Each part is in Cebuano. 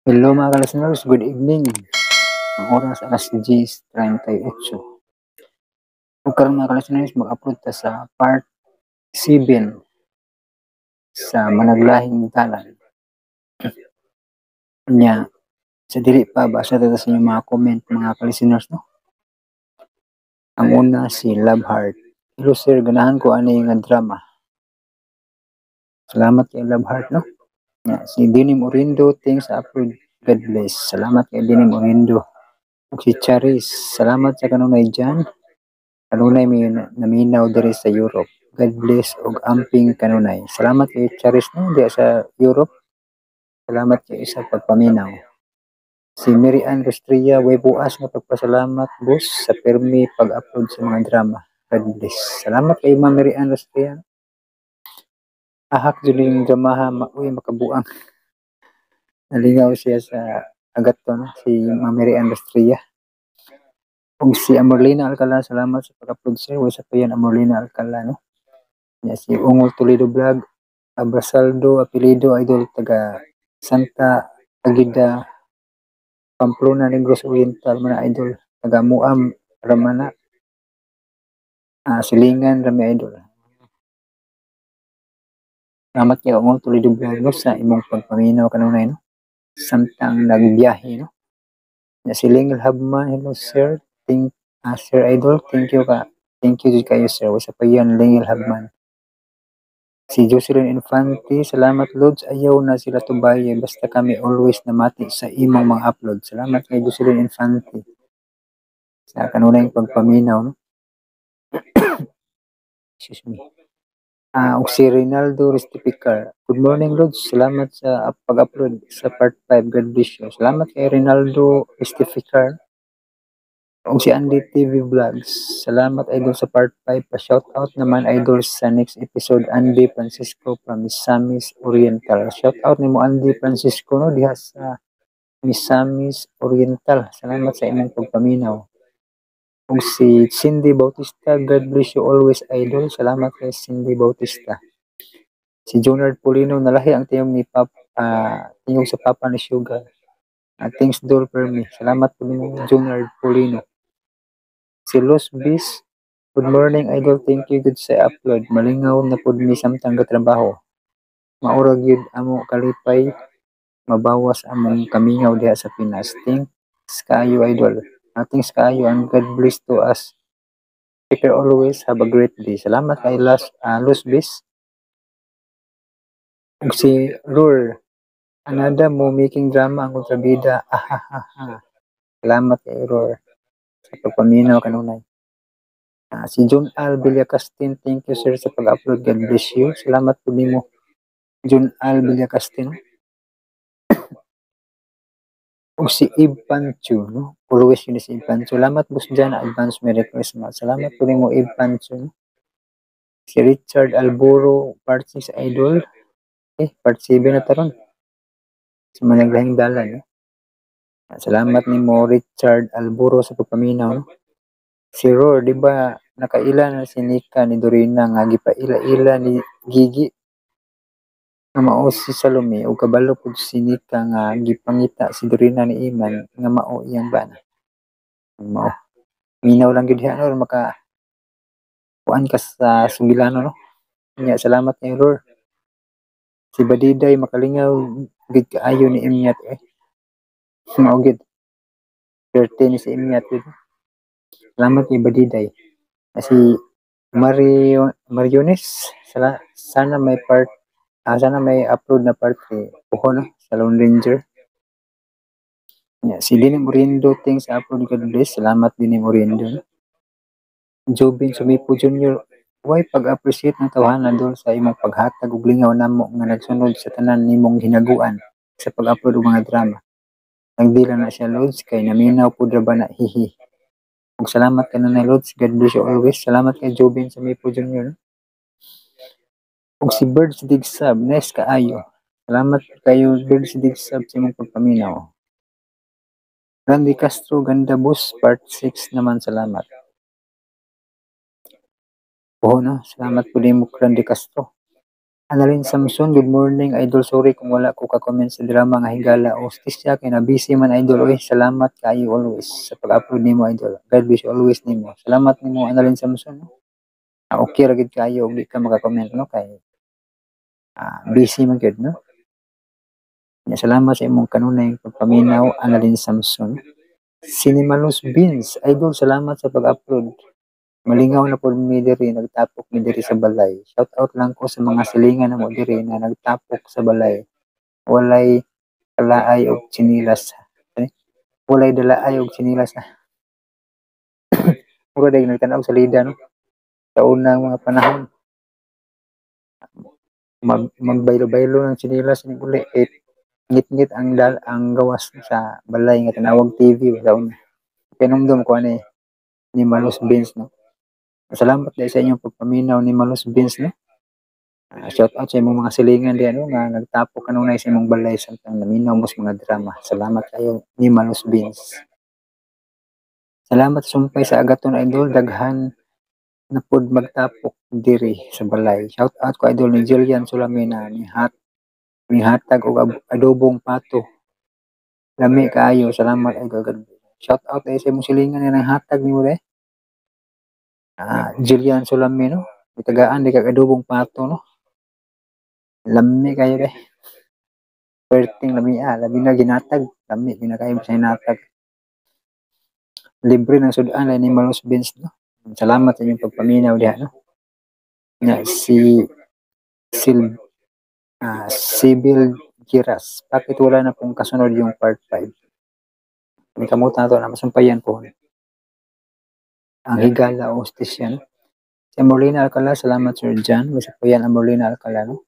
Hello, mga ka-listeners, good evening. Ang oras, alas 10:38. Ug karon, mga ka-listeners, mag-upload ta sa part 7 sa Managlahing Dalan. Nya, sa dili pa, basa ta sa inyong mga comment, mga ka-listeners, no? Ang una, si Love Heart. "Hello sir, ganahan ko ani nga drama." Salamat kay Love Heart, no? Nya, si Dinim Orindo, "Thanks sa upload. God bless." Salamat kay Dinim Orindo. Ug si Charis, "Salamat sa kanunay dyan. Kanunay may naminaw diri sa Europe. God bless ug amping kanunay." Salamat kay Charis, no, diya sa Europe. Salamat kay sa pagpaminaw. Si Mary Ann Rostria, "Way buas nga pagpasalamat, boss, sa pirmi pag-upload sa mga drama. God bless." Salamat kay Ma'am Mary Ann Rostria. Ahak jud yung dramaha, uy, makabuang. Nalingaw siya sa Agato, no? Si Ma'am Mary Ann Rostria. Ug si Amorlina Alcala, "Salamat sa pag-upload, sir." Way sapayan, Amorlina Alcala, no? Ya, si Ungol Toledo Vlog, Abrasaldo, apelido, idol, taga Santa Agida, Pamplona, Negros Oriental, mga idol. Taga Muam, Ramana. Ah, silingan, rami, idol. Salamat kay Ungol Toledo Vlog, no, sa imong pagpaminaw kanunay, no? Samtang nagbiyahe, no? Ya, si Lingel Habman, "Hello sir. Thank, sir idol, thank you ka. Thank you kayo, sir." Way sapayan, Lingel Habman. Si Jocelyn Infante, "Salamat Lods, ayaw na sila tubaye, basta kami always namati sa imong mga upload." Salamat kay Jocelyn Infante sa kanunayng pagpaminaw, no? Excuse me. Ah, ug si Rinaldo Restificar, "Good morning, Lods. Salamat sa pag-upload sa part 5. God bless you." Salamat kay Rinaldo Restificar. Ug si Andy TV Vlogs, "Salamat idol sa part 5. Pa-shoutout naman idol sa next episode, Andy Francisco from Misamis Oriental." Shoutout nimo, Andy Francisco, no, diha sa Misamis Oriental. Salamat sa imong pagpaminaw. Ug si Cindy Bautista, "God bless you always, idol." Salamat kay Cindy Bautista. Si Jonard Polino, "Nalahi ang tingog ni Pap, tingog sa papa ni Sugar. Thanks dol for me." Salamat po nimo, Jonard Polino. Si Los Bis, "Good morning idol, thank you gud sa upload. Malingaw na pud mi samtang gatrabaho. Mao ra gyud amo kalipay, mabawas among kamingaw diha sa Pinas. Thanks kaayo idol. Thanks kaayo and God bless to us. Take care always, have a great day." Salamat kay Los Bis. Ug si Rur, "Anada mo making drama ang kontrabida. Ahahaha." Salamat kay Rur sa pagpaminaw kanunay. Si John Al Villacastin, "Thank you sir sa pag-upload. God bless you." Salamat po nimo, John Al Villacastin. Ug si Eve Pancho, no? Always yun si Eve Pancho. "Salamat boss dyan, advance Merry Christmas." Salamat po nimo, Eve Pancho, no? Si Richard Alboro, "Part 6 idol." Eh, part 7 na taron. Sa Managlahing Dalan, no? Salamat nimo, Richard Alboro, sa pagpaminaw, no? Si Ror, "Di ba nakaila na si Nika ni Dorina nga gipaila-ila ni Gigi nga mao si Salome, ug kabalo pud si Nika nga gipangita si Dorina ni Iman nga mao iyang bana?" Mao. Minaw lang gyud diha, no, maka kuan ka sa sugilano, no? Nya, salamat kay Ror. Si Badiday, "Makalingaw gid kaayo ni Imyat eh." Mao gid. Swerte ni si Imyat gid. Salamat kay Badiday. Si Mario Mariones, "Sana may upload na part 3." Uho, no, sa Lone Ranger. Yeah, si Dini Morindo, "Thanks sa upload, God bless." Salamat, Dini Morindo, no? Jobin Sumipo Jr., "Why pag-appreciate ng tawhana dol sa imong paghatag og lingaw namo nga nagsunod sa tanan nimong hinaguan sa pag-upload og mga drama. Nagdila na siya Lods kay naminaw pud ra ba na, hihi. Ug salamat kanunay Lods, God bless you always." Salamat kay Jobin Sumipo Jr., no? Ug si Birds Digsab, "Nice kaayo." Salamat kayo, Birds Digsab, sa imong pagpaminaw. Randy Castro, "Ganda boss, part 6 naman, salamat." Oo, no, salamat po nimo, Randy Castro. Annalyn Samson, good morning idol. Sorry kung wala ko ka-comment sa drama nga Higala o Hustisya kay na busy man idol. Oy, salamat kaayo always sa pag-upload nimo idol. God bless you always nimo. Salamat nimo Annalyn Samson. No? Okay ra gid kaayo og di ka maka-comment no kay busy man gyud no. Nya, salamat sa imong kanunay pagpaminaw Annalyn Samson. Sinimalos Beans, idol salamat sa pag-upload. Malingaw na pod mi diri, nagtapok mi diri sa balay. Shout out lang ko sa mga silingan namo diri na nagtapok sa balay. Walay kalaay og tsinilas. Eh? Walay dalaay og tsinilas. Mura dahil nagtan-aw sa lida no. Sa unang mga panahon. Magbaylo-baylo ng tsinilas ni uli eh, ngit-ngit ang dal ang gawas sa balay nga tinawag TV sa una. Pinumdum ko ani ni Malus Beans no. Salamat dahil sa inyong pagpaminaw ni Malus Beans no. Shout out sa imong mga silingan diyan no nga nagtapok kanunay sa imong balay samtang naminaw mo sa mga drama. Salamat kayo ni Malus Beans. Salamat sumpay sa Agaton idol, daghan na pod magtapok diri sa balay. Shout out ko idol ni Jillian Sulamina ni hat mihatag og adobong pato. Lami kaayo, salamat idol. God bless. Shout out ay sa imong silingan nga nanghatag nimo de. Jillian Sulamina no. Gitagaan di kag adobong pato no. Lami kayo de. Perting lami labi na ginatag, lami ginakayo sa hinatag. Libre ng sudan ni Malus Beans no. Salamat sa inyong pagpaminaw diha no. Nga si Sil Sibyl Giras. Bakit wala na pong kasunod yung part 5? May kamutan na to na masumpayan po. Ang Higala o Hustisya. No? Si Amorlina Alcala, salamat Sir John. Masumpayan Amorlina Alcala. No?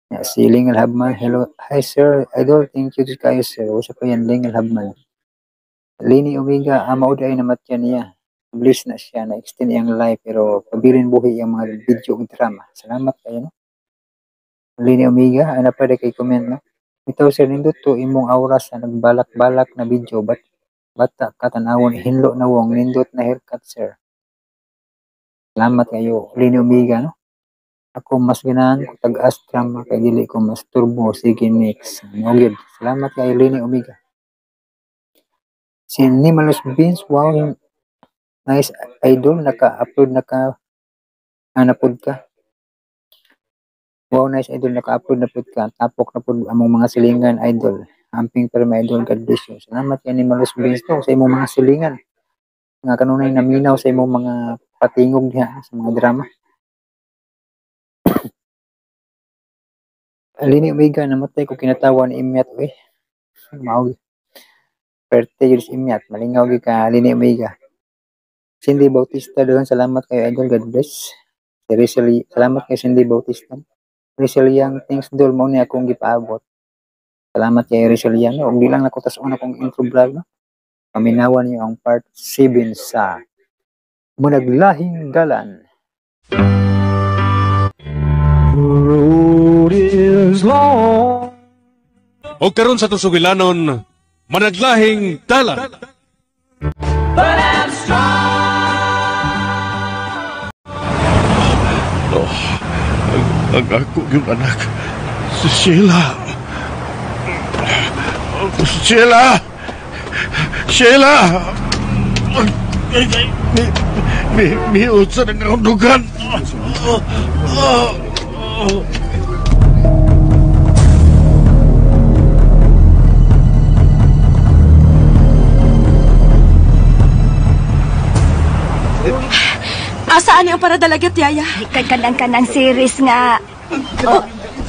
Ya, si Lingal Habman, hello. Hi sir, idol, thank you kayo sir. Masumpayan Lingal Habman. Lini Omega, ama ay namatya niya. Bliss na siya, na-extend iyang life, pero pabilin buhi ang mga video ug drama. Salamat kayo, no? Lini Omega, ano pa kay comment, no? Ito sir, nindot to imong aura sa nagbalak-balak na video, but bata ka tanawon, hinlo na wong, nindot na haircut, sir. Salamat kayo, Lini Omega, no? Ako mas ganahan ko tag-as drama kay dili ko mas turbo. Sige, next. No, good. Salamat kayo, Lini Omega. Si Nimalus Beans, wow, nice idol, naka-upload na ka, napod ka. Wow, nice idol, naka-upload na pod ka. Tapok na pod among mga silingan, idol. Amping pero may idol, God bless you. Salamat kay Nimalus Beans to sa imong mga silingan. Nga kanunay naminaw sa imong mga patingog diha sa mga drama. Lini Omega, namatay ko kinatawa ni Imyat, uy. Mao Perte yun si Imyat, malingaw gyud ka Lini Omega. Cindy Bautista doon, salamat kayo idol, God bless. Si Rizal, salamat kay Cindy Bautista. Rizal Yang, thanks dol, mao ni akong gipaabot. Salamat kay Rizal Yang, no? Ug di lang nako tas-on akong intro vlog, no? Paminawan niyo ang part 7 sa Managlahing Dalan. The road is long. O karon sa tusugilanon, Managlahing Dalan. But I'm strong. Oh, ang ako yung anak, si Sheila. Sheila! Sheila! Mi utsa ng kaundugan. Asaan niyo para dalagat, Yaya? Kay kanang-kanang series nga. Oh.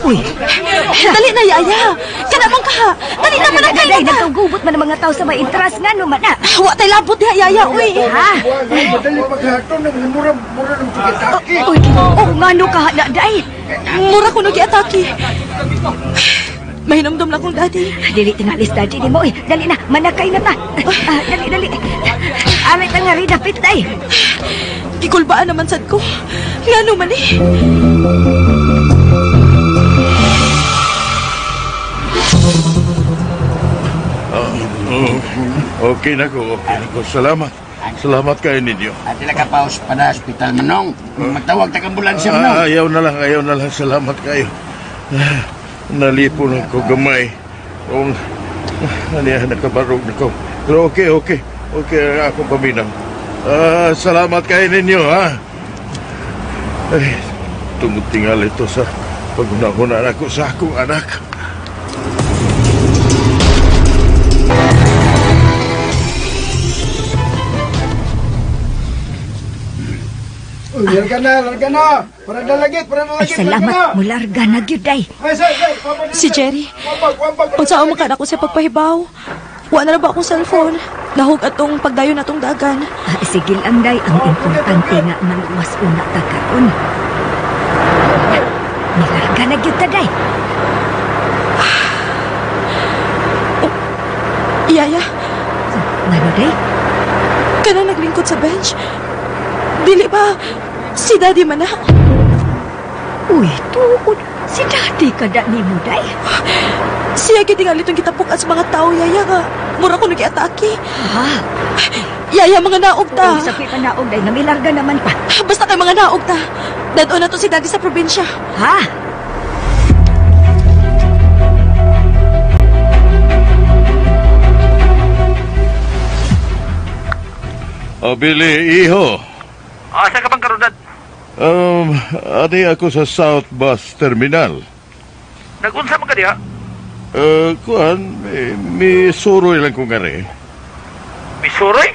Uy. Dali na, Yaya. Kanamang ka. Dali na, manakay na. Nagtugubot man ang mga tao sa may interest nga, no man na. Wa tay labot diha, Yaya. Uy. Ha? Madali paghaton. Mura ng pag-atake. Uy, oh, nga no ka, na, day. Mura ko nag-atake. Mahinamdam na akong daddy. Dili tingalis, daddy ni mo. Uy, dali na, manakay na ta. Dali, dali. Aray ta nga rin, dapit, day. Gikulbaan naman sad ko. Nga naman eh. Okay na ko, okay na ko. Salamat. Salamat kayo ninyo. At sila ka pa sa hospital manong. Magtawag ta ambulansya manong. Ayaw na lang, ayaw na lang. Salamat kayo. Nalipon ako gamay. Kung aniya nakabarog na ko. Pero okay, okay. Okay ang akong paminaw. Salamat kayo ninyo, ha? Ay, tungod tingal ito sa paghuna-huna ako sa akong anak. Larga na, larga na. Para dalagit, para Ay, dalagit. salamat. Mularga na gyud ay. Si Jerry. Unsa man ka nako sa pagpahibaw? Wa na ba akong cellphone? Nahug atong pagdayon atong dagan. Sige lang, day. Ang importante nga maluwas una ta karon. Nilarga na gyud ta, day. Yaya. Ngano, day? Kana naglingkod sa bench. Dili ba si Daddy man na? Uy, tuod. Si Daddy kada nimo, day. Siya gyud tingali itong gitapok-an sa mga tao, Yaya, nga mura ko nag-atake. Ha? Yaya, mga naog ta. Uy, sabi pa naog, day. Namilarga naman pa. Basta kay mga naog ta. Dad-on na to si Daddy sa probinsya. Ha? O, Billy, iho. Asa ka bang karon, Dad? Ani ako sa South Bus Terminal. Nagunsa man ka diha? Kuan, may suroy lang kong ari. May suroy?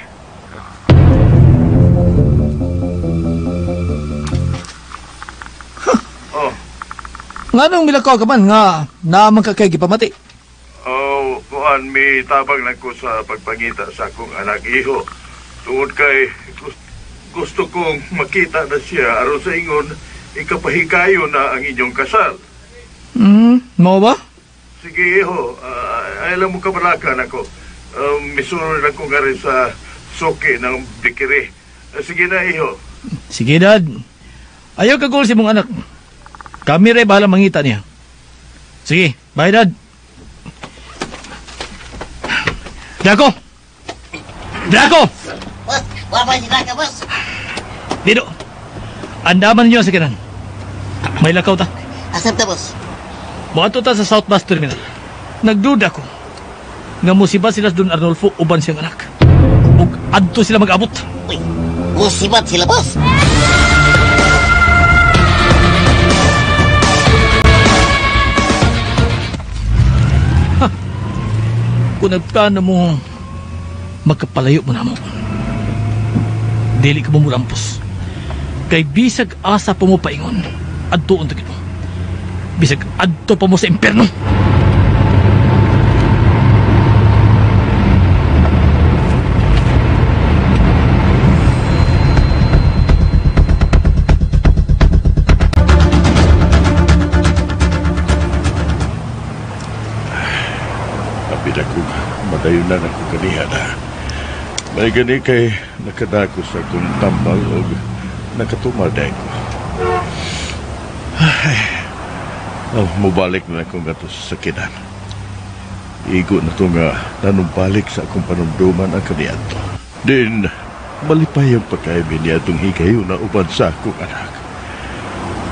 Oh. Nganong milakaw ka man nga naman ka kay gipamati? Oh, kuan, may tabang lang ko sa pagpangita sa akong anak, iho. Tungod kay gusto kong makita na siya aron sa ingon ikapahikayo na ang inyong kasal. Mao ba? Sige, iho. Alam mo kabalakan ako. Misunod lang ko nga rin sa suki ng bikiri. Sige na, iho. Sige, Dad. Ayaw kagol si mong anak. Kami rin bahala mangita niya. Sige, bye, Dad. Draco! Draco! Boss, wala sila ka, boss. Dino, andaman ninyo sa kanan. May lakaw ta. Asam ta, boss? Moadto ta sa South Bus Terminal. Nagduda ko nga musibat sila sa Don Arnolfo uban siyang anak. Ug adto sila mag-abot. Uy, musibat sila, boss. Ha, kung nagplano mo, magkapalayo mo na mo. Dili ka mo mulampos. Kay bisag asa pa mo paingon, adtoon ta mo. Bisag adto pa mo sa impierno. Abi na ko, madayon na ako kaniya na. May gani kay nakadako sa akong tambal o nakatumaday ko. Ay, oh, mubalik na akong gato sa sakinan. Igo na ito nga nanumbalik sa akong panumduman ang kaniadto. Din, malipay ang pagkaibin niya itong higayon na uban sa akong anak.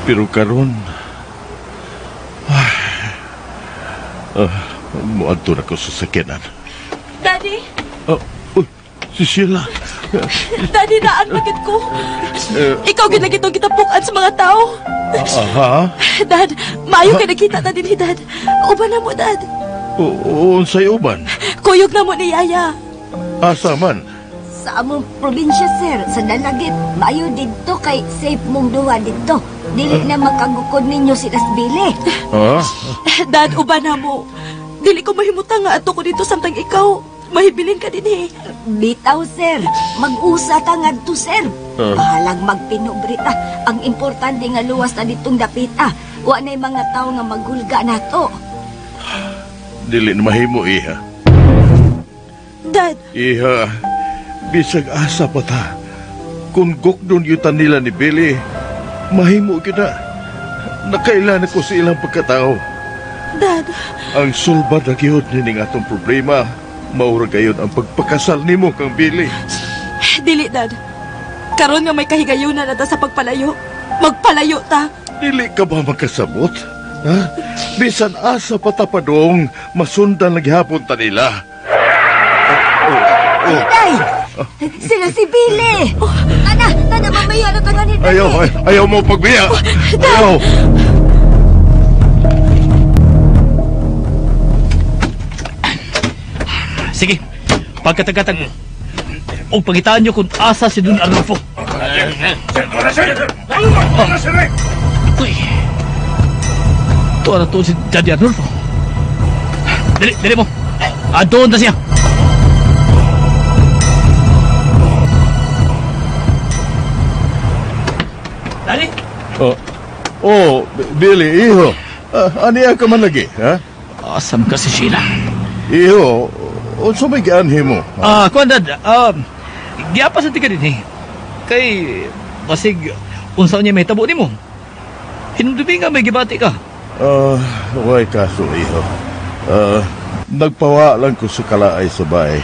Pero karon, muadto na ko sa sakinan. Daddy! Oh, uy, si Sheila. Daddy, naan bakit ko? Ikaw gyud lagi itong gitapukan sa mga tao. Aha? Dad, maayo ka nakita na din, Dad. Uban na mo, Dad. Unsay uban? Kuyog na mo ni Yaya. Asa man? Sa among probinsya, sir, sa Dalagit. Maayo didto kay safe mong duwa didto. Dili na makagukod ninyo si Lasbili. Ha? Dad, uban na mo. Dili ko mahimutang nga ato ko dito samtang ikaw. Mahibilin ka din eh. Bitaw, sir. Mag-usa ta ngadto, sir. Bahalag magpinubri ta. Ang importante nga luwas na ditong dapita. Wa na'y mga tao nga maghulga nato. Dili na mahimo, iha. Dad. Iha, bisag asa pa ta. Kung gukdon yutan nila ni Billy, mahimo kita. Nakailan ako sa ilang pagkatao. Dad. Ang sulbad na gihod nining atong problema, maura gayon ang pagpakasal nimo kang Billy. Dili, Dad. Karon nga may kahigayunan na ta sa pagpalayo. Magpalayo ta. Dili ka ba makasabot? Ha? Bisan asa patapadong, masundan naghapon ta nila. Oh. Day! Sila si Billy! Tana! Tana, mamaya na taga ni Daddy! Ayaw, ayaw mo pagbiya! Ayaw! Sige, pagkatagatag mo. O pagitaan nyo kung asa si Don Arnulfo. Uy! Tuwa na to si Daddy Arnulfo. Dali, dali mo. Adoon na siya. Daddy? Oh, Billy, iho. Aniya ka man lagi, ha? Asam ka si Sheila. Iho, unsa may gianhi mo? Kuan dad, giapa sa tika din eh. Kay, basig, unsa niya may tabo nimo. Hinumdumi nga may gibati ka. Way kaso, iho. Nagpawa lang ko sa kalaay sa bahay.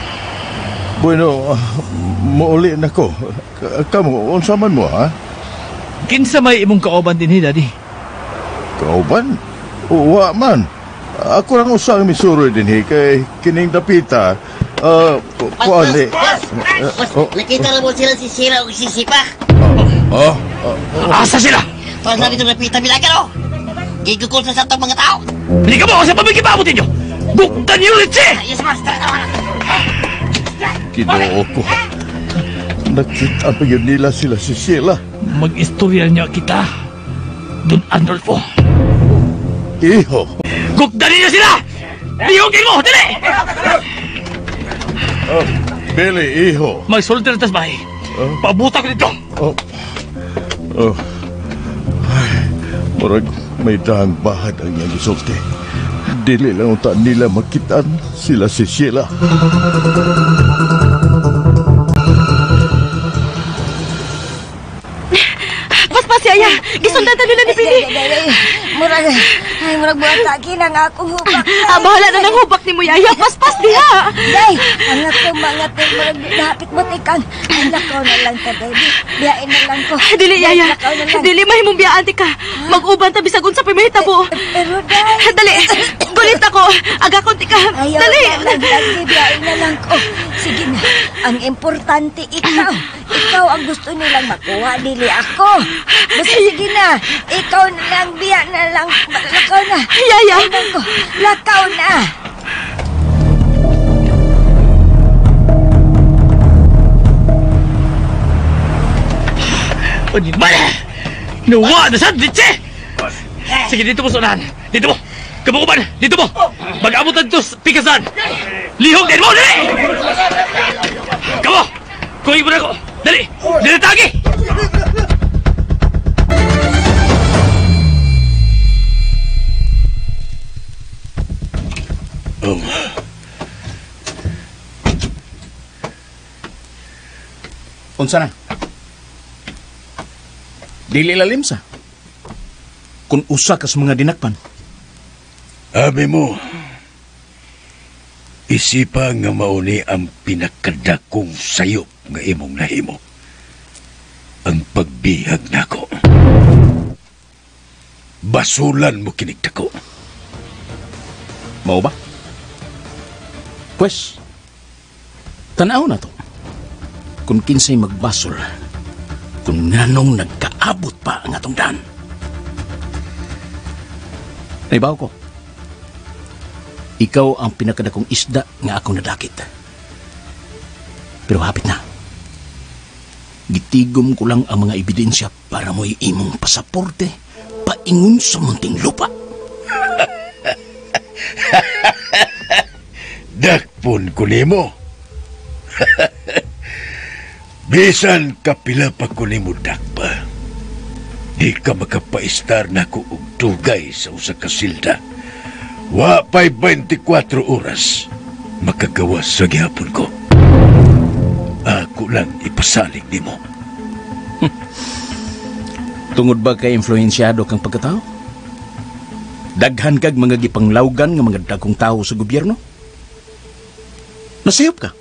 Bueno, muuli na ko. Kamu, unsa man mo, ha? Kinsa may imong kauban din, Daddy? Kauban? Uwa man. Ako lang usang misuroy din, kay kining dapita. Kuan eh. Boss, nakita na mo sila si Sheila o si Sipa. Asa sila? Para sa ditong dapita, bilagan, oh. Gigukol sa satong mga tao. Hindi ka mo kasi pamigibabot ninyo! Buktan niyo ulit siya! Yes, master. Ginoo ko. Nakita pa yun nila sila si Sheila. Mag-istorya niya kita, Don Arnulfo. Iho. Gukdan niyo sila! Lihogin mo! Dali! Billy, iho. Magsulti na tas bahay. Pabuta ko dito. Oh. Ay, murag may dahang bahad ang iyang gisulti. Dili lang unta nila makitaan sila si Sheila. Paspas, Yaya! Gisundan ta nila ni Billy! Murag, ay, murag buhat na nga akong hubak. Bahala na ng hubak ni mo, Yaya! Paspas diha! Day, ang akong mga murag dapit mo tikang. Ay, lakaw na lang ta, day. Biyain na lang ko. Dili, Yaya! Lakaw na lang. Dili, mahimong biyaan ti ka. Mag-uban ta bisag unsa pa'y mahitabo. Pero, day. Dali! Gulit ako! Agakon ti ka! Ayaw Dali! na lang, lagi, biyain na lang ko. Sige na, ang importante ikaw. Ikaw ang gusto nilang makuha, dili ako. Basta sige na, ikaw na lang, biya na lang. Lakaw na. Yaya! Lakaw na. Animal! Nawa na sa ditse! Sige, dito mo sunahan. Dito mo! Kamukuban! Dito mo! Mag-abot na dito sa pikasan! Lihog din mo! Dali! Kamo! Kuhin mo na ako! Dali! Dali tagi! Unsa na? Dili lalim sa. Kung usa ka sa mga dinakpan. Abi mo, isipa nga mauni ang pinakadakong sayop nga imong nahimo. Ang pagbihag nako. Basulan mo kinigdako. Mao ba? Pwes, tanaw na to. Kung kinsay magbasol, kung nganong nagkaabot pa ang atong daan. Naibaw ko, ikaw ang pinakadakong isda nga akong nadakit. Pero hapit na. Gitigom ko lang ang mga ebidensya para mo'y imong pasaporte paingon sa munting lupa. Dakpon ko nimo. Bisan kapila pa ko nimo dakpa. Di ka makapaistar na ko og dugay sa usa ka silda. Wa pa'y 24 oras makagawas sa gihapon ko. Ako lang ipasalig nimo. Tungod ba kay influensyado kang pagkatao? Daghan kag mga gipanglawgan nga mga dagkong tao sa gobyerno? Nasayop ka.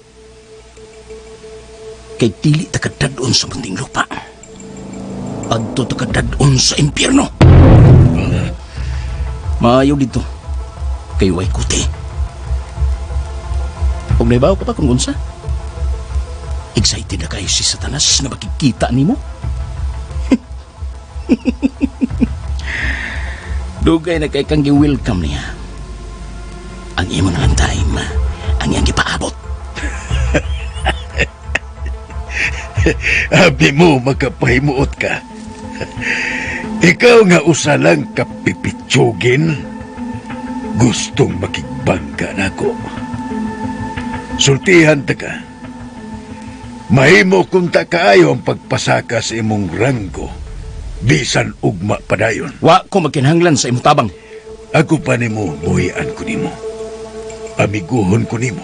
Kay dili ta kadad-on sa munting lupa. Adto ta kadad-on sa impyerno. Maayo dito. Kay way kuti. Ug nahibaw ka pa kung unsa? Excited na kayo si Satanas na makikita nimo? Dugay na kay kang gi-welcome niya. Ang imo na lang time, ang iyang gipaabot. Abi mo makapahimuot ka. Ikaw nga usa lang kapipitsugin, gustong makigbangga nako. Sultihan ta ka. Mahimo kung ta kaayo ang pagpasaka sa imong ranggo, bisan ugma padayon. Wa ko magkinahanglan sa imong tabang. Ako pa nimo, buhian ko nimo. Amiguhon ko nimo.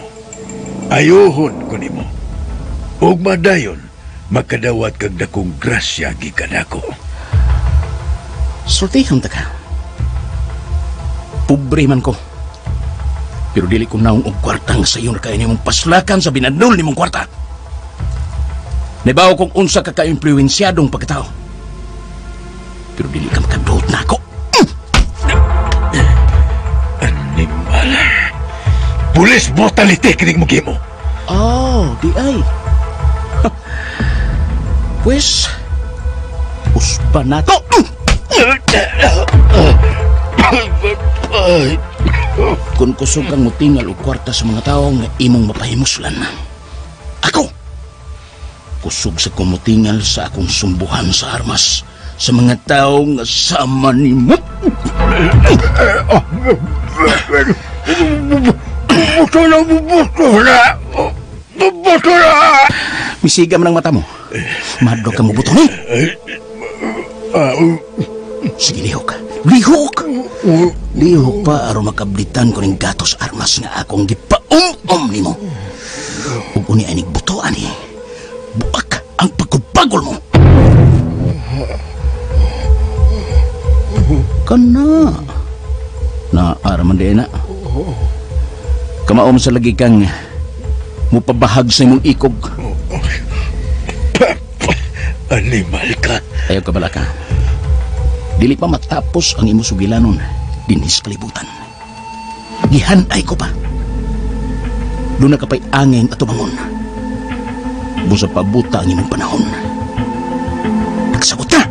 Ayuhon ko nimo. Ugma dayon, makadawat kag dakong grasya gikan nako. Sultihan ta ka. Pobre man ko. Pero dili ko naong og kwartang sa iyon kay nimong paslakan sa binadnol nimong kwarta. Nabaw kong unsa ka ka-impluwensyadong pagkatao. Pero dili ka makaduot na ako. Animal. Pulis mortality kining mugimo. Oh, di ay. Pues, usba na to. Kung kusog kang mutingal og kwarta sa mga tao nga imong mapahimuslan. Ako, kusog sa kumutingal sa akong sumbuhan sa armas sa mga tao nga sama nimo. Buto na, buto na! Buto na! Misiga man ang mata mo. Madlok ka mo buto ni. Sige, lihok. Lihok! Lihok pa aron makablitan ko ning gatos armas nga akong gipaum-um nimo. Ug uni anig buto ani. Buak ang pagkubagol mo. Kana. Naara man di na. Kamaom sa lagi kang mupabahag sa imong ikog. Animal ka. Ayaw ka bala ka. Dili pa matapos ang imong sugilanon dinhi sa kalibutan. Gihanay ko pa. Doon na ka pa'y angin at tumangon. Busa pabuta ang imong panahon. Nagsabot ka!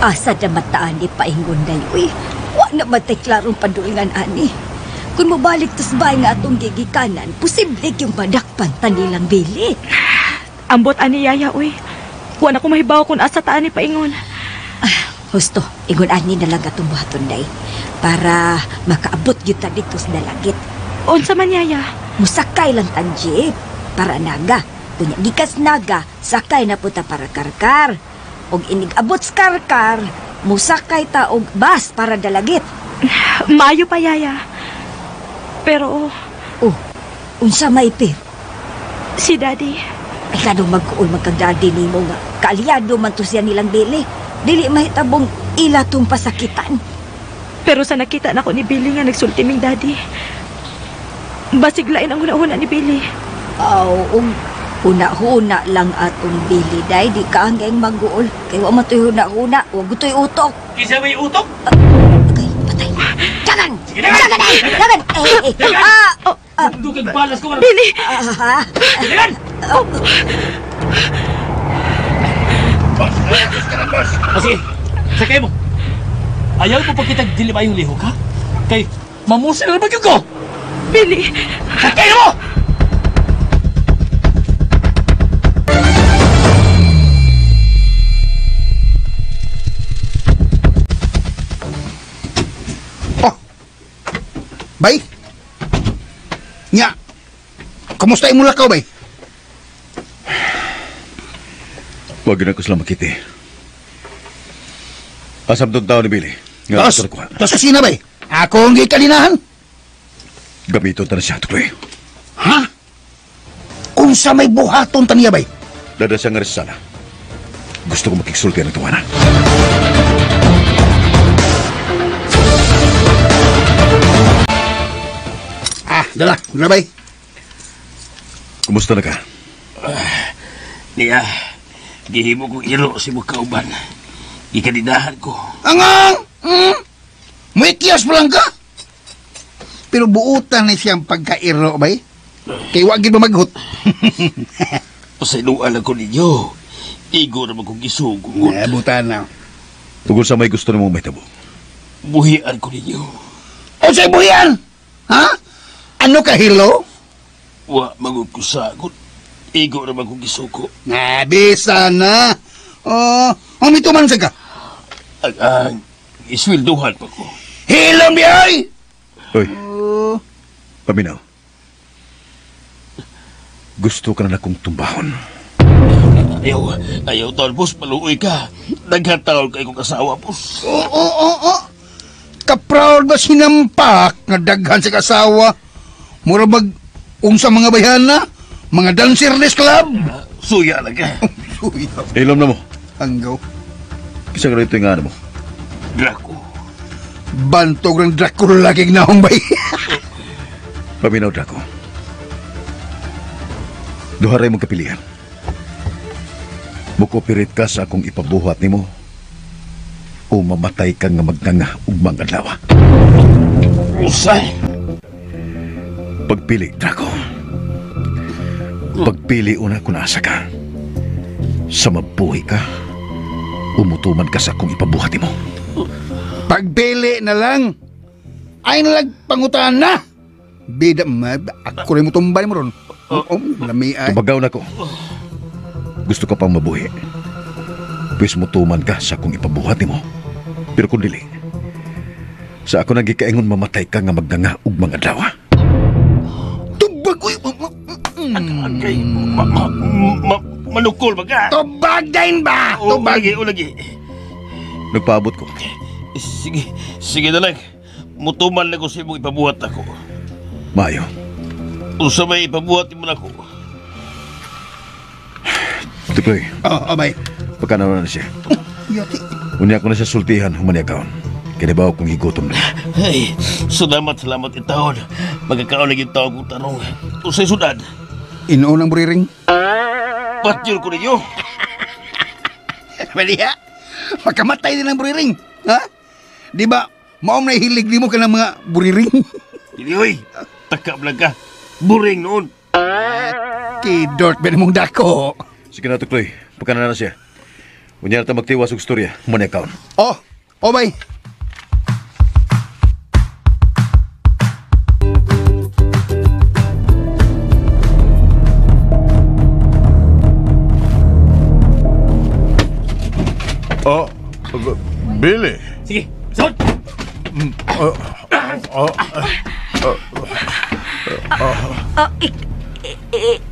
Asa na mataan ni paingon na uy. Wa na matay klarong padulngan ani. Kung mabalik tas bay nga atong gigikanan, posible yung madakpan tanilang bili. Ambot ani yaya uy. Wa na ko mahibaw kung asa taan ni paingon. Husto, ingon ani na lang atong buhaton day para makaabot gyud ta dito sa Dalagit. Unsa man yaya? Musakay lang tan jeep para Naga. Kunya gikas Naga, sakay na punta para Karkar. Og inig-abot sa Karkar, musakay ta og bus para Dalagit. Maayo pa yaya. Pero oh, unsa may pero? Si Daddy. Ay kanong magkuol magkag-daddy nimo nga kaalyado man to siya nilang Billy. Dili mahitabong ila tong pasakitan. Pero sa nakita nako ni Billy nga nagsulti ming Daddy. Basig lain ang huna-huna ni Billy. Aw, huna-huna lang atong Billy day. Di ka hanggang mag-uol. Kay wa man to'y huna-huna. Wa guto'y utok. Kinsa may utok? Okay, patay. Dagan! Dagan! Ay! Dagan! Eh, eh. Ah! Dugag balas ko. Billy! Dagan! Sige, sakay mo. Ayaw mo pagkitag dili ba yung lihok, ha? Kay, mamusin na naman ko! Billy! Sakay mo! Oh! Bay? Nya! Kamusta imong lakaw, bay? Wag na ko sila makiti. Asam tong tao ni Billy. Tos, tos kusina, bay. Ako ang gikalinahan. Gamiton ta na siya, tuloy. Ha? Unsa may buhaton ta niya, bay? Dada siya nga resala. Gusto ko makiksulti ng tawanan. Ah, Dala, labay. Kumusta na ka? Niya, gihimo kong ilo si mukauban. Gikanidahan ko. Angang! May kiyas pa lang ka? Pero buutan ni siyang pagkairo, bay. Kay wag gid ba maghut. Pasayloan lang ko ninyo. Igo naman kong gisugo. Butan na. Tugol sa may gusto na mong may tabo. Buhian ko ninyo. O sa'y buhian? Ha? Ano ka, hilo? Wa, magod ko sagot. Igo naman kong gisugo. Nabisa na. Oh, umituman sa ka. Ang iswilduhan pa ko. Hilom di ay! Hoy, paminaw. Gusto ka na akong tumbahon. Ayaw, tol, boss, paluoy ka. Naghatawag kay kong asawa, boss. Oo. Ka-proud ba sinampak nga daghan sa kasawa? Mura bag, unsa mga bayhana? Mga dancerless club? Suya lang ka. Suya. Ilom na mo. Anggaw. Kisa ka rito yung ano mo? Draco. Bantog ng Dracula laging naong bay. Paminaw, Draco. Duha ray mong kapilian. Mukoperate ka sa akong ipabuhat nimo o mamatay ka nga magnganga ug mga adlaw. Usay! Pagpili, Draco. Pagpili una kung asa ka. Sa mabuhi ka, umutuman ka sa akong ipabuhat nimo. Pagpili na lang. Ay nalag pangutan na. Bida, ako rin mo tumbay mo ron. Oo, lami ay. Tumagaw na ko. Gusto ka pang mabuhi. Pwes mutuman ka sa akong ipabuhat nimo. Pero kung dili, sa ako nagikaingon mamatay ka nga magnganga ug mga adlaw. Tubag! Uy! Agay, manukol ba ka? Tubag din ba? Tubag! O lagi. Nagpaabot ko. Sige na lang. Mutuman na ko sa imong ipabuhat ako. Maayo. Unsa may ipabuhat mo na ko? Tukloy. Oh, abay. Pagkanaw na siya. Yati. Unya ko na siya sultihan, humaniakaon. Kaya kung higutom na. Ay, salamat itahon. Magkakaon lagi tao kong tanong. Usay sudad. Inoon ang buriring. Patyol ko ninyo. Maliha. Makamatay din ang buriring. Ha? Di ba, maom na hilig di mo ka ng mga buriring? Dili, oy. Takap lang ka. Buring noon. Kidort ba mong dako? Sige na, Tukloy. Pagkana na siya. Unya na ta magtiwas og storya. Humaniakaon. Oh, bay. Oh, Billy. Sige, sod!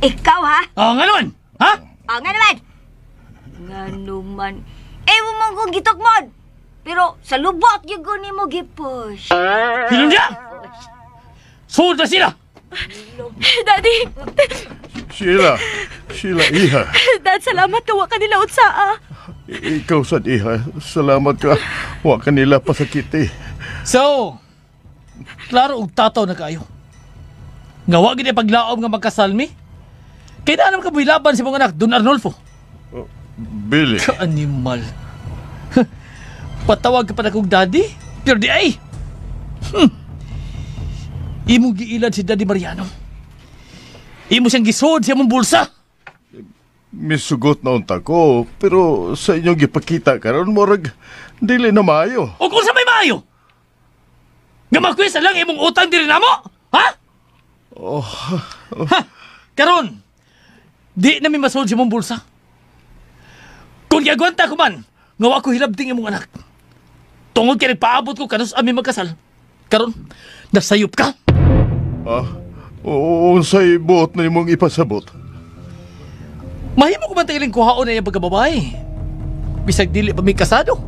Ikaw, ha? Oh, nga naman! Ha? Oh, nga naman! Nga naman. Eh, mo mong kong gitukmon! Pero sa lubot yung guni mo gipush. Hilom niya! Sod na sila! Daddy! Sheila, iha. Dad, salamat ka. Wa ka nila utsaa. Ikaw sad, iha. Salamat ka. Wa ka nila pasakiti. So, klaro og tataw na kayo. Nga wa gid paglaom nga magkasalmi. Kay na naman ka laban sa mong anak, Don Arnolfo. Oh, Billy. Ka-animal. Patawag ka pa na kong daddy, pero di ay. Imong giilad si Daddy Mariano. Imo siyang gisod sa imong bulsa. Misugot na unta ko, pero sa inyong gipakita karon murag dili na maayo. O kung sa may maayo? Nga makwisa lang imong utang diri namo? Ha? Oh. Ha? Karon, di na mi masud sa imong bulsa. Kung giagwanta ko man, nga wa ko hilabting imong anak. Tungod kay nagpaabot ko kanus ami magkasal. Karon, nasayop ka. Ah, oo, unsay buot na imong ipasabot? Mahimo ko man tailing kuhaon na iyang pagkababae. Bisag dili pa mi kasado.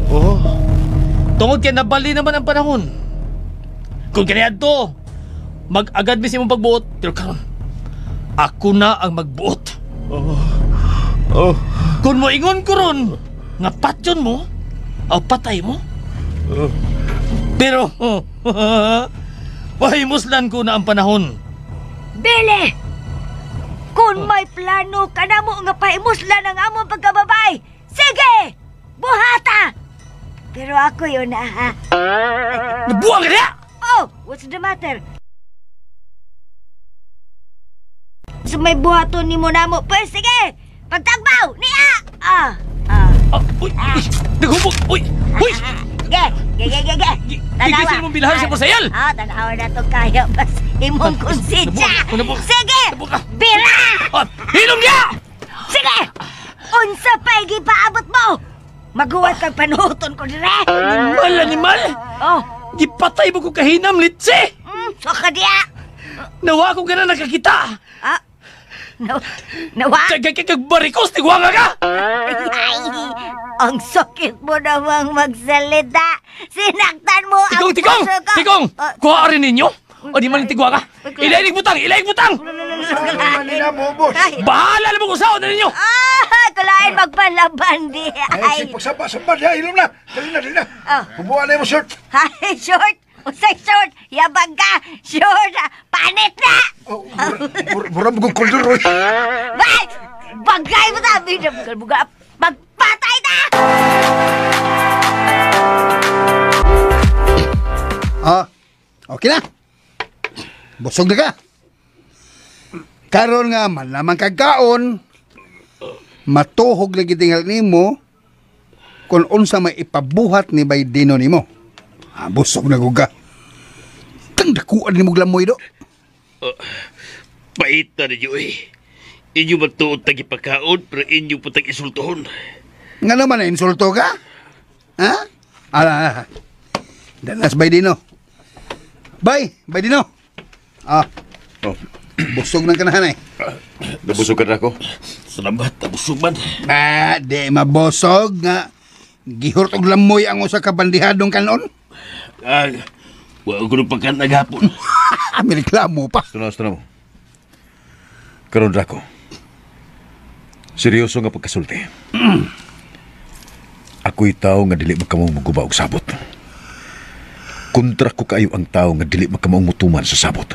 Oh. Tungod kay nabali naman ang panahon. Kung kaniadto, mag-agad mi sa imong pagbuot, pero karon ako na ang magbuot. Oh. Oh. Kung moingon ko ron, nga patyon mo, o patay mo. Oh. Pero, Pahimuslan ko na ang panahon. Billy! Kung may plano ka na mo nga pahimuslan ang among pagkababay, sige! Buhata! Pero ako yun na, ha? Nabuang ka niya! Oh, what's the matter? So may buhaton ni mo na mo. Pero sige! Pagtagbaw! Niya! Uy! Naghubog! Uy! Uy! Ge! Ge! Ge! Ge! Ge! Gigisin mong bilhan sa Porcel! Tanawa na to kaya. Bas imong konsensya! Sige! Bira! Hilom niya! Sige! Unsa pa'y gipaabot mo? Maguwat kang panuton ko dire! Animal! Animal! Oh! Gipatay mo ko kahinam, litsi! So ka diya! Nawa ko ka na nakakita! Nawa? Kagbarikos, tigwanga ka! Ay, ang sakit mo namang magsalita. Sinaktan mo ang Tikong! puso ko. Tikong! Kuha rin ninyo! O di man tigwa ka! Ilaig butang! Ilaig butang! Bahala na mo kung saan na ninyo! Kulain magpalaban di. Ay, pagsamba-samba diha, ilom na! Dali na, dali na! Bubuan na mo short! Ay, short! Usay short! Yabang ka! Short! Panit na! Mura mo kong kuldur, oy! Bay! Bagay mo na! Magpatay na! Okay na. Busog na ka. Karon nga man lamang kagkaon, matuhog lagi tingal nimo kung unsa may ipabuhat ni Baydino nimo. Busog na guga. Tang dakuan nimo glamoy do. Pait na ninyo eh. Inyo matuod tag ipakaon pero inyo po tag isultohon. Nga naman na insulto ka? Ha? Ala, dalas Baydino. Bay, Baydino. Busog ng kanahan eh. Nabusog ka na ako? Salamat, nabusog man. Di mabusog nga. Gihurt og lamoy ang usa ka bandihadong kanon. Wa ko nung pagkan naghapon. May reklamo pa. Tuna mo. Karon Draco. Seryoso nga pagkasulti. Ako'y tao nga dili magkamong muguba og sabot. Kontra ko kayo ang tao nga dili magkamong mutuman sa sabot.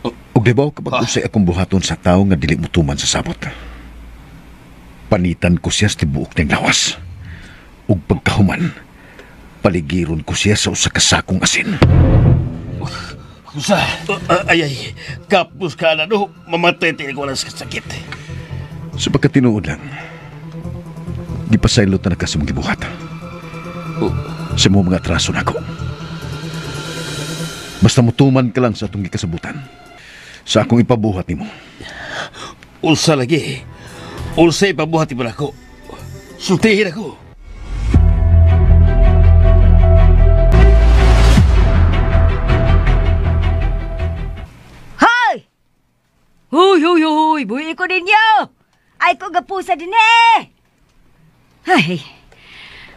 Og di ba kapag usay akong buhaton sa tao nga dili mutuman sa sabot. Panitan ko siya sa tibuok niyang lawas. Ug pagkahuman, paligiron ko siya sa usa ka sakong asin. Kusa, ay, kapos ka na no, mamatay tayo ko lang sa sakit. Sa pagkatinuod lang, gipasaylot na ka sa mong gibuhat. Sa mga mga atraso na ako. Basta mutuman ka lang sa atong gikasabutan. Sa akong ipabuhat nimo. Ulsa lagi. Ulsa ipabuhat nimo nako. Sultihin ako. Hoy! Huy, huy, huy! Buhi ko ninyo! Ay ko gapusa din eh! Ay!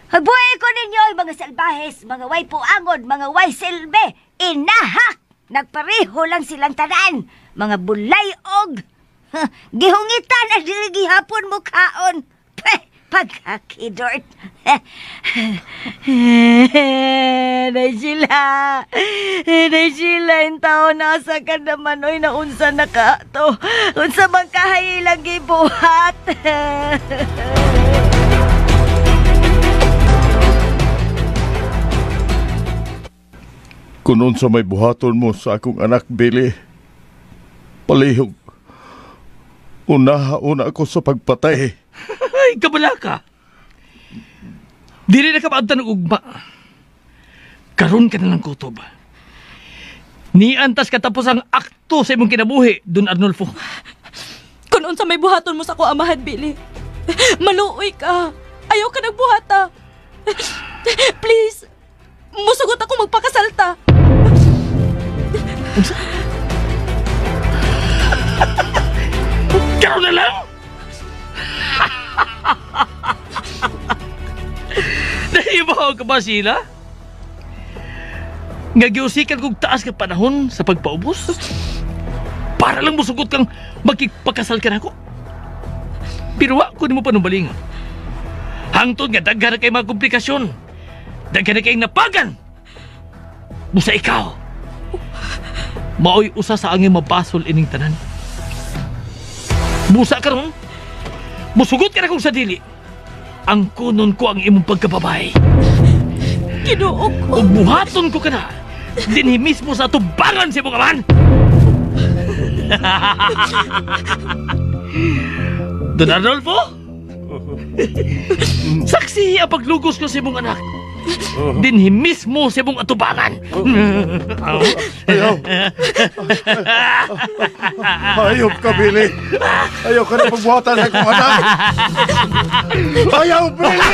Buhi ko ninyo, mga salbahes, mga way puangon, mga way silbi, inahak! Nagpareho lang silang tanan, mga bulayog! Gihungitan na dili gihapon mo kaon! Pagkakidort! Nay sila! Nay sila, yung tao nasa ka naman, oy, naunsa na ka to. Unsa man kahay ilang gibuhat. Kung unsa may buhaton mo sa akong anak, Billy, palihog, unaha-una ako sa pagpatay. Ay, kabala ka. Dili na ka maabtan ng ugma. Karon ka na lang kutob. Niantas katapos ang akto sa imong kinabuhi, Don Arnulfo. Kung unsa may buhaton mo sa ko amahan, Billy, maluoy ka. Ayaw ka nagbuhata. Please, musugot ako magpakasalta. Karon na lang? Nahibaw ka ba, Sheila? Nga giusikan kong taas ka panahon sa pagpaubos? Para lang musugot kang magkipagkasal ka na ako. Pero wa ko nimo panumbalingon. Hangtod nga daghan na kay mga komplikasyon. Daghan na kay napagan. Busa ikaw, Maoy usa sa angay mabasol ining tanan. Busa karon, musugot ka na kung sa dili. Ang kunon ko ang imong pagkababay. Ginoo ko. Ug buhaton ko kana dinhi mismo sa tubangan sa imong amahan. Don Arnolfo? Saksi ang paglugos ko sa imong anak. Dinhi mismo sa imong atubangan. Ayaw. Ayaw ka, Billy. Ayaw ka na pagbuhatan sa akong anak. Ayaw, Billy!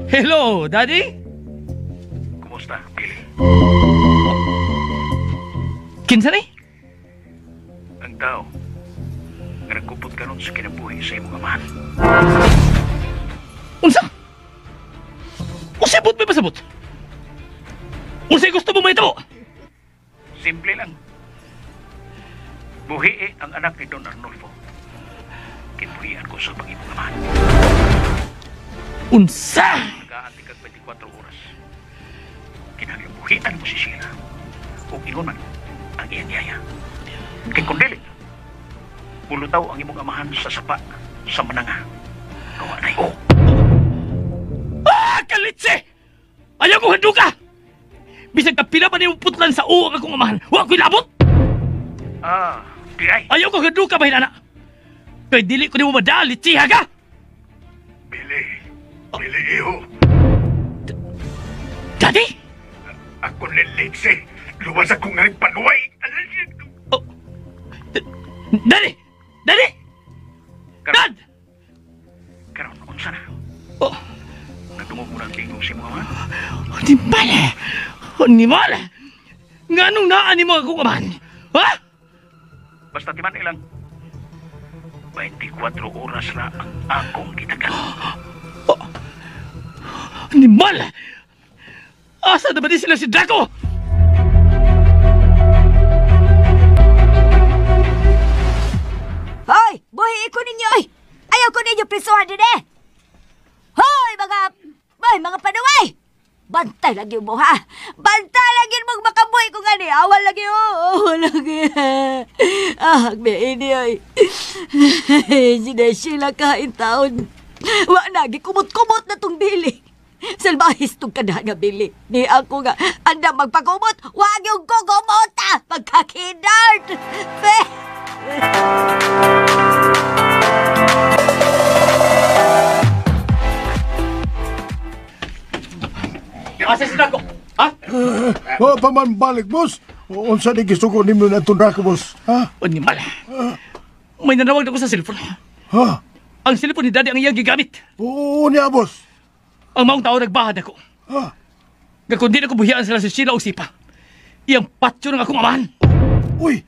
Hello, Daddy? Kumusta, Billy? Kinsa ni? Ang tao nga nagkupot karon sa kinabuhi sa imong amahan. Unsa? Usibot may pasabot? Unsay gusto mo mahitabo? Simple lang. Buhii ang anak ni Don Arnolfo. Kinbuhian ko sa pag-imong amahan. Unsa? Nagaanti kag 24 oras. Kinahanglan buhian mo si Sheila. Ug ingon man ang iyang yaya. Kay kung dili, mulutaw ang imong amahan sa sapa sa mananga. Gawa na iyo. Ah, kalitse! Ayaw ko handuka! Bisag kapila pa niyong putlan sa uwang akong amahan, wa ko'y labot! Ah, di ay. Ayaw ko handuka ba hinana? Kay dili ko nimo madali, tsiha ka! Billy, Billy, iho. Daddy? Ako ni Litsi. Luwas akong nga rin panuway. Oh. Daddy! Daddy! Dad! Karon, unsa na? Oh. Nagdungog mo ng tingog si mga man? Di bale! Di bale! Nga nung naan ni mga akong amahan? Ha? Basta timan ilang 24 oras na ang akong gitagan. Oh. Animal! Asa na ba di sila si Draco? Hoy! Buhi ko ninyo! Ay! Ayaw ko ninyo prisuhan din eh! Hoy! Mga... Hoy! Mga panuway! Bantay lagi mo ha! Bantay lagi mo makabuhi ko nga ni! Awal lagi oh! Awal lagi! Ah, may ini ay! Sinesila kain taon! Wa na, gikumot-kumot na tong bili! Salbahis tong kada nga bili. Ni ako nga, andam magpakumot, wag yung kukumota! Pagkakinard! Fe! Asa si Draco? Ha? Wa pa man balik, boss. Unsa ni gisugo nimo na itong Draco, boss? Ha? Animal. May nanawag na ko sa cellphone. Ha? Ang cellphone ni Daddy ang iyang gigamit. Oo niya, boss. Ang maong tao nagbahad ako. Ha? Nga kundi na ko buhian sila si Sheila o Sipa. Iyang patyo ng akong amahan. Uy!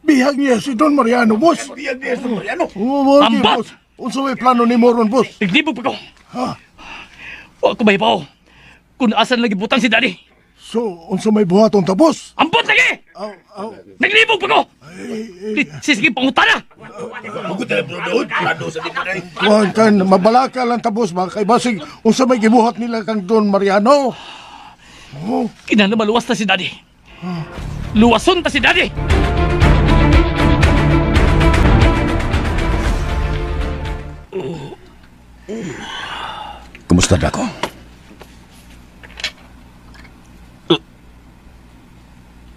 Bihag niya si Don Mariano, boss. Bihag niya si Don Mariano. Oo, okay, Ambat! boss. Unsa may plano ni Moron, boss? Naglibog pa ko. Ha? Wa ko mahibaw kung asan lagi butang si Daddy. So, unsa may buhaton ta, boss? Ambot lagi! Aw, aw. Naglibog pa ko! Sige, pangutana! Kuhan kan, mabalaka lang ta, boss ba? Kay basig, unsa may gibuhat nila kang Don Mariano? Oh. Kinahanglan maluwas ta si Daddy. Luwason ta si Daddy! Kumusta, Draco?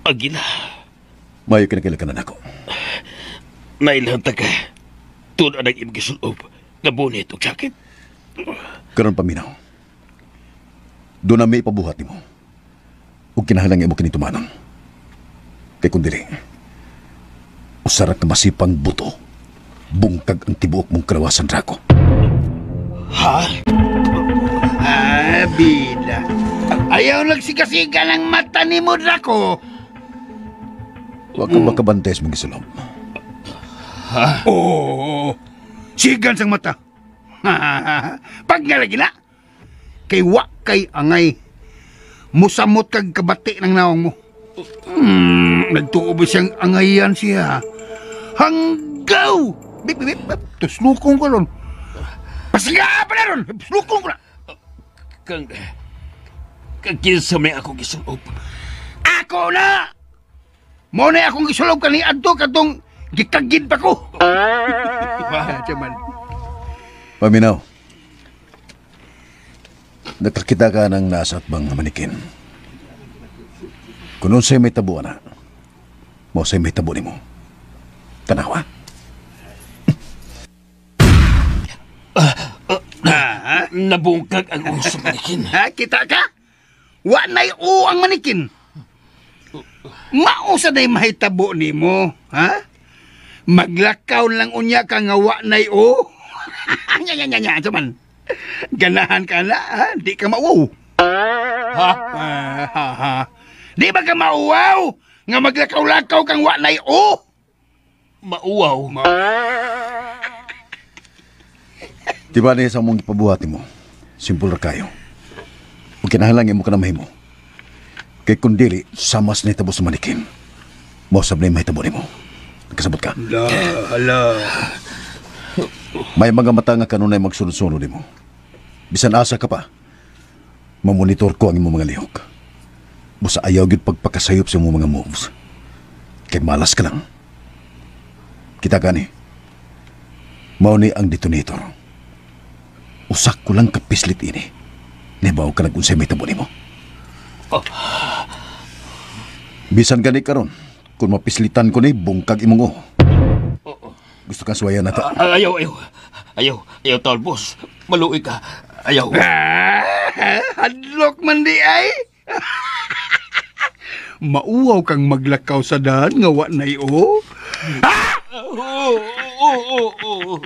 Agila. Mayo kinakilakanan ako. Nailhan ta ka. Tuna ng imong gisulob. Nga bonnet og jacket. Karon paminaw. Doon na may ipabuhat nimo. Ug kinahanglan imo kini tumanon. Kay kun dili, usara ka masipang buto. Bungkag ang tibuok mong kalawasan, Draco. Ha? Ah, bida. Ayaw nagsigasiga ng mata ni mo, Draco. Huwag kang makabantay sa mong gisulob. Ha? Oo. Sigan sang mata. Pag nga lagi na, kay wa kay angay. Musamot kag kabati ng naong mo. Nagtuo ba siyang angayan siya? Hanggaw! Bip, bip, bip. Tuslukong ko ron. Pasiga pa na ron! Tuslukong ko na! Kang... Kinsa may ako gisulob. Ako na! Mo na akong gisulob kani adto katong gikagid pa ko. Chairman. Paminaw. Nakakita ka ng nasa at bang manikin. Kung unsay may tabo na, mo say may tabo nimo. Tanawa. Nabungkag ang uso manikin. Ha, kita ka? Wa na'y u ang manikin. Mausa na'y mahitabo nimo, ha? Maglakaw lang unya ka nga wa na'y u. Nya nya nya nya, man. Ganahan ka na, ha? Di ka mauwaw. Ha? Ha, ha. Di ba ka mauwaw? Nga maglakaw-lakaw kang wa na'y u. Mauwaw? Di ba niya sa mong ipabuhati mo? Simple ra kayo. Ug kinahanglan mo ka na mahimo. Kay kung dili, samas na itabo sa manikin. Mosab na mahitabo nimo. Nagkasabot ka? Ala, ala. May mga mata nga kanunay magsunod-sunod nimo. Bisan asa ka pa, mamonitor ko ang imong mga lihok. Busa ayaw gyud pagpakasayop sa imong mga moves. Kay malas ka lang. Kita gani. Mao ni ang detonator. Usak ko lang kapislit ini. Nibaw ka nag-unsay may tabo nimo. Oh. Bisan gani karon, kung mapislitan ko ni bungkag imong uho. Gusto kang suwayan na ta? Ayaw, ayaw. Ayaw, ayaw tol, boss. Maluoy ka. Ayaw. Hadlok man di ay. Mauwaw kang maglakaw sa daan nga wa na'y uho. Oo.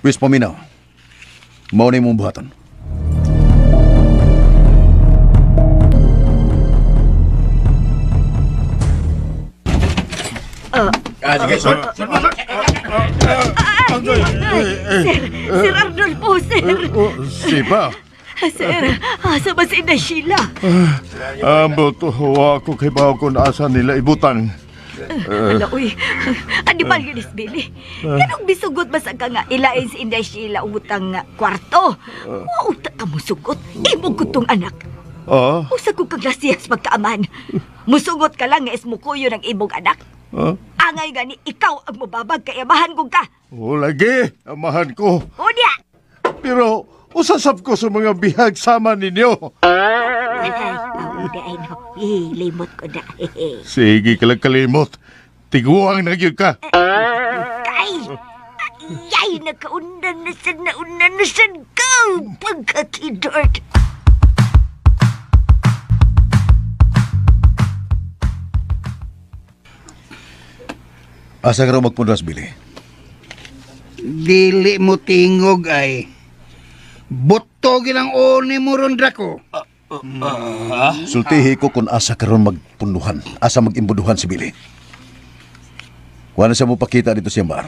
Wis paminaw. Mao na imong buhaton. Sige, sir. Sir Arnolfo, sir. Siba? Sir, asa ba si Inday Sheila? Ambot, wa ko kay bawo kung asa nila ibutang. Ala, uy. Animal yun is Billy. Kanong bisugot ba sa ka nga ilain si Inday Sheila utang kwarto? Wa ka musugot. Imong kutong anak. Usa ko kaglasiyas pagkaaman. Musugot ka lang nga ismukuyo ng imong anak. Angay gani, ikaw ang mababag kay amahan kong ka. O lagi, amahan ko. O niya. Pero usasap ko sa mga bihag sama ninyo. Ay, ay, no. Limot ko na. Sige ka lang kalimot. Tiguang na gyud ka. Kay, ay, nakaundan na sad, naundan na sad ka. Pagkakidort. Asa ka raw magpundas, Billy? Dili mo tingog ay. Buto ginang oni mo ron, Draco. Sultihi ko kung asa ka ron magpunduhan, asa mag-imbuduhan si Billy. Wala siya mo pakita dito siya bar.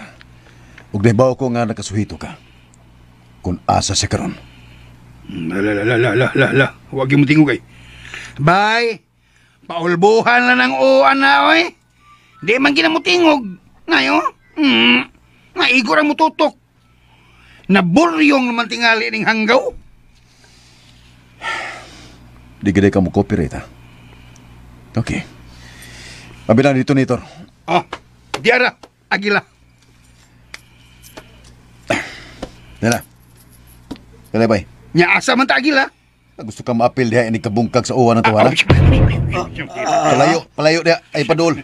Ug nahibaw ko nga nakasuhito ka. Kung asa siya karon. La la la la la la. Huwag mo tingog ay. Bye. Paulbuhan na ng uan na oy. Di man ginamutingog. Ngayon, naigo ra mo tutok. Naburyong naman tingali ning hanggaw. Di gid ka mo copyright, ha? Okay. Abi lang dito, Nitor. Oh, diara, agila. Dala. Dala, bay. Nya asa man ta agila? Gusto ka maapil diha ini kabungkag sa uwan ng tuwa. Palayo, palayo diha ay padul.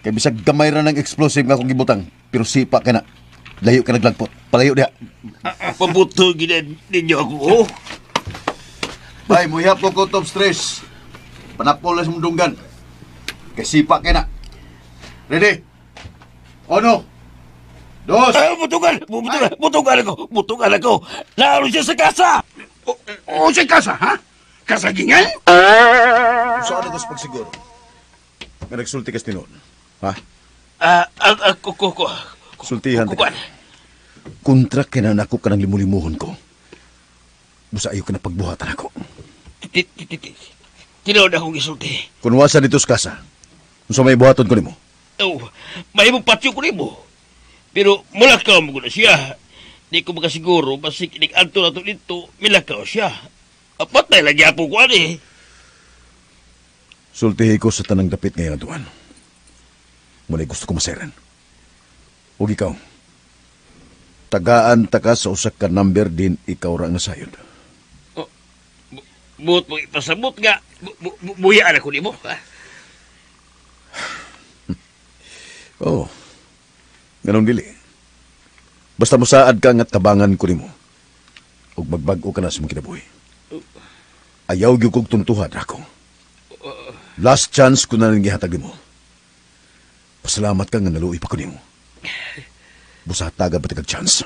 Kay bisag gamay ra ng explosive nga akong gibutang, pero sipa ka na. Layo ka naglagpot. Palayo diha. Pabuto gid ninyo ako. Oh. Bay, muhiyap ko ko top stress. Panapol na sa mundunggan. Kay sipa ka na. Ready? Uno. Dos. Ay, butugan! Butugan! Butugan ako! Butugan ako! Naroon siya sa kasa! O, sa kasa, ha? Kasagingan? Saan ako sa pagsiguro? Nga nagsulti kas tinuod. Ha? Ko. Sultihan ta ka. Kontra kinanako ka ng limulimuhon ko. Busa ayaw ka na pagbuhatan ako. Tinuod akong isulti. Kung wasa dito sa kasa, unsa may buhaton ko nimo? Oh, mahimong patyo ko nimo. Pero mulakaw mo ko na siya. Di ko makasiguro, basig inig-anto na to dito, milakaw siya. Patay lagi ako ko ani. Sultihi ko sa tanang dapit ngayong aduan. Muna gusto ko maseran. Ug ikaw, tagaan ta ka sa usa ka number din ikaw ra nga sayod. Oh, buot mo ipasabot nga, buyaan ako nimo. Ha? Oh, ganun dili. Basta musaad ka nga tabangan ko nimo. Ug magbag-o ka na sa imong kinabuhi. Ayaw gyud kog tuntuhan ako. Last chance ko na rin gihatag nimo. Pasalamat ka nga naluoy pa ko nimo. Busa hatagan pa kag chance.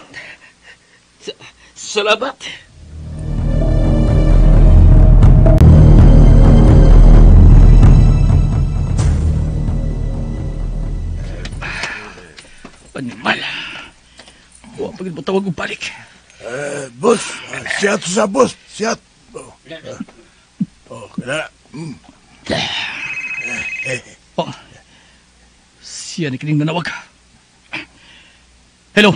Salamat. Animal. Wa pa gid mo tawag og balik. Boss, siyat sa boss, siyat. Oh, kaya. Oh. Siya ni kining nanawag. Hello.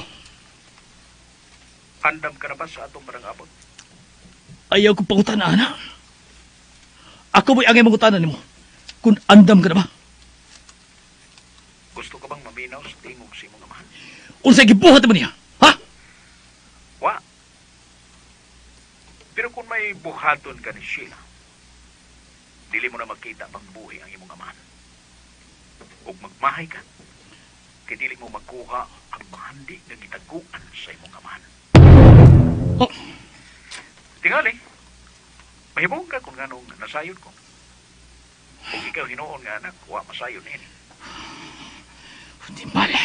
Andam ka na ba sa atong barangabot? Ayaw ko pangutana, ana. Ako ba'y angay mangutana nimo? Kung andam ka na ba? Gusto ka bang maminaw sa tingog sa imong amahan? Unsay gibuhat mo niya? Ha? Wa. Pero kung may buhaton ka ni Sheila, dili mo na makita pang buhi ang imong amahan. Ug magmahay ka, kay dili mo makuha ang bahandi nga gitaguan sa imong amahan. Oh. Tingali, mahibong ka kung nganong nasayod ko. Kung ikaw hinuon nga anak, wa masayod niini. Hindi mali.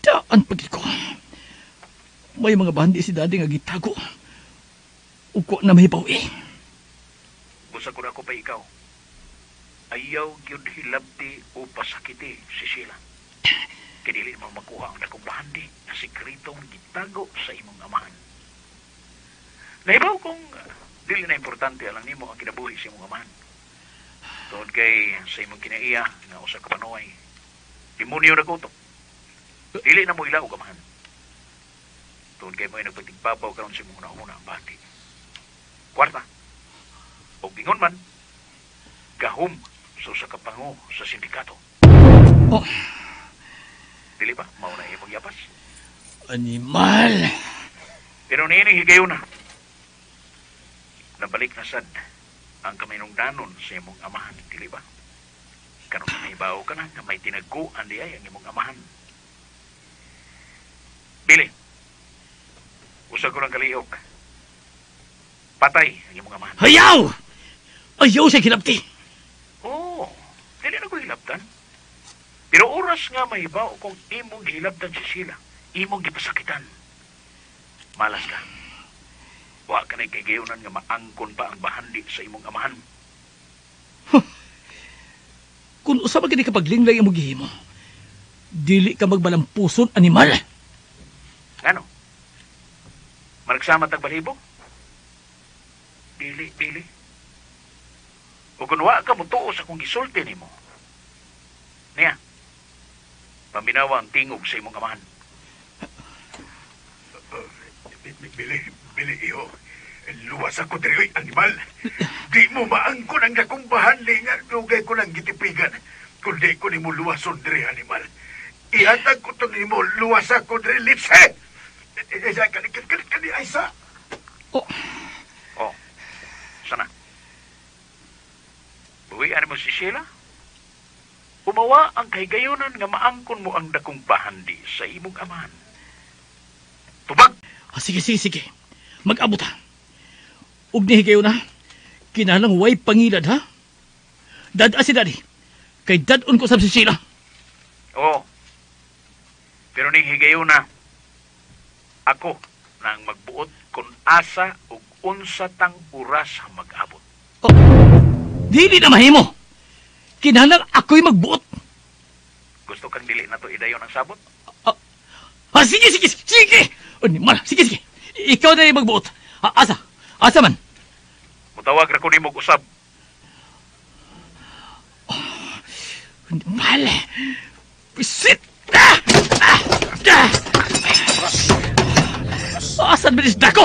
Daan pagid ko. May mga bahandi si Daddy nga gitago. Uko na mahibaw eh. Busa ko na ako pa ikaw. Ayaw gyud hilabti o pasakiti si Sheila. Kay dili mo makuha ang dakong bahandi na sekretong gitago sa imong amahan. Nahibaw kung dili na importante alang nimo ang kinabuhi sa imong amahan. Tungod kay sa imong kinaiya nga usa ka panuay, demonyo na kutok. Dili na mo ila og amahan. Tungod kay mo'y nagpatigbabaw karon sa imong una-una ang bati. Kwarta. O ingon man, gahom sa usa ka pango sa sindikato. Oh. Dili ba? Mao na imong yapas. Animal! Pero niini higayon na. Nabalik na sad ang kaminungdanon sa imong amahan, dili ba? Karon nahibaw ka na nga may tinaguan di ay ang imong amahan. Dili. Usa ko lang kalihok. Patay ang imong amahan. Ayaw! Ayaw siya hilabti! Oo, dili na ko hilabtan. Pero oras nga mahibaw kung imong gihilabtan si Sheila, imong gipasakitan. Malas ka. Wa ka na'y kagayunan nga maangkon pa ang bahandi sa imong amahan. Huh. Kung usa man kini kapaglinglay imong gihimo, dili ka magbalampuson, animal. Ano? Managsama tag balibo? Dili, dili. O kung wa ka mutuo sa kong gisulti nimo, niya, paminawa ang tingog sa imong amahan. Bili, bili, iho. Luwas ako diri, animal. Di mo maangkon ang dakong bahandi nga dugay ko lang gitipigan. Kundi ko nimo luwason diri, animal. Ihatag ko to nimo, luwas ako diri, litse! Kani, kani, kani, ay sa! Oh. Oh. Sana. Buwian mo si Sheila? Umawa ang kahigayunan nga maangkon mo ang dakong bahandi sa imong amahan. Tubag! Ah, sige, sige, sige. Mag-abot ha. Ug ni higayon ha. Kinahanglang way pangilad ha. Dad-a si Daddy. Kay dad-on ko sab si Sheila. Oo. Pero ning higayon na, ako na ang magbuot kung asa ug unsa tang oras mag-abot. Oh, dili na mahimo. Kinahanglang ako'y magbuot. Gusto kang dili na to idayon ang sabot? Sige, sige, sige! Animal, sige, sige. Ikaw na yung magbuot. Asa? Asa man? Mutawag ra ko nimo og usab. Oh, animal! Pisit! Asan bilis dako?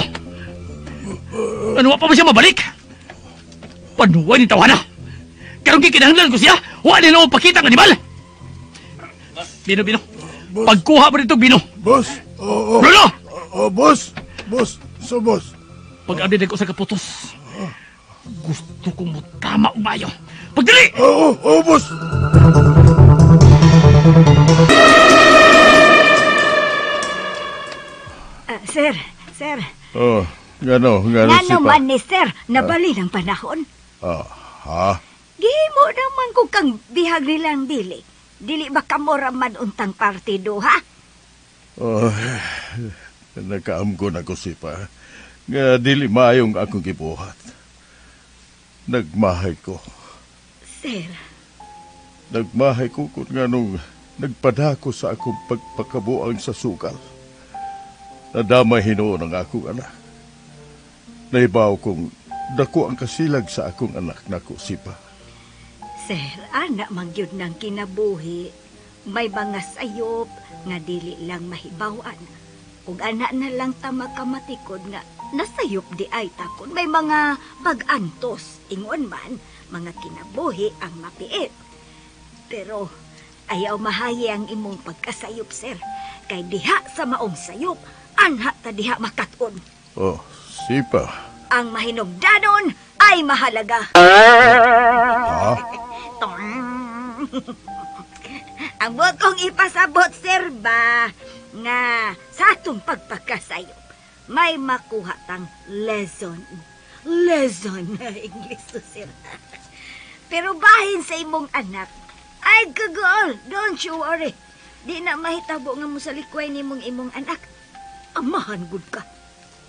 Ano pa ba siya mabalik? Panuway ni tawana. Karong gikinahanglan ko siya, wa nila ako pakita ng animal. Bino, Bino. Pagkuha mo dito, Bino. Boss! Oo. Bruno! Oh, boss! Boss! So, boss. Pag-abli ko sa kaputos, gusto kong mutama umayo. Pagdali! Oo, oo, boss! Sir, sir. Oh, gano Ngano sipa. man ni sir, nabali ng panahon. Ha? Gihimo naman ko kang bihag nilang dili. Dili ba kamura man untang partido, ha? Oh, nakaamgo na ko sipa. Nga dili maayong akong gibuhat. Nagmahay ko. Sir, Nagmahay ko kung nganong nagpadako sa akong pagpakabuang sa sukal. Nadamay hinuon ang akong anak. Naibaw kong dako ang kasilag sa akong anak nako sipa. Sir, ana man gyud ng kinabuhi. May mga sayop nga dili lang mahibawan. Ug ana na lang ta makamatikod nga nasayop di ay takon. May mga pag-antos, ingon man, mga kinabuhi ang mapiit. Pero ayaw mahayi ang imong pagkasayop, sir. Kay diha sa maong sayop, anha ta diha makat-on. Oh, sipa. Ang mahinugdanon ay mahalaga. Ha? Tong. Ang buot kong ipasabot, sir, ba, nga sa atong pagpagkasayop, may makuha tang lesson. Lesson, English to, sir. Pero bahin sa imong anak, ay kagol, don't you worry. Di na mahitabo nga musalikway nimong imong anak. Amahan gud ka.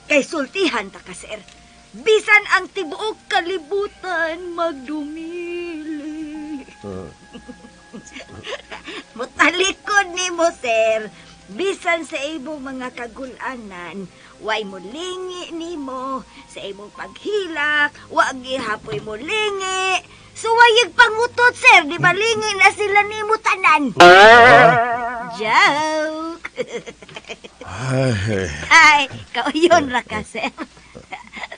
Kay sultihan ta ka, sir. Bisan ang tibuok kalibutan magdumili. Mutalikod nimo, sir. Bisan sa imong mga kagulanan, way mo lingi nimo sa imong paghilak, wa gihapoy mo lingi. Suwayag pangutot, sir, di ba lingi na sila nimo tanan? Joke. Ay, Ay, kauyon ra ka, sir.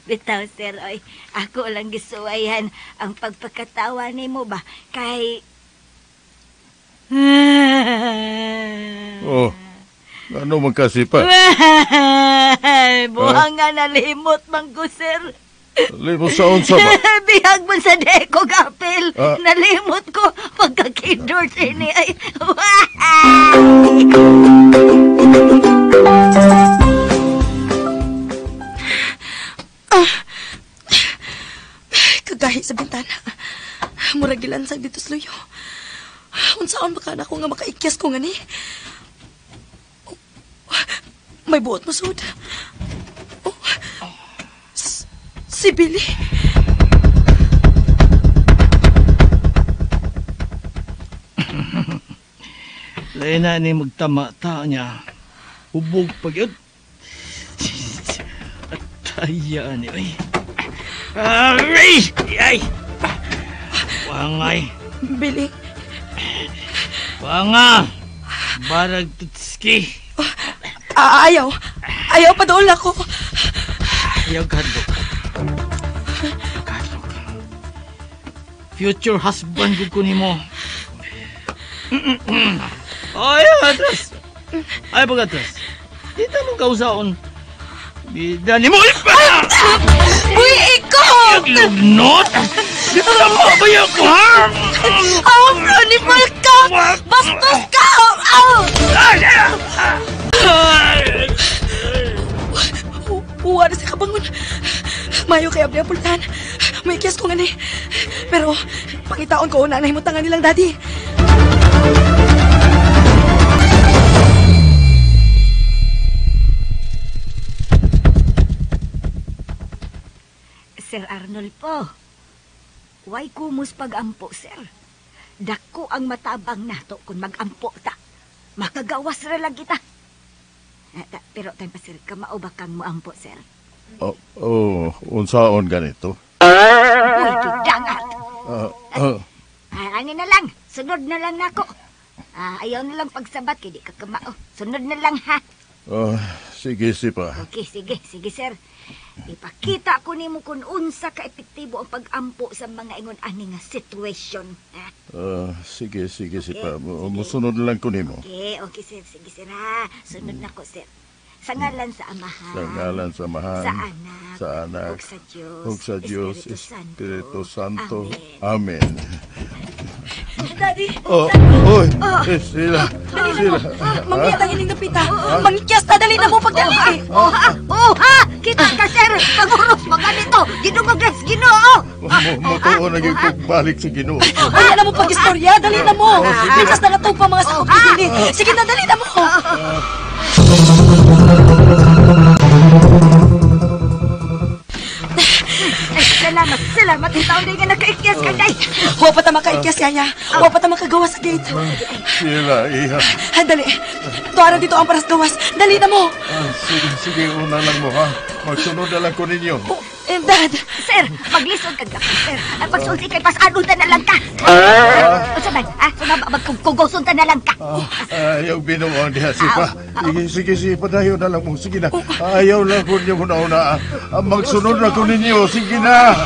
Bitaw, sir, oy. Ako lang gisuwayan ang pagpakatawa nimo ba kay oh, ano man kasi pa? Buhang nga nalimot man ko, sir. Limot sa unsa ba? Bihag mo sa deko, gapil. Ah. Nalimot ko pagkakindor sini ay. Kagahi sa bintana. Murag gilansag dito sa luyo. Unsaon ba ka na ako nga makaikyas ko nga ni? May buot mo sud. Oh, si Billy. Lain na ni magtama-ta niya. Hubog pag yun. At taya ni. Ay. Aray! Ay! Wangay. Billy. Wanga! Barag tutski. Ayaw. Ayaw, padool ako. Ayaw, kadlok. Kadlok. Future husband ko nimo. Ay, atras. Ay, pag-atras. Dito mong kausaon. Bida ni mo. Uy, ikaw! Lugnot! Tama ba yung ko, ha? Aw, animal ka! Bastos ka! Aw! Uwa na sa kabangon. Mayo kay abli ang pultahan. May kiyas ko nga ni. Pero, pangitaon ko una na himutangan nilang daddy. Sir Arnold po, way kumus pag-ampo, sir. Dako ang matabang nato kung mag-ampo ta. Makagawas ra lang kita. Pero tayo pa, sir, kamao ba kang moampo, sir? Oh, oh, unsaon ganito? Uy, gidangat! Ani na lang, sunod na lang nako. Ayaw na lang pagsabat, kay di ka kamao. Sunod na lang, ha? Oh, Sige, Sipa. Okay, sige, sige sir. Ipakita ko nimo kung unsa ka epektibo ang pag-ampo sa mga ingon ani nga situation. Ha? Sige, sige, Sipa. Musunod lang ko nimo. Okay, okay sir, sige sir ha. Sunod na ko sir. Sa ngalan sa Amahan. Sa ngalan sa Amahan. Sa Anak. Sa Anak. Ug sa Dios. Ug sa Dios, Espiritu Espiritu Santo. Amen. Amen. Daddy! Oh, oy, eh, sila. Dali na mo! Mangita ang ining dapita! Mangikyas na! Dali na mo pagdali! Oh, ha! Oh, ha! Kita ka, sir! Panguros pa ganito! Ginoo, guys! Ginoo! Mutuo na gyud kog balik sa Ginoo. Wala na mo pag-istorya! Dali na mo! Oh, sige. Likas na nga pa mga sakop ni Dili! Sige na, dali na mo! Ay, salamat, salamat. Ang taon din nga nakaikyas ka, day. Wa pa ta makaikyas, Yaya. Wa pa ta makagawa sa gate. Sila, iha. Dali. Tuwara dito ang paras gawas. Dali na mo. Sige, sige, una lang mo, ha? Magsunod na lang ko ninyo. Dad. Sir, maglisod ka gapon, sir. Ang pagsulti kay pasanutan na lang ka. Unsa man? Ah, magkugosun ta na lang ka. Ayaw binuang diha, Sipa. Sige, sige, sige, padayon na lang mo. Sige na. Ayaw lang ko ninyo muna-una. Magsunod na ko ninyo. Sige na.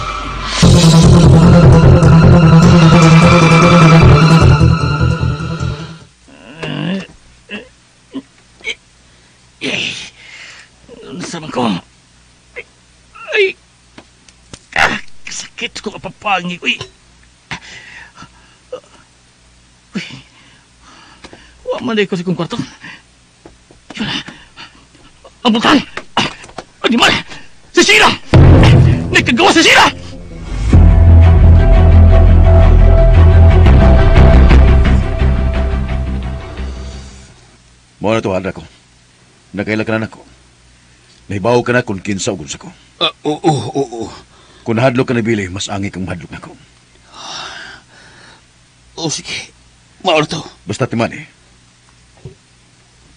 Unsa man ko? Ay! Kasakit ko kapapangi. Uy! Uy! Wa man ko sa kong kwarto. Yun na. Ang butan! Animal! Si Sheila! Nagkagawa si Sheila! Mao na to, hada ko. Nakaila ka na nako. Nahibaw ka na kung kinsa o kunsa ko. Oo, oo. Kung nahadlok ka na, Billy, mas angi kang mahadlok na ko. Oo, sige. Mao na to. Basta timan eh.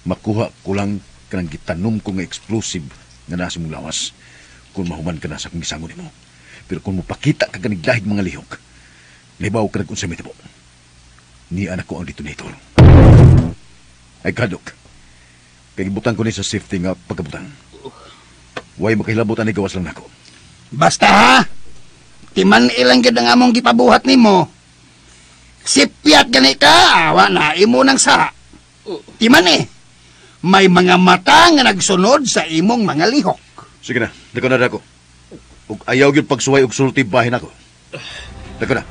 Makuha ko lang kanang gitanom ko nga explosive nga nasa mong lawas kung mahuman ka na sa kong gisangon nimo. Pero kung mapakita ka ganig lahig mga lihok, nahibaw ka na kung sa mitabo. Ni anak ko ang detonator. Ay kadok. Kay gibutang ko ni sa safety nga pagkabutang. Way makahilabot ani gawas lang nako. Basta ha, timan ilang gid ang among gipabuhat nimo. Sipyat gani ka, awa na imo nang sa. Timan eh, may mga mata nga nagsunod sa imong mga lihok. Sige na, dako na dako. Ug ayaw gyud pagsuway og sulti bahin ako. Dako na.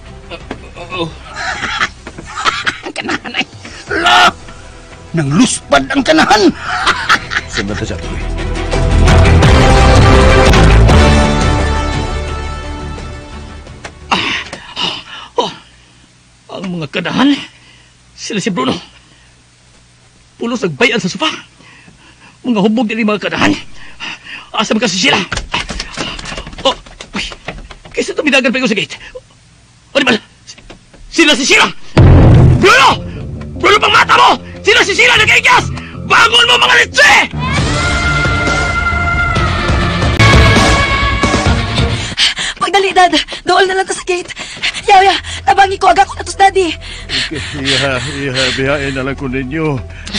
Ang kanahan ay, la! Nang luspad ang kanahan. Sundan ta siya tuloy. Ang mga kanahan, sila si Bruno. Pulos nagbayan sa sofa. Mga hubog din mga kanahan. Asa man kasi sila? Oh, uy, kaysa tumidagan pa sa gate. O di ba? Sila si Sheila! Bruno! Bruno, pang mata mo! Sila si Sheila nagkaikas! Bangon mo mga litse! Pagdali, Dad. Dool na lang ta sa gate. Yaya, tabangi ko. Aga ko na tos, Daddy. Okay, iha, iha, bihain na lang ko ninyo.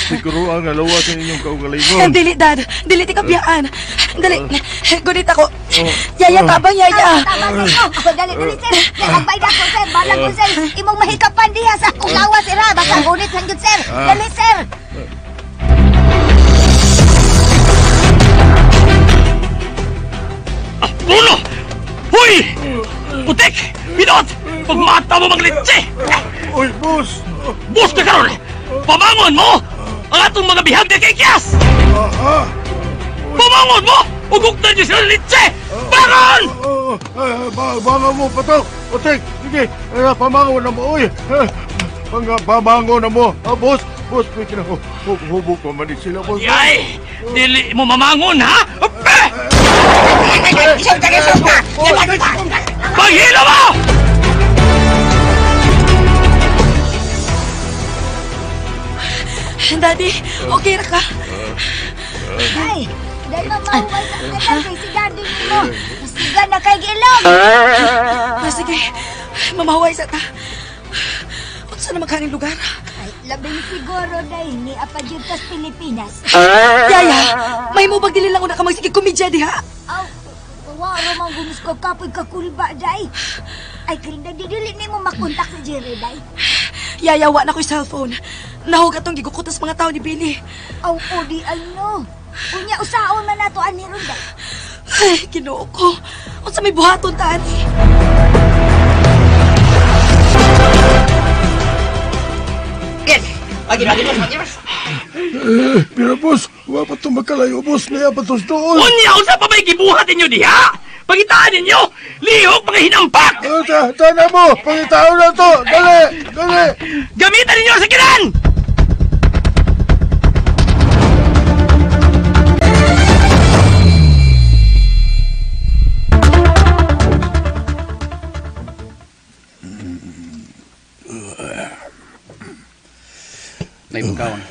Siguro ang alawa sa inyong kaugalingon. Dili, Dad. Dili, ti kabiyaan. Dali. Gunit ako. Yaya, tabang, Yaya. Tabang ko. Ako, dali, dali, sir. Nagbay na ko, sir. Balag ko, sir. Imong mahikapan diha sa akong lawa, sir. Basta gunit lang yun, sir. Dali, sir. Bruno! Huy! Putik! Pinot! Pagmata mo maglitse! Uy, boss! Boss ka karon! Pamangon mo! Ang atong mga bihag na kikyas! Pamangon mo! Uguktan niyo sila litse! Bangon! Bangon mo, patok! Putik! Sige! Pamangon na mo, uy! Pamangon na mo! Boss! Boss, pwede na hubog pa man sila, boss! Yay! Dili mo mamangon, ha? Paghila mo! Daddy, okay ra ka? Ay, dahil mamahuway sa kanan kay si Daddy mo. Siga na kay Gilong. Sige, mamahuway sa ta. Unsa na magkaning lugar? Ay, labing siguro, day, ni apa jud tas Pilipinas. Yaya, may mo bag dili lang una ka magsigig komedya diha. Aw, wa ra man gumis ko kapoy kakulba, day. Ay, Krinda, di dili nimo makontak si Jerry, day. Yaya, wa na ko'y cellphone. Nahog atong gigukutas mga tao ni Billy. Aw, o di ay no. Unya, usaon man nato ani ron, day. Ay, Ginoo ko. Unsa may buhaton ta ani? Agi, agi, boss, agi, boss. Eh, pero boss, wa pa ito makalayo, boss. Niya pa ito doon. Unya, unsa pa may gibuhat ninyo diha? Pangitaan ninyo! Lihok mga hinampak! Tana mo! Pangitaon na to! Dali! Dali! Gamitan ninyo ang sakinan! Nay pagkaon.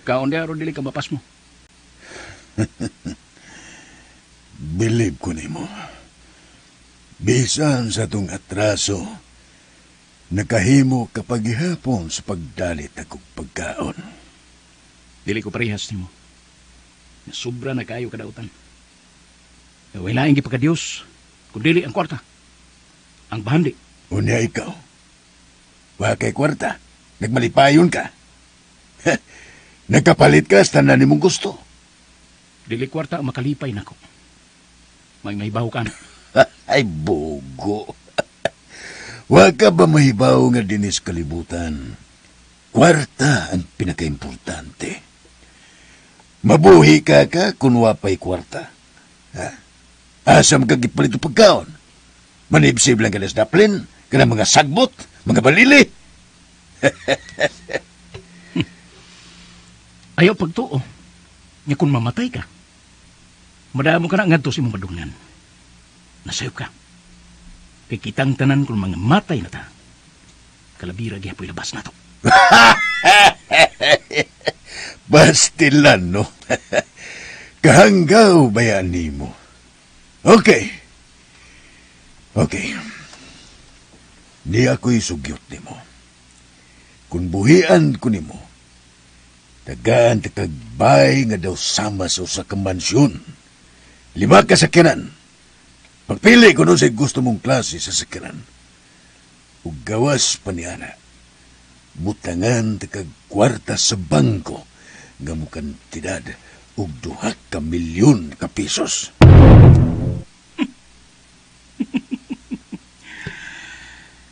Kaon diha aron dili ka mapas mo. Bilib ko nimo. Bisan sa tong atraso, nakahimo kapag gihapon sa pagdalit akong pagkaon. Dili ko parehas nimo. Sobra na kaayo kadautan. Wala ang gipagka-Dios, kun dili ang kwarta. Ang bahandi. Unya ikaw. Wa kay kwarta. Nagmalipayon ka. Nagkapalit ka sa tanan nimong gusto. Dili kwarta ang makalipay nako. May mahibaw ka na. Ay, bogo. Wa ka ba mahibaw nga dinis kalibutan? Kwarta ang pinakaimportante. Mabuhi ka ka kung wa pa'y kwarta. Ha? Asam ka gipalit og pagkaon. Manibsib lang ka na sa daplin, kanang mga sagbot, mga balili. Ayaw pagtuo. Nga kung mamatay ka, madamo ka na ngadto sa imong madungan. Nasayop ka. Kay kitang tanan kung mga matay na ta, kalabira gihapoy labas na to. Bastilan, no? Kahanggaw bayan nimo. Okay. Okay. Di ako'y sugyot nimo. Kung buhian ko nimo, tagaan takagbay nga daw sama sa usa ka mansyon. 5 ka sakyanan. Pagpili ko nun sa gusto mong klase sa sakyanan. Ug gawas pa niana, butangan takag kwarta sa bangko nga mukantidad og 2 ka milyon ka pesos.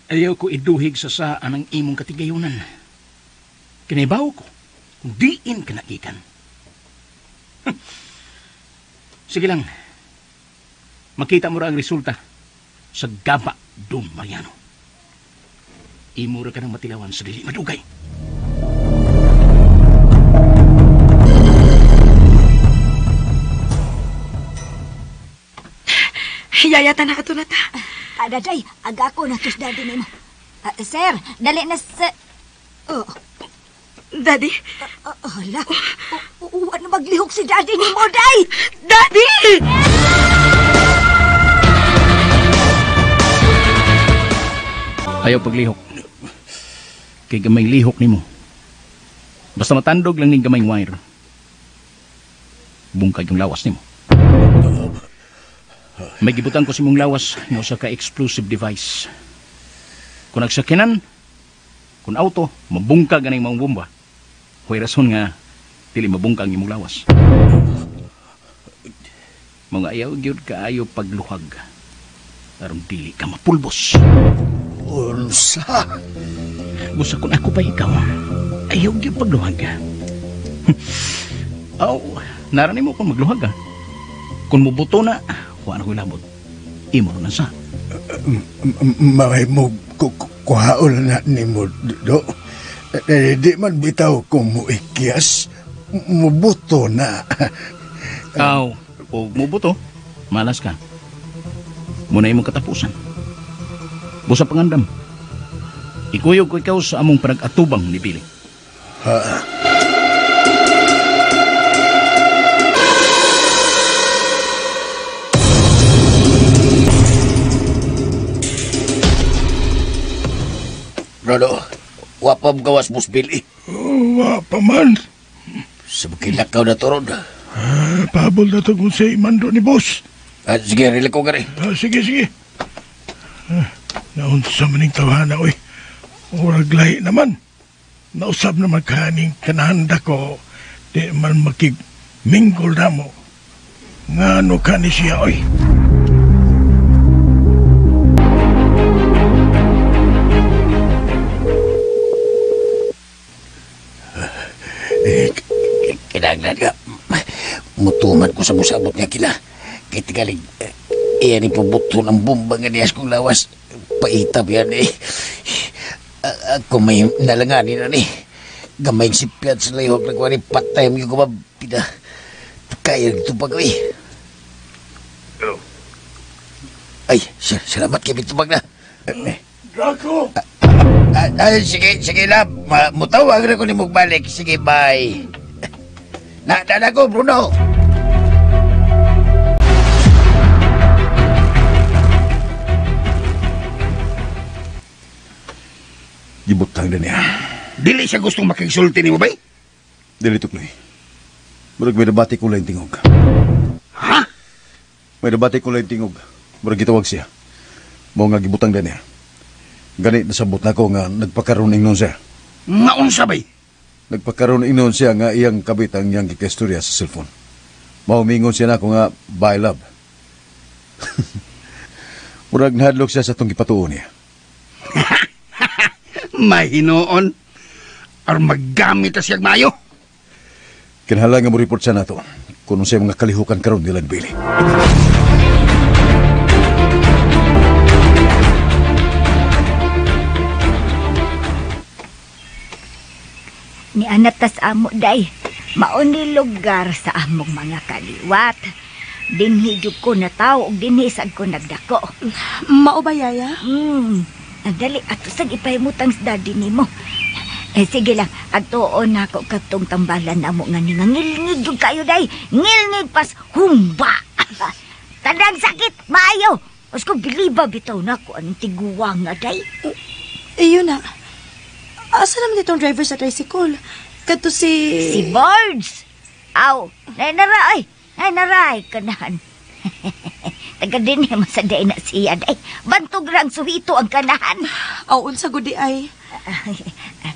Ayaw ko iduhig sa saan ang imong katigayunan. Kinibaw ko, kung diin ka nakikan. Sige lang, makita mo ra ang resulta sa gaba, Dong Mariano. Imo ra ka ng matilawan sa dili madugay. Yaya, tanak ato na ta. Adaday, aga ko na tus daddy nimo. Sir, dali na sa... Oh. Daddy? Hala, ano maglihok si daddy nimo, day? Daddy! Ayaw paglihok. Kay gamay lihok nimo. Basta matandog lang ning gamay wire. Bungkag yung lawas nimo. May gibutan ko sa imong lawas nga usa ka explosive device. Kung nagsakyanan, kung auto, mabungkag ang imong bomba. Huwag rason nga dili mabungkag ang imong lawas. Mga ayaw gyud kaayo pagluhag aron dili ka mapulbos. Unsa? Busa kung ako pa ikaw, ayaw gyud pagluhag. Aw, narani mo kung magluhag. Kung mubuto na, wa na ko'y labot. Imo na sa. Mamay mo, kuhaon na ni mo, do. Di man bitaw kung muikyas, mubuto na. Aw, o mubuto, malas ka. Muna imong katapusan. Busa pangandam. Ikuyog ko ikaw sa among panag-atubang ni Billy. Ha? Rodo, Wa pa gawas mo bill eh. Oh, wa pa man. Sa makilakaw na to ron. Pabol na to kung sa imando ni boss. Sige, relax ko gari. Sige, sige. Naunsa maning tawhana, oy. Murag lahi naman. Nausab naman kaning kanahanda ko. Di man makigminggol na mo. Ngano ka ni siya, oy. Kinahanglan ka. Mutuman ko sa musabot nga kila. Kaya tigaling, iyan ipabuto ng bomba nga niyas kong lawas. Paitab yan eh. Ako may nalanganin na ni. Gamay sipyat sa layhok na kuha ni patay mo yung kumabida. Kaya nagtupag ko eh. Hello. Ay, salamat kay bitubag na. Draco! Sige, sige lang. Mutawag na ko ni magbalik. Sige, bye. Nadala ko, Bruno. Gibutang na niya. Dili siya gustong makigsulti ni mo, bay? Dili, Tukloy. Murag may nabati ko lang tingog. Ha? May nabati ko lang tingog. Murag gitawag siya. Mao nga gibutang na niya. Gani, nasabot na ko nga nagpakaroon ingnon siya. Nga unsa, bay? Nagpakaroon ingnon siya nga iyang kabit ang iyang gikastorya sa cellphone. Mao mingon siya na ako nga, bye love. Murag nahadlok siya sa itong gipatuon niya. Mahinoon. Ar maggamit na siyang mayo. Kinahanglan nga mo report siya nato kung unsay mga kalihukan karon nila ni Billy. Ni anatas amo day, mauni lugar sa among mga kaliwat. Dinhi jud ko natawo og dinhi sad ko nagdako. Mao ba, Yaya? Dali ato sag ipahimutang sa daddy nimo. Eh, sige lang, agtuon nako katong tambalan namo nga ningangilngig jud kayo day. Ngilngig pas humba. Tanang sakit maayo. Usko biliba bitaw nako anong tiguwang nga day. Iyon na. Asa naman itong driver sa tricycle? Kadto si... Si Birds! Aw, nanaray! Nanaray kanahan. Taga din niya masaday na siya, day. Bantog rang suhito ang kanahan. Aw, unsa gudi ay.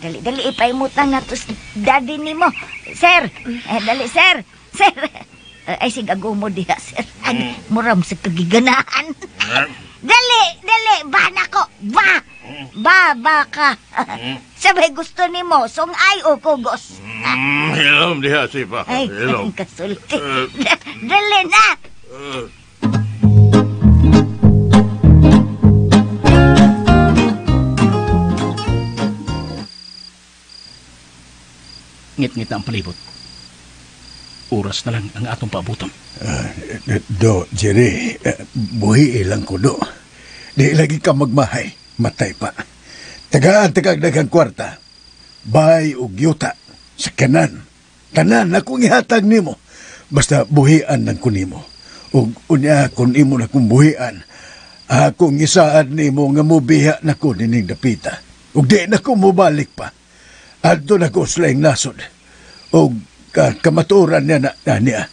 Dali, dali, ipahimutang na to daddy nimo. Sir, dali, sir. Sir. Ay, sigago mo diha, sir. Ay, muram sa kagiganahan. Dali, dali, ba na ko, ba! Ba, ba ka. Sabay gusto nimo, sungay o kugos. Hilom diha, sipa. Ay, hilom. Kasulti. Dali na! Ngit-ngit na ang palibot. Oras na lang ang atong paabuton. Do, Jerry, buhi lang ko, do. Di lagi ka magmahay, matay pa. Tagaan tagagdagang kwarta, bay og yuta, sa kanan. Tanan akong ihatag nimo. Basta buhian ng kunimo. Ug unya kun imo na kong buhian, akong isaad nimo nga mubiha na ko nining dapita. Ug di na ko mubalik pa. Adto na ko sa laing nasod. Ug kamatuoran niya na niya.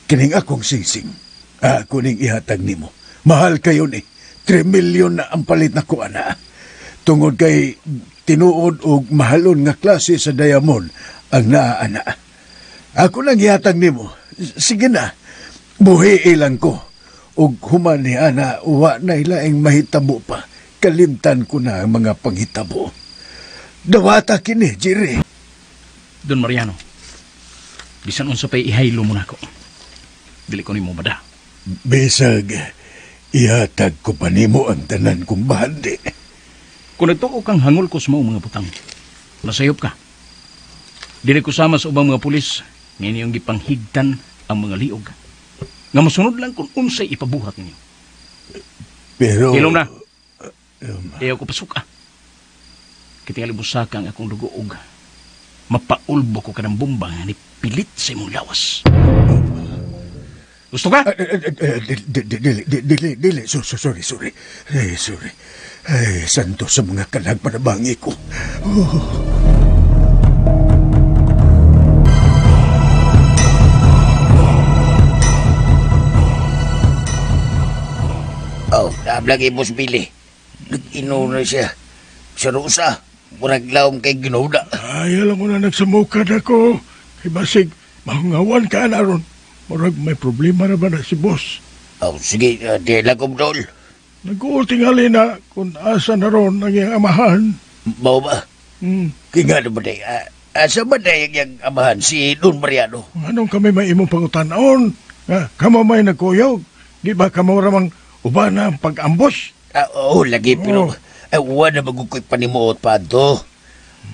Kining akong singsing. Ako ning ihatag nimo. Mahal kayo ni. 3 milyon na ang palit na ko, ana. Tungod kay tinuod og mahalon nga klase sa diamond ang naa, ana. Ako nang ihatag nimo. Sige na. Buhi ilang ko. Og human ni ana, wa na ilaing mahitabo pa. Kalimtan ko na ang mga panghitabo. Dawata kini, Jerry. Don Mariano, bisan unsa pa'y ihaylo mo nako. Dili ko nimo bada. Bisag, ihatag ko pa nimo ang tanan kong bahandi. Kung nagtuo kang hangol ko sa mga butang, nasayop ka. Dili ko sama sa ubang mga pulis, ngayon yung gipanghigtan ang mga liog. Nga masunod lang kung unsay ipabuhat ninyo. Pero... Hilom na. Ayaw ko pasuka. Kitingali busaka ang akong dugoog. Mapaulbo ko ka ng bomba nga nipilit sa imong lawas. Gusto ka? Dili, dili, dili. Sorry, sorry. Ay, sorry. Ay, santo sa mga kalag panabangi ko. Oh. Oh, lagi Boss Billy. Nag-ino na siya. Sa Rosa, murag lawom kay ginuda. Ay, alam ko na nagsamukad ako. Kay basig, mahungawan ka na ron. Murag may problema na ba na si boss? Oh, sige, di lang kong dol. Nag-uutingali na kung asa na ron ang iyang amahan. Mau ba? Kaya nga naman day, asa ba day ang iyang amahan si Don Mariano? Anong kami may imong pangutanaon? Kamo may nagkuyog? Di ba kamo ramang uban na ang pag-ambos? Oo, lagi, pero uwa na magukoy panimuot pa ito.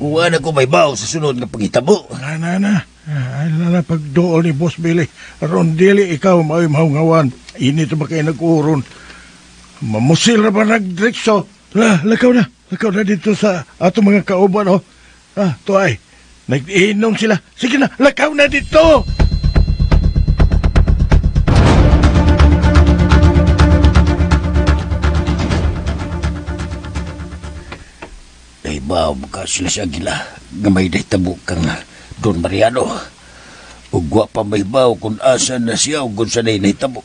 Uwa na ko may baw sa sunod nga pangitabo. Na, na, na. Ay, na, na, pagdool ni Boss Billy. Aron dili ikaw mao'y mahungawan. Init ba kayo nag-uron? Mamusil na ba nagdrekso? Lakaw na. Lakaw na dito sa atong mga kauban, oh. Ah, to ay. Nag-iinom sila. Sige na, lakaw na dito! Ay ba, mukha sila sa Aguila nga may dahitabo kang Don Mariano. Ugwa pa may baw kung asa na siya o kung sanay nahitabo.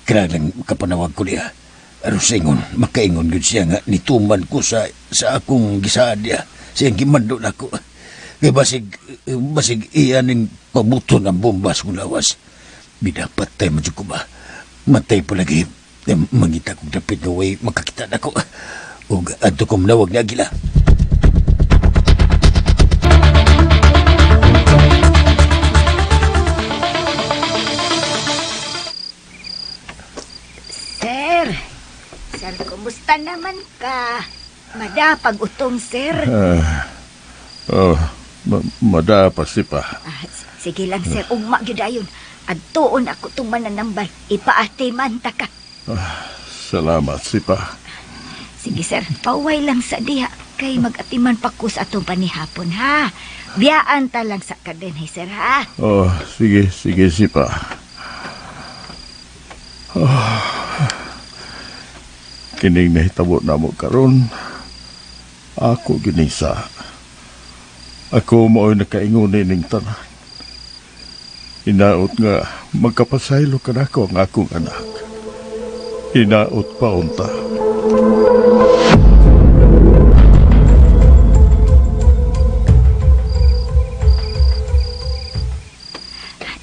Kailangan kapanawag ko niya. Aron sa ingon, makaingon yun siya nga nituman ko sa akong gisaad niya. Siyang gimando na ko. Kaya basig iyaning pabuto ng bomba sa kong lawas. Binapatay mo ko ba? Matay pa lagi. Mangita kong dapit na way makakita na ko. Ug adto kong nawag ni Aguila. Sir, sir, kumusta naman ka? Madapag utong, sir. Madapa si pa. Sige lang, sir. Ugma gyud ayon. Adtuon ako itong mananambal. Ipaatiman ta ka. Salamat, si pa. Sige, sir. Paway lang sa diha. Kay mag-atiman pa ko sa atong panihapon, ha? Biyaan ta lang sa kaden, hey, sir, ha? Oh, sige, sige, si pa. Oh. Kining nahitabo na mo karon. Ako ginisa. Ako mao'y nakaingon ning tanan. Hinaot nga magkapasaylo ka nako ang akong anak. Hinaot pa unta.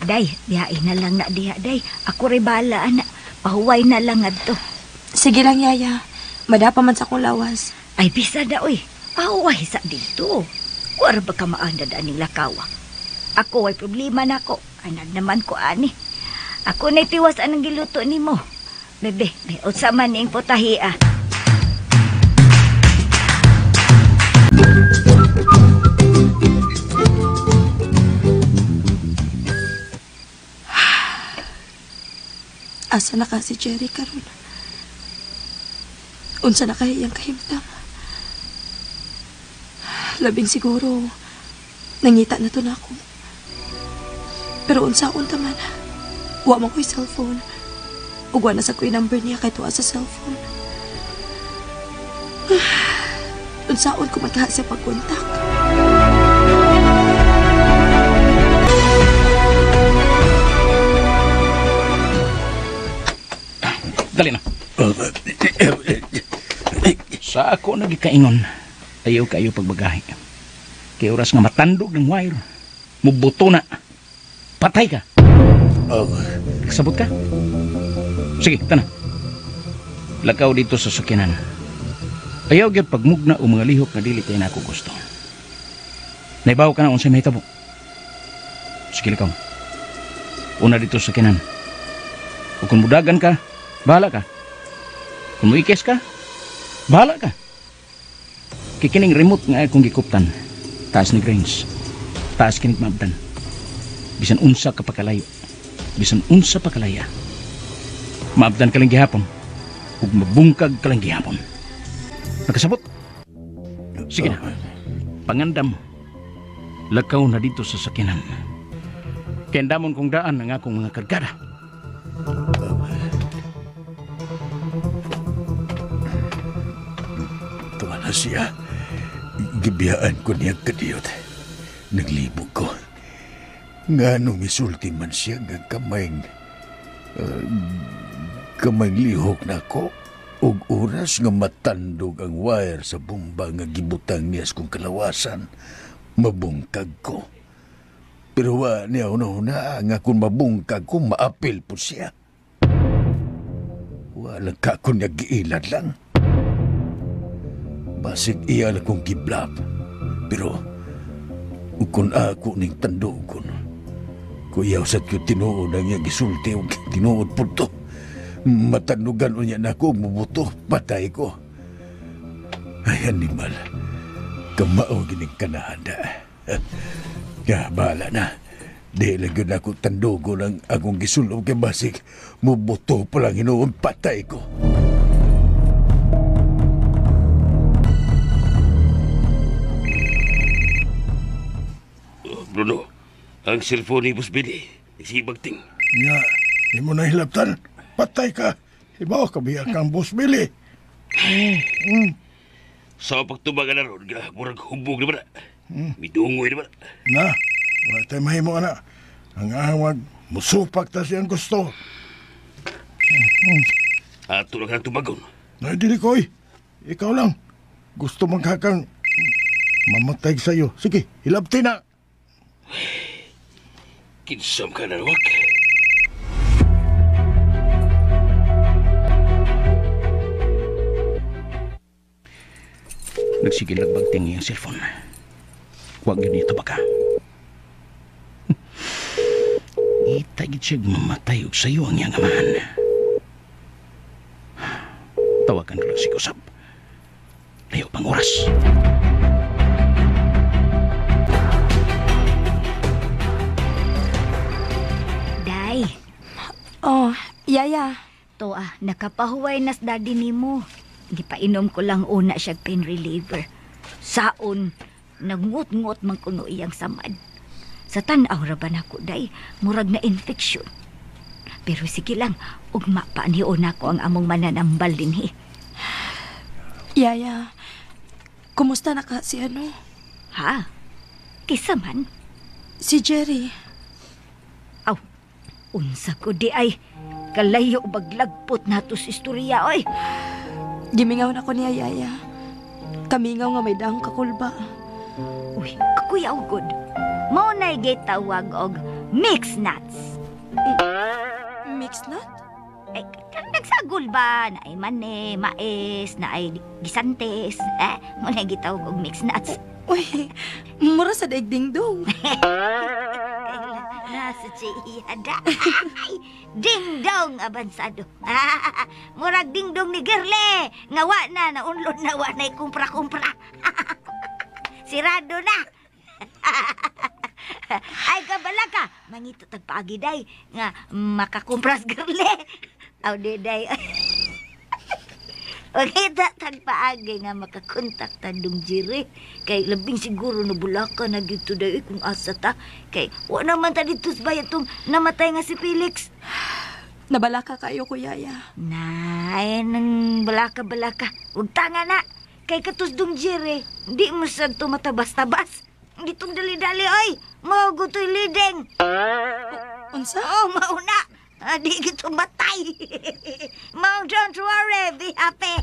Day, biyain na lang na diha, day. Ako rin bahala, anak. Pahuway na lang adto. Sige lang, Yaya. Madapa man sa akong lawas. Ay, bisa da, oy. Pahuway sa dito. Wara ba ka maanda aning lakawa? Ako ay problema na ko. Anad naman ko, ani. Ako na'y tiwas anang giluto ni mo. Bebe, may utsa man ning putahi, ah. Asa na ka si Jerry karon? Unsa na kay iyang kahimtang? Labing siguro nangita na to na ako. Pero unsa unta man, wa man ko'y cellphone. Ug wa na sa ko'y number niya kay tuwa sa cellphone. Unsaon ko man kaha siya pagkontak. Dali na. Sa ako nagikaingon, ayaw kayo pagbagahi. Kay oras nga matandog ng wire, mubuto na. Patay ka. Kasabot ka? Sige, tana. Lakaw dito sa sakyanan. Ayaw gyud pagmugna o mga lihok na dili kay nako gusto. Naibaw ka na unsay mahitabo. Sige, lakaw. Una dito sa sakyanan. O kung mudagan ka, bahala ka. Kung muikes ka, bahala ka. Kikining remote nga akong gikuptan. Taas ni range. Taas kinig maabdan. Bisan unsa ka pakalayo. Bisan unsa pa kalaya. Maabdan ka lang gihapon. Ug mabungkag ka lang gihapon. Nakasabot? Sige na. Pangandam. Lakaw na dito sa sakyanan. Kaya andamon kong daan ang akong mga kargada. Tuwa na siya. Gibiyaan ko niya kadiyot. Naglibog ko. Nga nung isulti man siya nga kamayng lihok na ko og oras nga matandog ang wire sa bomba nga gibutang niya sa kong kalawasan, mabungkag ko. Pero wa niya una-una nga kung mabungkag ko, maapil po siya. Wala ka ko niya giilad lang. Basig iya lang kong giblap. Pero kung ako ning tandugon, kuyaw sa ko tinuod ang iya gisulti o tinuod po to. Matandugan o niya na ako, mubuto, patay ko. Ay, animal, kamao gining kanahanda. Ya, bahala na. Di lang yun ako tandugon ang akong gisulong kay basig. Mubuto pa lang hinuon, patay ko. Bruno, ang cellphone ni Boss Billy, nagsibagting. Ya, di mo nahilabtan. Patay ka. Ibaw ka biya kang Boss Billy. Sa pagtubagan na ron, murag hubog na ba na? Midungoy na ba na? Na, wala tayo mahimo na. Ang awag, musupak ta siyang gusto. Ato lang kang tubagon. Ay, dili ko. Ikaw lang. Gusto magkakang mamatay sa'yo. Sige, hilabti na. Kinsam ka na, wak. Nagsigil nagbagting iyang cellphone. Huwag yun ito baka. Itagit siya mamatay og sayo ang iyang amahan. Tawagan ko lang si Kusap. Layo pang oras. Day. Oh, Yaya. To ah, nakapahuway nas daddy nimo. Gipainom ko lang una siya pain reliever. Saon, nagngut-ngut man kuno iyang samad. Sa tan-aw ra ba nako day, murag na infection. Pero sige lang, ugma pa ni una ko ang among mananambal dinhi. Yaya, kumusta na ka si ano? Ha? Kisa man? Si Jerry. Aw, unsa ko di ay, kalayo baglagpot nato sa istorya, oy. Gimingaw na ko niya, Yaya. Kamingaw nga may daang kakulba. Uy, kakuyaw good. Mao na'y gitawag og mixed nuts. Mixed nut? Ay, nagsagol ba? Naay mani, mais, naay gisantes. Eh, mao na'y gitawag og mixed nuts. Uy, mura sa daig dingdong. Nasa siya da. Dingdong abansado. Murag dingdong ni Girle. Nga wa na, naunlod na wa na'y kumpra-kumpra. Sirado na. Ay, kabala ka. Mangito tagpaagi day. Nga makakumpras Girle. Aw, di day. Mangita tagpaagi nga makakontak tandong Jerry. Kay labing siguro na bulaka na gito day kung asa ta. Kay wa naman ta dito sa bayan tong namatay nga si Felix. Nabalaka kayo ko, Yaya. Nay, nang balaka-balaka. Huwag tanga na. Kay katusdong Jerry, di mo sad tumatabas-tabas. Hindi tong dali-dali, oy. Mao guto'y lideng. Unsa? Oh, mauna. Di gito matay. Mao, don't worry. Be happy.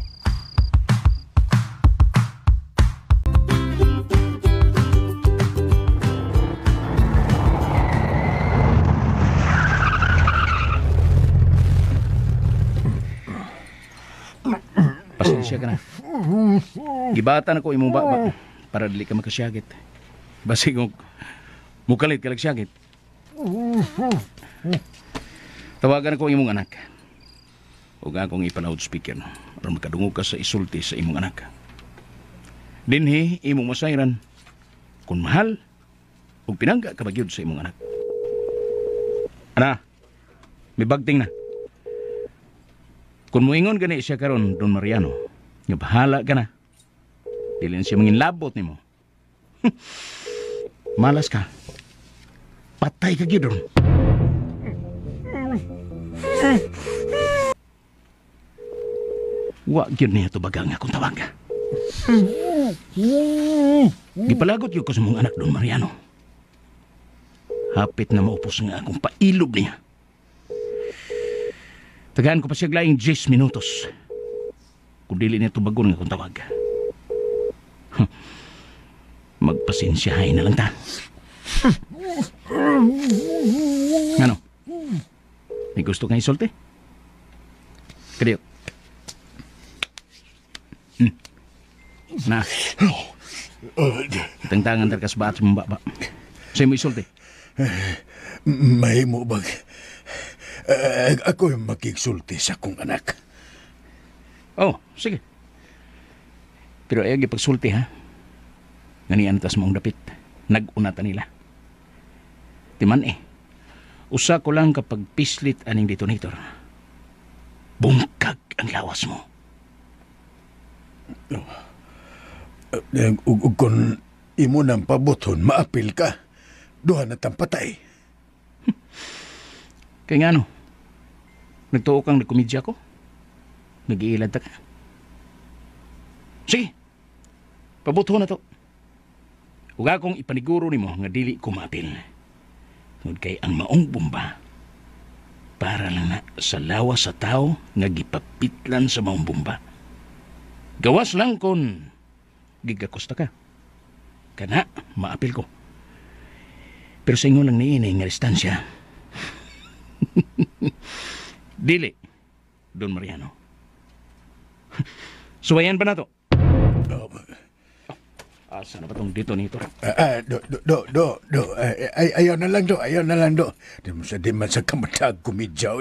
Pasensya ka na. Gibatan ako imong baba para dili ka makasyagit. Basig mukalit ka lagsyagit. Tawagan ako imong anak. Ug akong ipa-loudspeaker aron makadungog ka sa isulti sa imong anak. Dinhi imong masayran kung mahal ug pinangga ka ba gyud sa imong anak. Ana, may bagting na. Kung moingon gani siya karon Don Mariano, nga bahala ka na. Dili na siya manginlabot nimo. Malas ka. Patay ka gyud ron. Wa gyud niya tubaga nga akong tawag. Gipalagot gyud ko sa mong anak, Don Mariano. Hapit na maupos nga akong pailob niya. Tagaan ko pa siya laing 10 minutos. Kung dili niya tubagon nga akong tawag. Magpasensyahay na lang ta. Ano? May gusto kang isulti? Kadiyo. Na. Tangtangan tarkas baat sa mong baba. Sa'yo mo isulti? Mahimo bag. Ako yung makigsulti sa akong anak. Oh, sige. Pero ayaw gipagsulti ha. Nganian tas mong dapit. Nag-una ta nila. Timan eh. Usa ko lang kapag pislit aning detonator. Bungkag ang lawas mo. Ug kung imo nang pabuton, maapil ka. Duha na tang patay. Kaya nga ano, nagtuo kang nagkomedya ko? Nag-iilad ta ka? Sige, pabuto na to. Ug akong ipaniguro nimo nga dili ko maapil. Tungod kay ang maong bomba, para lang na sa lawas sa tao nga gipapitlan sa maong bomba. Gawas lang kon gigakusta ka. Kana, maapil ko. Pero sa ingon lang niini nga distansya. Dili, Don Mariano. Suwayan pa na to. Asa na ba itong detonator? Do. Ayaw na lang, do. Ayaw na lang, do. Di man sa kamatag kumidyaw.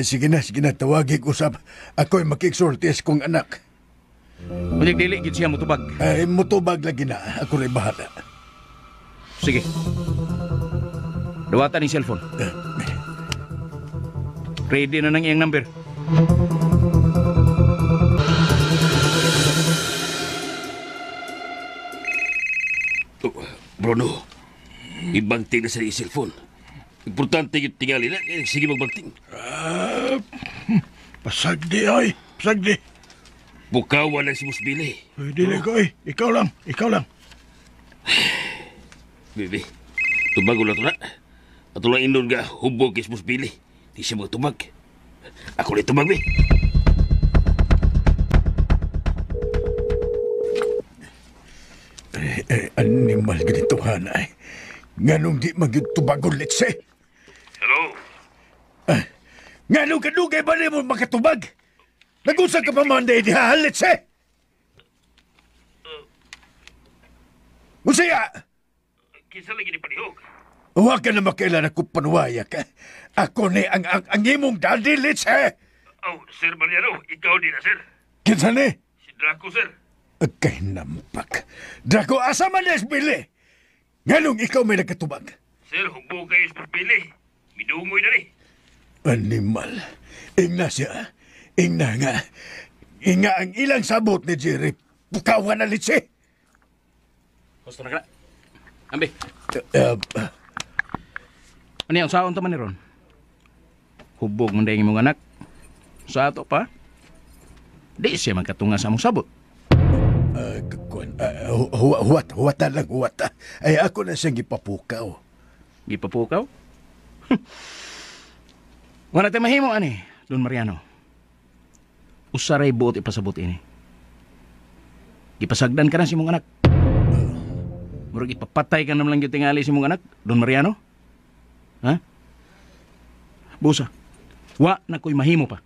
Sige na. Tawagin ko sa... Ako'y makiksultis kong anak. Unyag dili, gid siya mutubag. Ay, mutubag lagi na. Ako rin bahala. Sige. Dawatan ni cellphone. Ready na nang iyang number. Bruno, ibangting na sa iyang cellphone. Importante yung tingali na. Sige magbangting. Pasagdi, oy. Pasagdi. Bukawa lang si Musbili. Dili ko, oy. Ikaw lang. Ikaw lang. Bibi, tubag ulit na. Ato lang inon nga hubog kay Musbili. Di siya magtubag. Ako rin tubag, bi. Animal ganito, hanay. Nganong di magtubagon, let's say. Hello? Nganong kadugay ba ni mo makatubag? Nag-usag ka pa man dahil diha, let's say. Musaya! Kinsa lagi ni panihog? Huwag ka na makailan ako panuwaya ka. Ako ni ang imong daddy, let's say. Oh, Sir Mariano, ikaw din na, sir. Kinsa ni? Si Draco, sir. Kay nampak. Draco, asa man na Billy? Nganong ikaw may nagkatubag? Sir, hugbo kayo sa Billy. Midungoy na ni. Animal. Ingna siya. Ingna nga. Inga ang ilang sabot ni Jerry. Pukawan na litsi. Gusto na ka na. Ambi. Ano yung saon taman ni Ron? Hubog mong dahil mong anak. Sa ato pa, di siya magkatunga sa among sabot. Huwata lang, huwata. Ay, ako na siyang gipapukaw. Gipapukaw? Wala tayo mahimo, ani, Don Mariano. Usaray buot ipasabot ini. Gipasagdan ka na si mong anak. Murag ipapatay ka naman lang yung tingali si mong anak, Don Mariano. Ha? Busa, wa na ko'y mahimo pa.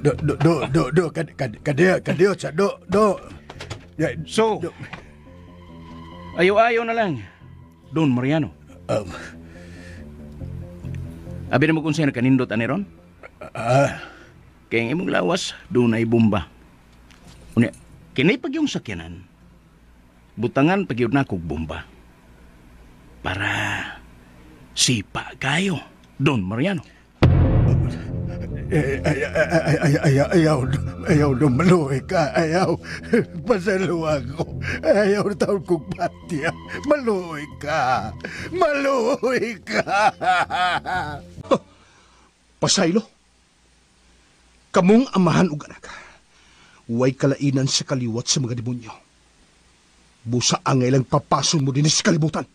Do, do, do, kadiyo, sa do, do. So, ayaw-ayaw na lang, Don Mariano. Abi na mo kung sa'yo nagkanindot, ani ron? Kaya ang imong lawas, doon ay bomba. Unya, kinay pag yung sakyanan, butangan pag yun na kog bomba. Para sipa kayo, Don Mariano. Ayaw, ayaw, ayaw na maluhi ka, ayaw. Pasalo ako. Ayaw na taon kong patya. Maluhi ka. Maluhi ka. Pasaylo. Kamong amahan og anak. Way kalainan sa kaliwat sa mga demonyo. Busa ang ilang papason mo din sa kalibutan.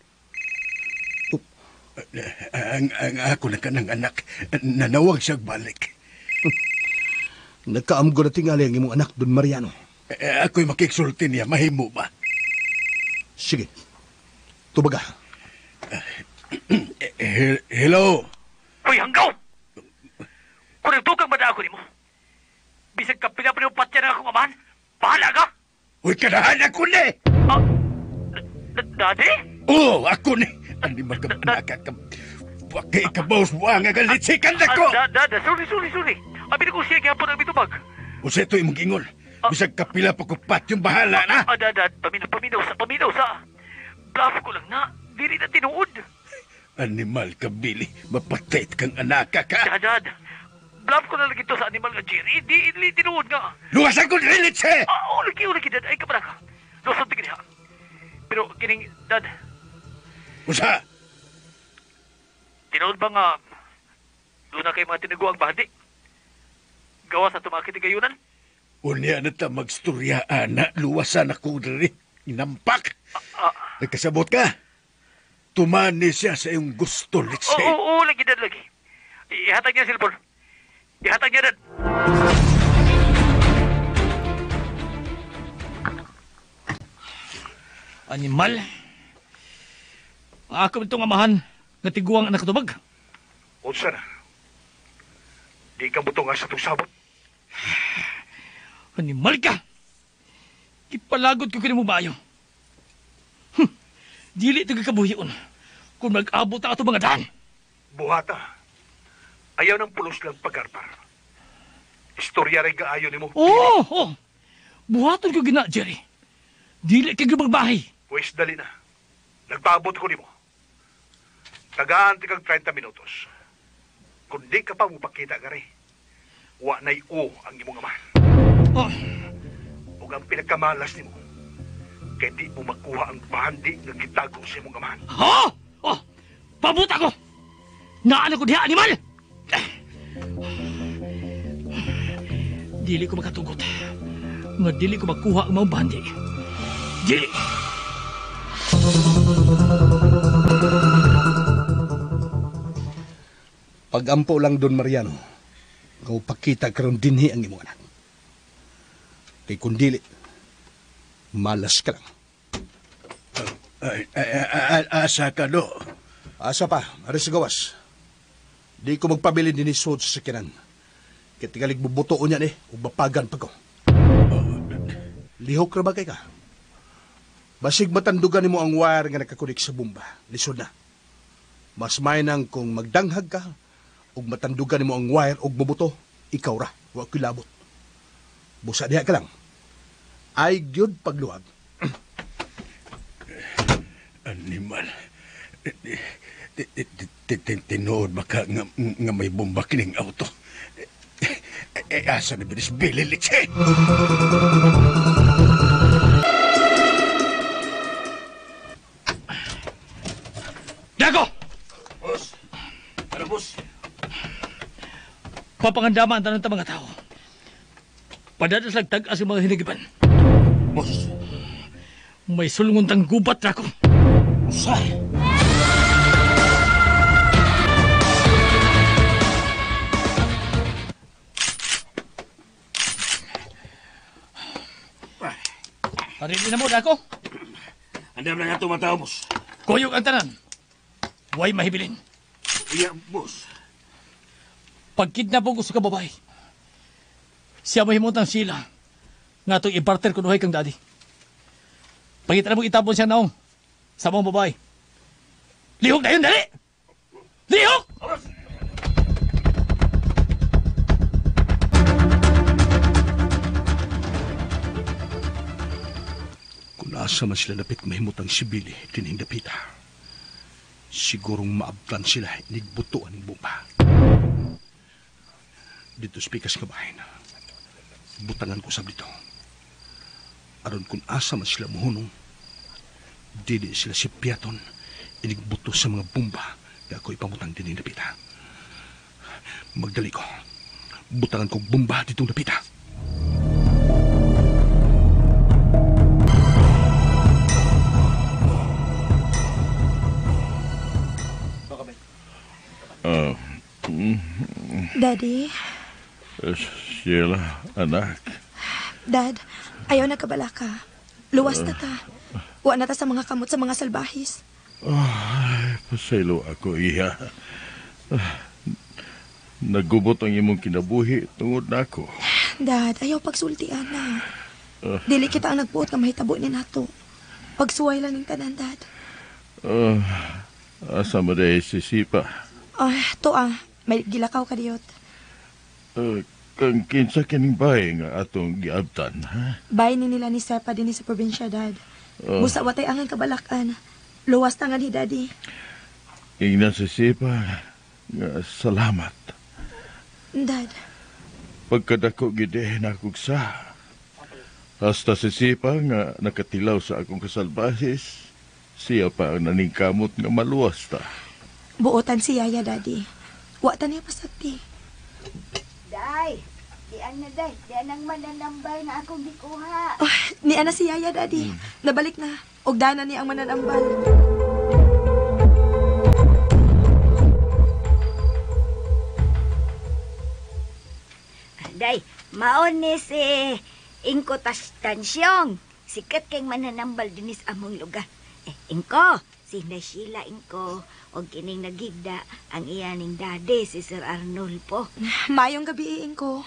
Oh. Ang ako na kanang anak, nanawag siyang balik. Nagkaamgo na tingali ang imong anak, Don Mariano. Ako'y makiksulti niya, mahimo ba? Sige, tubaga. Hello? Uy, hanggaw! Kung nagtukang ba na ako nimo? Bisag ka pinapinupatya na akong amahan, bahala ka! Uy, kanahan ako ni! Daddy? Oo, ako ni! Animal ka, anak ka. Wakay ka, boss, buwang ang litsikan na ko! Dad, sorry. Abi na ko siya kaya po ng bitubag. O sa ito imong ingon. Bisag kapila pa ko pat yung bahala na. Dad, paminaw sa. Bluff ko lang na. Dili na tinuod. Animal ka, Billy. Mapatay kang anak ka. Dad, bluff ko na lang ito sa animal nga, Jerry. Di tinuod nga. Luwasan ko rin, litse! Lagi, dad. Ay, kapala ka. Luwasan tigil ha. Pero, kining, dad. Usa! Tinuod ba nga, doon na kayo mga tinaguang bahdi? Gawa sa tumakit gayunan? Unya na ta magstorya, ana. Luwasan ako diri. Inampak. Nagkasabot ka. Tumani siya sa iyong gusto, litse. Oo, lagi, dad, lagi. Ihatag niya, silpon. Ihatag niya, dad. Animal. Ako itong amahan nga tiguang anak tubag. Unsa na? Di ka butong sa itong sabot. Animal ka! Ipalagot ko kini mo bayo. Dili ito kakabuhion kung mag-abot ang ato mga daan. Buhata. Ayaw ng pulos lang pag-arpar. Istorya rin kaayo ni mo. Oo! Buhaton ko gina, Jerry. Dili kay magbahay. Pwes, dali na. Nagpaabot ko ni mo. Tagaan ti kag 30 minutos. Kung di ka pa mupakita gari, wa na'y o ang imong amahan. Oh. Ug ang pinagkamalas nimo, kay di mo makuha ang bahandi nga gitago sa imong amahan. Ha? Oh! Pabot ako! Naano ko diha, animal! Dili ko makatugot. Nga dili ko makuha ang mga bahandi. Dili! Pagampo lang, Don Mariano, kau pakita karon dinhi ang imong anak. Kay kung dili, malas ka lang. Asa ka do? Asa pa, aris sa gawas. Di ko magpabilin din isuod sa sakinan. Kaya tingalig bubutoon yan o bapagan pa ko. Lihok ra ba kay ka? Basig matandugan nimo ang wire nga nakakunik sa bomba. Lisod na. Mas may nang kung magdanghag ka, ug matandugan nimo ang wire og bubuto, ikaw ra, wa ko'y labot. Busa diha ka lang. Ay gyud pagluhag. Animal. Tinuod ba ka nga may bomba kining auto? Asa na bilis Billy Litse? Dago! Boss! Ano, boss? Papangandama ang tanong ta mga tao. Padadas lagtag-as ang mga hinigiban. Boss! May sulungon tang gubat na ako. Usa! Parili na mo, Dako. Andam na nga ito mga tao, boss. Kuyog ang tanan. Huwag mahibilin. Iya, boss. Pagkidnap ko sa kababay, siya mahimutang sila nga itong i-barter kunuhay kang daddy. Pagkita na mong itabon siya naong sa mga babae. Lihok na yun, dali! Lihok! Kung asa man sila napit mahimutang si Billy, dinhing dapita. Sigurong maabtan sila, inigbutuan ng bomba. Dito sa pikas nga bahin. Butangan ko sab dito. Aron kung asa man sila muhunong, dili sila si Piaton inigbuto sa mga bomba na ako ipamutang din napita. Magdali ko. Butangan ko bomba ditong napita. Daddy? Sheila, anak. Dad, ayaw na kabala ka. Luwas na ta. Wa na ta sa mga kamot sa mga salbahis. Ay, pasaylo ako, iha. Nagubot ang imong kinabuhi tungod na ako. Dad, ayaw pagsultian na. Dili kita ang nagbuot nga mahitabo ni nato. Pagsuway lang ning tanan, Dad. Asa mo dahil si Sipa? To may gilakaw ka diyot. Kang kinsa kining bahay nga atong giabtan, ha? Bahay ni nila ni Sepa din sa probinsya, Dad. Busa watay angan kabalakan. Luwas tangan ni Daddy. Ingnan si Sipa nga salamat. Dad. Pagkadako gid nakugsa. Hasta si Sipa nga nakatilaw sa akong kasalbahes, siya pa ang naningkamot nga maluwas ta. Buotan si Yaya, Daddy. Wa ta niya pasagti. Day, dian na, day. Dian ang mananambal na akong gikuha. Oh, nian na si Yaya, Daddy. Nabalik na. Og dana niya ang mananambal. Day, maon ni si Ingko Tastansyong. Sikat kay mananambal dinis among lugar. Eh, Ingko, si na Sheila Ingko. O kining nagigda ang iyaning daddy, si Sir Arnulfo. Mayong gabi, Ingko.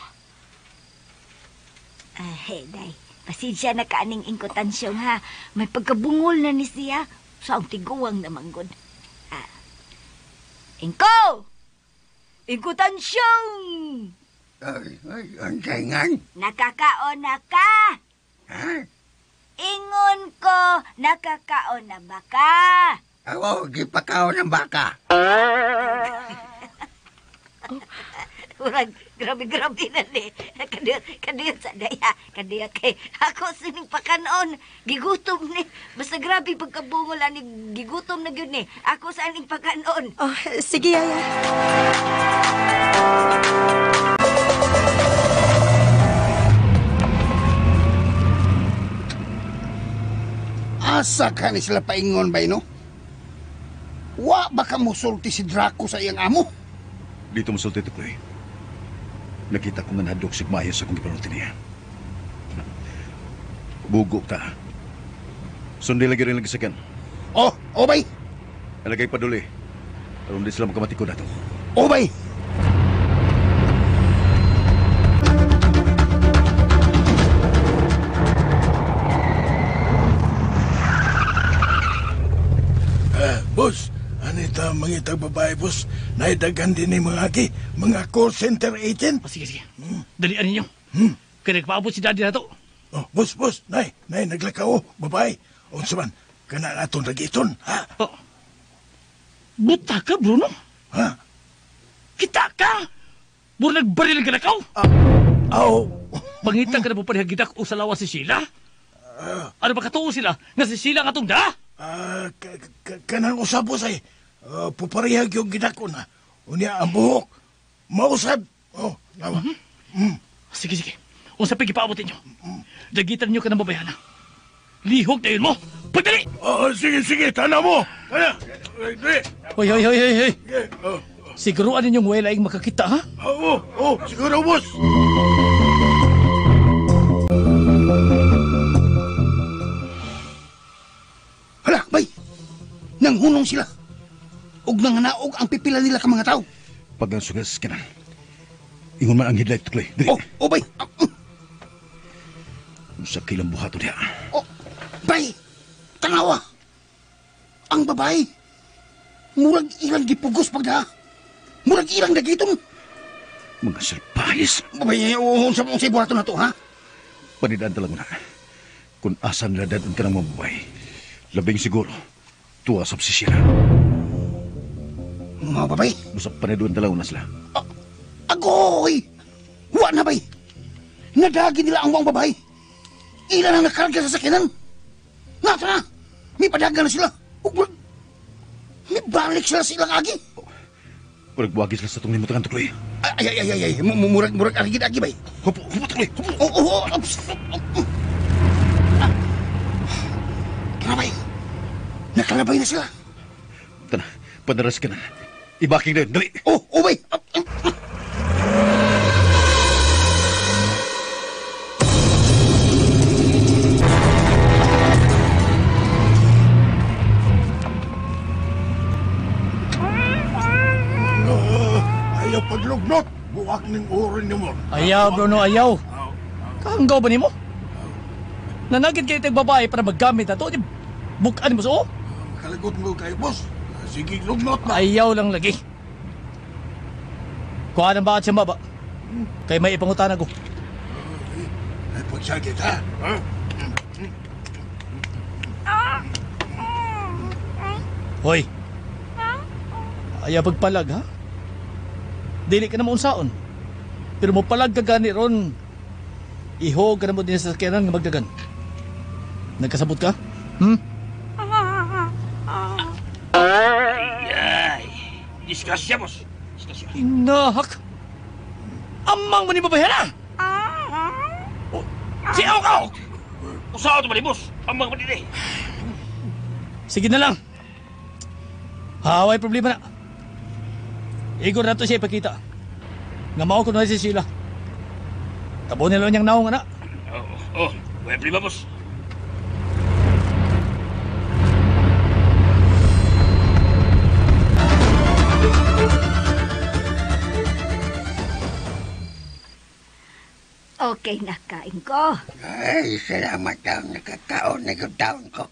Ay, day. Pasensya na kaaning Ingko Tansyong, ha. May pagkabungol na ni siya. Sa ang tiguang naman, god. Ingko! Ingko Tansyong! Ay, ay, ang kaingan. Nakakaon na ka! Ha? Ingon ko, nakakaon na ba ka? Ako, gipakaon ng baka. Murag, grabe-grabe na ni. Kadiyot sa daya. Kadiyot kay ako sining pakanon. Gigutom ni. Basta grabe pagkabungol ani gigutom na gyud ni. Ako sa aning pakanon. Oh, sige, Yaya. Asa ka ni sila paingon ba, no? Wa ba ka musulti si Draco sa iyang amo? Dito musulti ito, Chloe. Nakita ko nga nahadlok si Maya sa akong gipanuti niya. Bugo ta. Sundi lagi rin lagi sakan. Oh, obay! Alagay paduli. Aron di sila makamati ko na to. Obay! Boss, anita mangitag babae, boss. Naidaghan din ni mga aki, mga call center agent. Oh, sige, sige. Dalian ninyo. Kaya nagpaabot si daddy na to. Oh, boss, boss, nay, naglakaw, babae. Unsa man, kana natong dagiton, ha? Oh. Buta ka, Bruno? Ha? Kita ka! Mura nagbaril ka lakaw? Aw. Pangitang ka na po panihagidak o sa lawas si Sheila? Ano ba katuo sila nga si Sheila nga itong da? Kanang usab, boss, ay. Puparihag yung gidako na. Unya ang buhok. Mausad. Oh, nawa. Sige, sige. Unsa pa gipaabot ninyo? Dagitan ninyo ka ng babayana. Lihok na yun mo! Pagdali! Oh, sige, sige. Tana mo! Tana! Hoy, hoy, hoy, hoy, hoy! Siguruan ninyong wala yung makakita, ha? Oo, oo. Siguro, boss! Hala, bay! Nanghunong sila. Og nanganaog ang pipila nila ka mga tao. Pagangsugas ka na. Ingon man ang headlight, Clay. Dili. Oh, oh, bay! Sa kilang buhato niya. Oh, bay! Tanawa! Ang babae! Murag ilang gipugos pagda. Murag ilang dagiton. Mga salpahis. Babay, unsa mong sa buhato na to, ha? Panidaan talaga na. Kung asa nila dadon ka ng mga babae, labing siguro, tuwa sa si Sheila. Mga babae? Busa panidaan talaga na sila. Agoy! Wa na bay. Nadagi nila ang wang babae. Ilan ang nakarga sa sakinan. Nata na. May padagan na sila. Ug may balik sila sa ilang agi. Murag buwagi sila sa itong limutangan, Tukloy. Ay, ay, ay, ay, ay. Murag, murag, agi, agi, bay. Hupo, hupo, Tukloy. Hupo. Oh, oh, oh. Oh. Tara, bay. Nakalabay na sila. Tana, panaras ka na. Ibaking na yun, dali. Oh, oh, bay. Ayaw paglugnot. Buwak ning orin ni mo. Ayaw, Bruno, ayaw. Kahanggaw ba nimo? Nanagid kayo tayong babae para maggamit na to. Bukaan mo sa o. Makalagot mo kayo, boss. Sige, lugnot na. Ayaw lang lagi. Kuha ng bakit siya baba. Kay may ipangutan ako. Ay, pagsakit, ha? Ha? Hoy. Ayaw pagpalag, ha? Dili ka na maunsaon. Pero mo palag ka gani ron. Ihog ka na mo din sa sakyanan nga magdagan. Nagkasabot ka? Hmm? Ay, disgrasya, boss. Disgrasya. Inahak! Amang mo ni babayana! Oh, si Aok Aok! Usaw ito ba ni boss? Amang mo din eh. Sige na lang. Haway problema na. Igor na to siya ipakita. Nga mao ko na si Sheila. Tabo nila niyang naong anak. Oh, oh, wala problema, boss. Okay na, kain ko. Ay, salamat taon. Nakakaon na yung taon ko.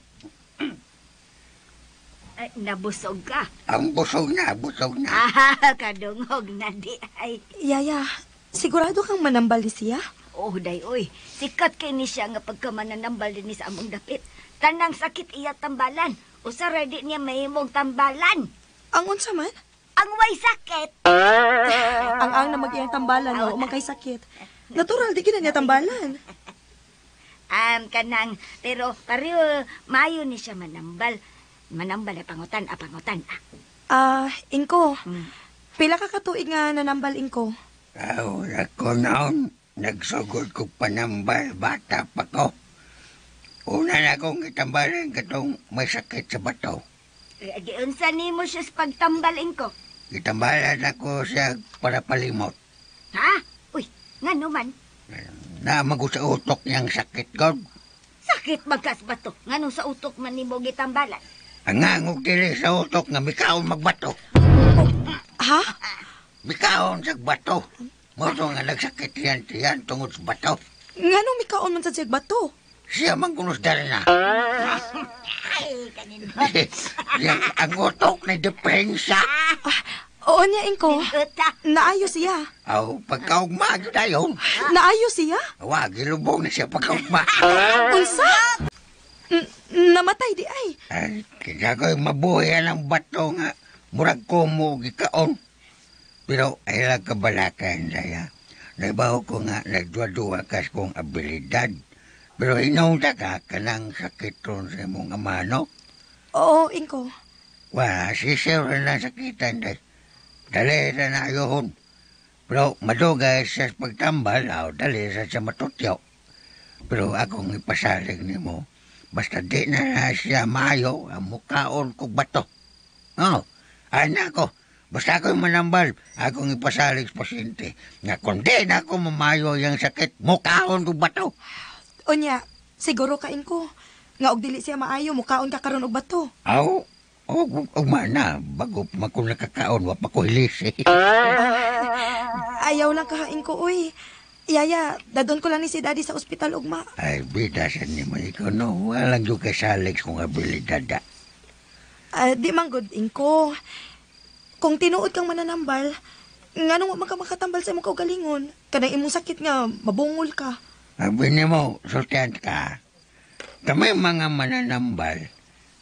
Ay, nabusog ka. Ang busog na, busog na. Ah, kadungog na di ay. Yaya, sigurado kang manambal ni siya? Oh, day, oy. Sikat kay ni siya nga pagkamananambal din ni sa among dapit. Tanang sakit iya tambalan. Usa ra di niya mahimong tambalan. Ang unsa man? Ang way sakit. Ang na mag-iyang tambalan, no? Umang kay sakit. Natural, di gina niya tambalan. Kanang, pero pareho, mayo ni siya manambal. Manambal na pangutan, apangutan. Ah, Ingko. Pila ka katuig nga nanambal, Ingko? Aw, ako noon, nagsugod ko panambal, bata pa ko. Una na akong gitambalan katong may sakit sa bato. Giunsa nimo siya sa pagtambal, Ingko? Gitambalan ako siya para palimot. Ha? Uy, ngano man? Namago sa utok niyang sakit, God. Sakit magkas bato. Ngano sa utok man nimo gitambalan? Ang ngangog dili sa utok nga mikaon magbato. Ha? Mikaon sa bato. Moto nga nagsakit yan tiyan tungod sa bato. Ngano mikaon man sa siyag bato? Siya man kunos dali na. Ay, kanin. Ang utok na depensa. Oo niya, Ingko. Naayo siya. Aw, pagkaugma tayo. Naayo siya? Wa, gilubong na siya pagkaugma. Unsa? Namatay di ay. Ay, kaya ko'y mabuhay ang bato nga. Murag ko mo gikaon. Pero ay lang kabalakan saya. Naibaw ko nga nagduwa-duwa kas kong abilidad. Pero inunta ka kanang sakit ron sa imong ama, no? Oo, Ingko. Wala, sisiw rin ang sakitan. Dali na naayuhon. Pero madugay sa pagtambal, aw, dali sa siya matutyo. Pero akong ipasalig nimo, basta di na na siya maayo, ang mukaon kong bato. Oo, ay nako, basta ako'y manambal, akong ipasalig sa pasyente. Nga kung di na ako mamayo yung sakit, mukaon kong bato. Unya, siguro kain ko. Nga og dili siya maayo, mukaon ka karon og bato. Aw, og mana, bago pa ko nakakaon, wa pa ko hilis eh. Ayaw lang kahain ko, uy. Yaya, dadon ko lang ni si Daddy sa ospital ugma. Ay, bida sa nimo ikaw, no? Walang yung kasalig kung abilidad. Di man good, Ingko. Kung tinuod kang mananambal, nganong wa man ka makatambal sa imong kaugalingon? Kanang imong sakit nga, mabungol ka. Sabi nimo, sultian ka. Kami mga mananambal,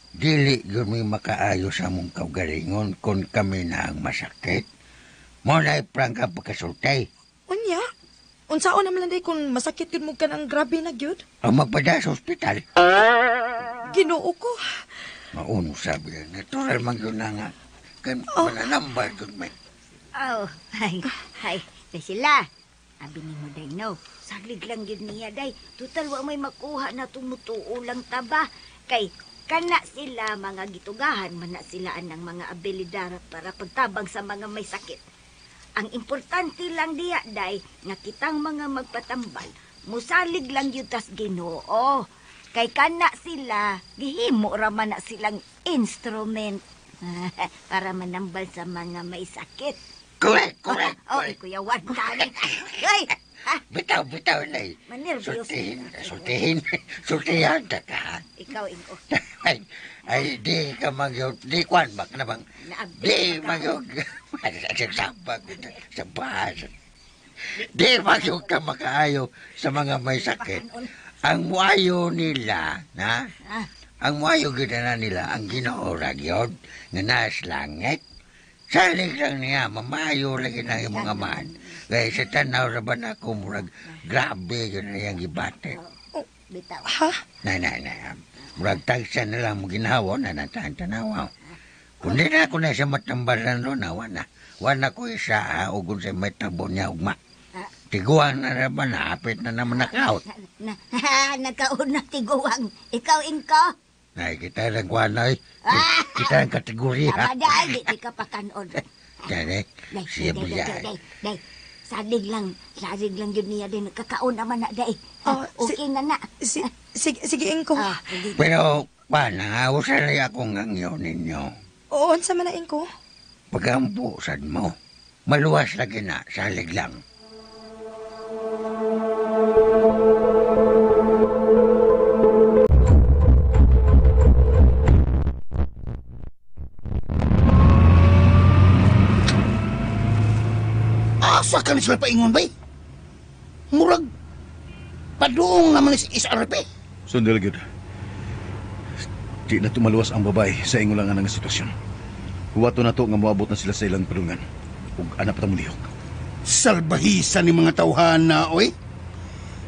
dili yun may makaayo sa among kaugalingon kung kami na ang masakit. Mo na iprang ka pagkasultay. Unya, Unsaon naman lang day kung masakit yun mo ka ng grabe na gyud? Ang magpada sa ospital. Ginoo ko. Mauno sabi, natural man yun na nga. Kaya mananambal yun may. Oh, hay, hay. Day sila. Abi ni mo, day, no. Saglig lang yun niya, day. Total, wa may makuha na tumutuo lang taba. Kay, kana sila mga gitugahan, man na sila ang mga abilidad para pagtabang sa mga may sakit. Ang importante lang diya, day, nga kitang mga magpatambal, musalig lang yun tas Ginoo. Kay kana sila, gihimo ra man na silang instrument para manambal sa mga may sakit. Correct, correct. Oh, oh, Kuya Juan, tani. Ay, ha? Bitaw, bitaw, nay. Manervyos. Sultihin, sultihan ta ka. Ikaw, Ingo. Ay, di ka magyod, di kwan ba ka na bang? Di magyod, sa bahas. Di magyod ka makaayo sa mga may sakit. Ang muayo nila, na? Ang muayo gid na nila, ang Ginoo ra gyud, nga naas langit. Salig lang niya, mamayo lagi na yung mga man. Kaya sa tanaw ra ba na ako, murag, grabe yun na yung gibate. Bitaw. Ha? Nay, nay, nay. Murag tagsa na lang mo ginawa, na natahan tanawa. Kung di na ako na siya matambalan ron, na, wana. Wana ko isa, ha, ugon sa may tabo niya, ugma. Tiguan na na ba, naapit na naman nakaot. Nakaon na tiguang. Ikaw, Ingko? Nay, kita lang kuha na, eh. Kita ang kategorya. Tama dahil, di ka pa kanon. Dahil, siya buya. Day, salig lang yun niya din. Kakaon naman na, day. Okay na na. Sige, Ingko. Pero, paano, usalay akong ngangyo ninyo. Oo, unsa man na, Ingko? Pagampo, sad mo. Maluwas lagi na, salig lang. Asa ka ni sila paingon, bay? Murag, paduong naman ni SRP. Sundal, gyud. Di na tumaluwas ang babae sa ingon lang ang sitwasyon. Huwato na to nga moabot na sila sa ilang padungan. Ug anak pa mulihok. Salbahisa ni mga tawhana, oy.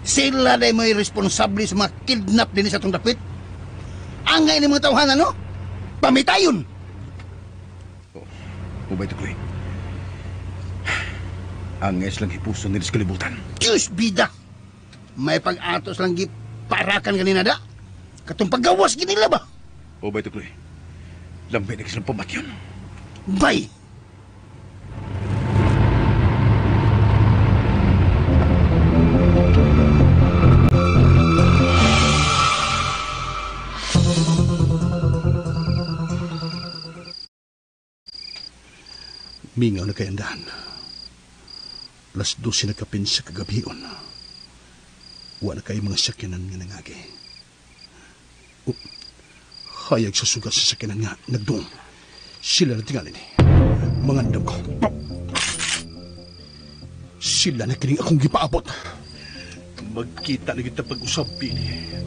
Sila day may responsable sa mga kidnap din sa atong dapit. Angay ni mga tawhana, no? Pamitayon! Oh, mubay tukoy. Angay silang hipuson nila sa kalibutan. Diyos, bida! May pag-atos lang giparakan kanina da. Katong paggawas ginila ba? O, bay tukoy. Lambi na silang pamatyon. Bay! Mingaw na kayandahan. 12 na kapin sa kagabion. Wala kayo mga sakyanan nga nangagi. Oh, hayag sa sugat sa sakyanan nga nagdoong. Sila na tingalin eh. Mangandam ko. Sila na kining akong gipaabot. Magkita na kita pag-usap, Billy.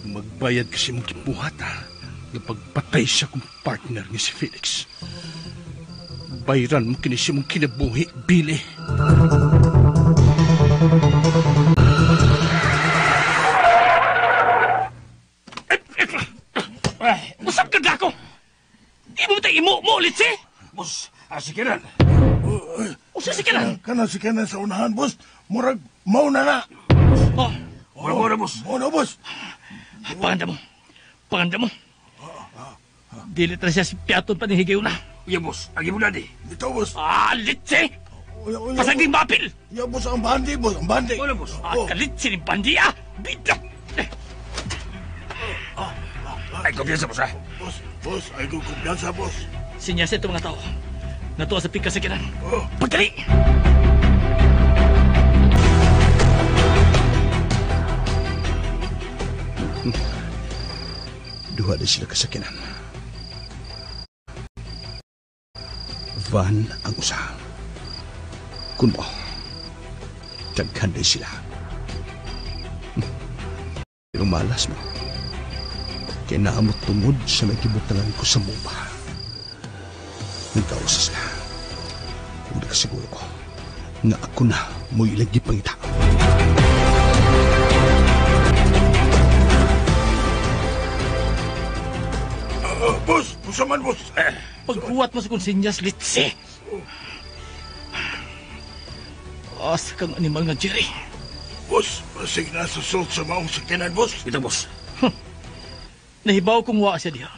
Magbayad kasi mong kipuhat, ha? Nga pagpatay siya kong partner nga si Felix. Bayran mo kini siya mong kinabuhi, Billy. Usap ka dako! Di mo tayo imo mo ulit, si? Boss, sikiran. Usa sikiran? Kana sikiran sa unahan, boss. Murag, mauna na. Oh, mura, boss. Mauna, boss. Panganda mo. Panganda mo. Dili na siya si Piaton pa ni Higayon na. Iya, boss. Agi mo dadi. Ito, boss. Ah, litse! Pasaging bapil! Iya, boss. Ang bandi, boss. Ang bandi. Wala, boss. Ah, kalitse ni bandi, ah! Bida! Ay, kumpiyansa, boss, ah. Boss, boss. Ay, kumpiyansa, boss. Sinyasa ito mga tao. Natuwa sa pigkasakinan. Pagdali! Duha na sila kasakinan. Van ang usa. Kun mo, daghan din sila. Pero malas mo. Kaya naamot tungod sa may gibutangan ko sa muba. Nagkausa sila. Kung nakasiguro ko nga ako na mo'y ilang gipangita. Unsa man, boss? Pagkuwat mo sa konsinyas, litsi. Asa kang animal nga, Jerry. Boss, basig na susot sa maong sakyanan, boss. Ito, boss. Huh. Nahibaw kong waa siya diha.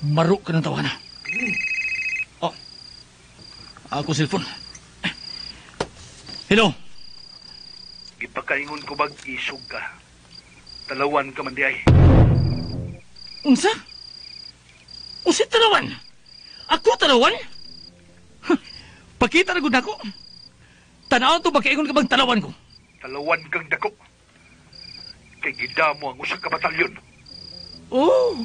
Maro ka ng tawana. Oh, ako cellphone. Hello? Ipakaingon ko bag isog ka. Talawan ka man di ay. Unsa? Unsa talawan? Ako talawan? Huh. Pakita na gud nako. Tanaw to bakaingon ka bang talawan ko? Talawan kang dako. Kay gidamo ang usa ka batalyon. Oh.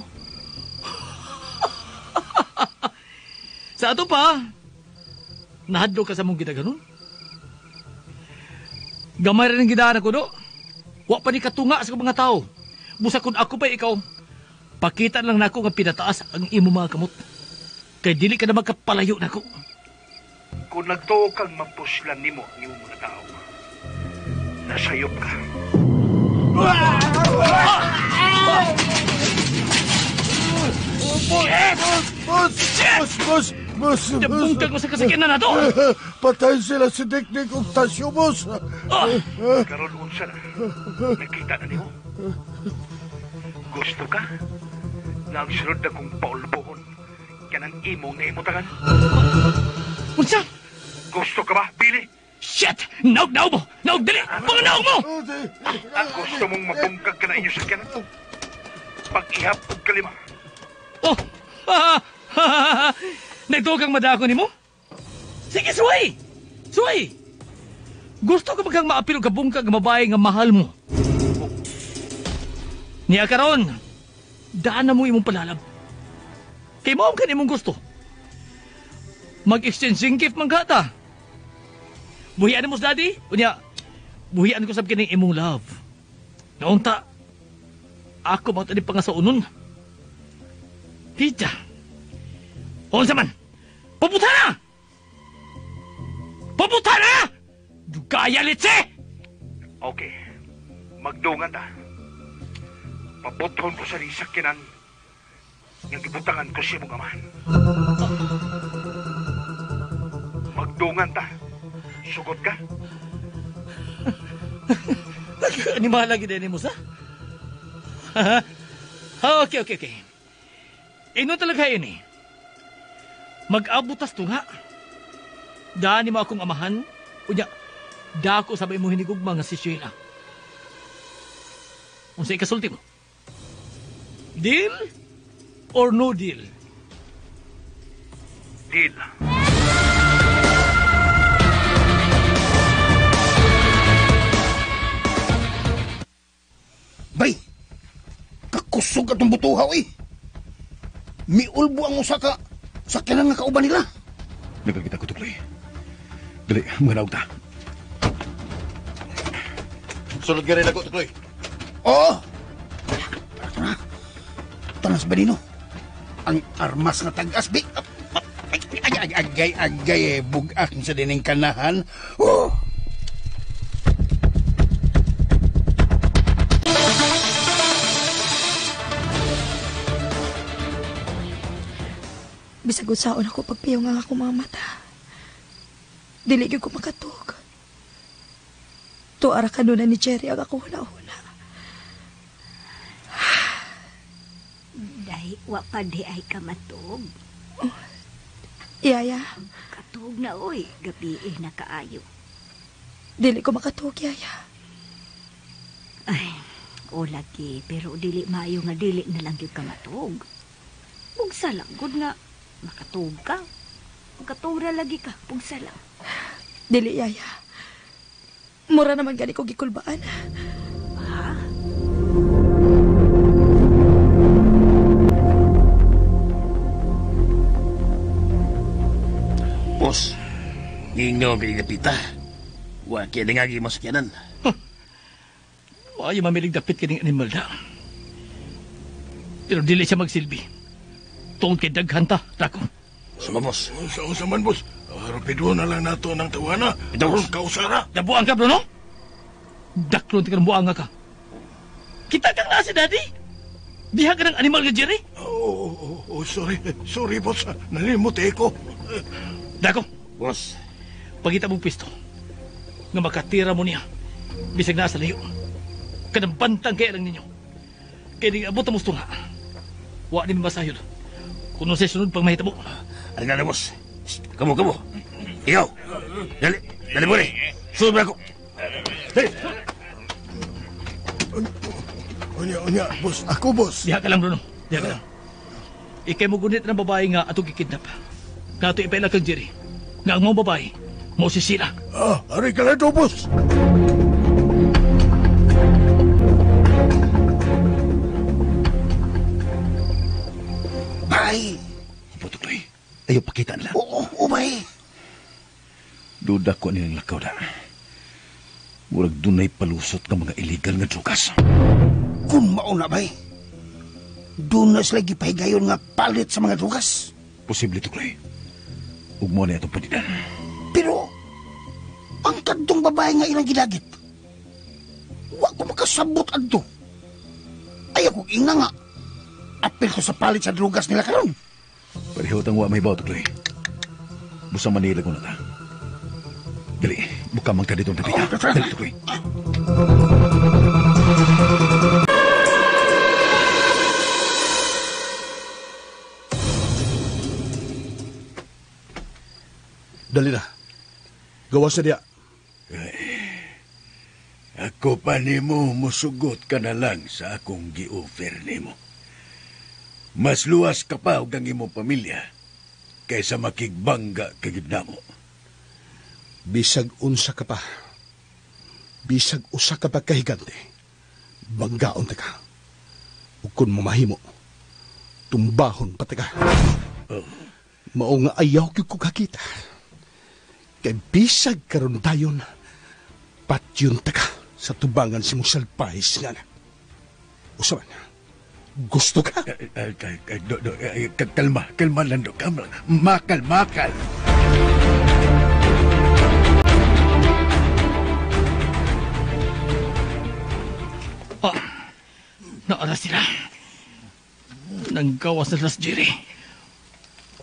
Sa ato pa, nahadlo ka sa mong gidaganon? Gamay rin ang gidaan ako, do. Wa pa ni katunga sa mga tao. Busa kung ako pa ikaw, pakita lang nako nga pinataas ang imo mga kamot. Kay dili ka na magkapalayo nako. Kung nagtuo kang mapuslan nimo ang imong mga tao, nasayop ka. Boss! Boss! Boss! Boss! Nabungkag mo sa kasakyanan na to! Patay sila si Dikdik ug Tasyo, boss! Karon unsa na? Nakita na nimo? Gusto ka? Na ang sunod na kong paulbohon kanang imong naimutangan? Unsa? Gusto ka ba, Billy? Shit! Naog-naog mo! Naog dili! Mga naog mo! Gusto mong mabungkag ka na inyo sakyanan? Pag-ihap og kalima. Oh! Nagtuo kang madako nimo? Sige, suway! Suway! Gusto ko magkang maapil og kabungkag nga babae nga mahal mo. Niya karon, daan na mo imong palalab. Kay mao ka nimong gusto. Mag-exchanging gift man ka ta. Buhian mo sa daddy? Unya, buhian ko sab kining imong love. Naunta, ako mo tani pa nga sa unon. Pita. Unsa man? Pabuta na! Pabuta na! Dugaya litse! Okay. Magdungan ta. Pabuthon ko sa sakyanan nga gibutangan ko siya mong amahan. Magdungan ta. Sugot ka? Animal lagi din mo sa? Okay. Ino talaga yun eh. Mag-abutas to nga. Daan mo akong amahan. Unya, dako sabay mo hinigugma nga si Sheila. Unsa ikasulti mo? Deal or no deal? Deal. Bay! Kakusog atong butuhaw eh! Miulbo ang usa ka sakyanan nga kauban nila. Nagkakita ko tukloy. Dali, mga naog ta. Sulod ka rin ako, tukloy. Oo! Ito na. Tanas ba nino? Ang armas nga tag-as, bi. Agay, agay, agay, eh. Bugak sa dining kanahan. Oh! Bisag unsaon ako pagpiyong ang akong mga mata. Dili gyud ko makatug. Tuara kanuna ni Jerry ang akong huna-huna. Dahi, wa pa di ay ka matug. Oh, Yaya. Katug na oy, gabi eh nakaayo. Dili ko makatug, Yaya. Ay, o lagi, pero dili maayo nga dili na lang gyud ka matug. Bugsa lang gud nga makatug ka. Makatug ra lagi ka, bugsa lang. Dili, Yaya. Mura naman gani ko gikulbaan. Ha? Boss, ngingaw kay dapita. Wa kay nangagi mo sakyanan. Wa ay mamilig dapit kining animal da. Pero dili siya magsilbi. Tungod kay daghan ta, Draco. Sama, boss. Unsa man, boss. Rapido na lang nato ng tawana. Ito, boss. Kausara. Dabuang ka, Bruno? Daklon ka ng buanga ka. Kita kang nasa, Daddy. Diha ka ng animal nga, Jerry. Oh, sorry. Sorry, boss. Nalimot eh ko. Dako. Boss. Pagita mong pisto. Nga makatira mo niya. Bisag nasa layo. Kanang bantang kaya lang ninyo. Kaya di abot ang musto nga. Wa ni masayod. Kung sa sunod pag mahitabo. Ano na, boss? Kamu, kamu. Ikaw. Dali. Dali mo rin. Sunod ako. Dali. Unya, unya, boss. Ako, boss. Diha ka lang, Bruno. Diha ka lang. Ikay mo gunit ng babae nga atong gikidnap. Nga ato ipaila kang Jerry. Nga ang mga babae, mo si Sheila. Ah, ari ka lang to, boss. Bay! Putukloy, ayaw pakita nila. Oo, oo, bay. Duda ko nilang lakaw na. Murag dunay palusot ng mga illegal nga drugas. Kung mauna, bay. Doon na sila gipahigayon nga palit sa mga drugas. Posible, Tukloy. Ug mo na itong padidan. Pero, ang kadtong babae nga ilang gidagit, wa ko makasabot adto. Ayaw kong ina nga. Apil ko sa palit sa drugas nila karon. Pareho tang wa may baw, Tukloy. Busa Manila ko na ta. Dali, buka man ka dito ang tapita. Dali, Tukloy. Dali na. Gawas na diya. Ako pa nimo musugot ka na lang sa akong gi-offer nimo. Mas luwas ka pa og ang imong pamilya kaysa makigbangga kagid namo. Bisag unsa ka pa. Bisag usa ka pa kahigante. Banggaon ta ka. Ug kun mamahimo, tumbahon pa ta ka. Oh. Mao nga ayaw gyud ko kakita. Kay bisag karon dayon, patyon ta ka sa tubangan si mong salpahis nga na. Usa man, gusto ka? Kalma, kalma lang do. Kalma, makal, makal. Ah, naara sila. Nanggawas na sila si Jerry.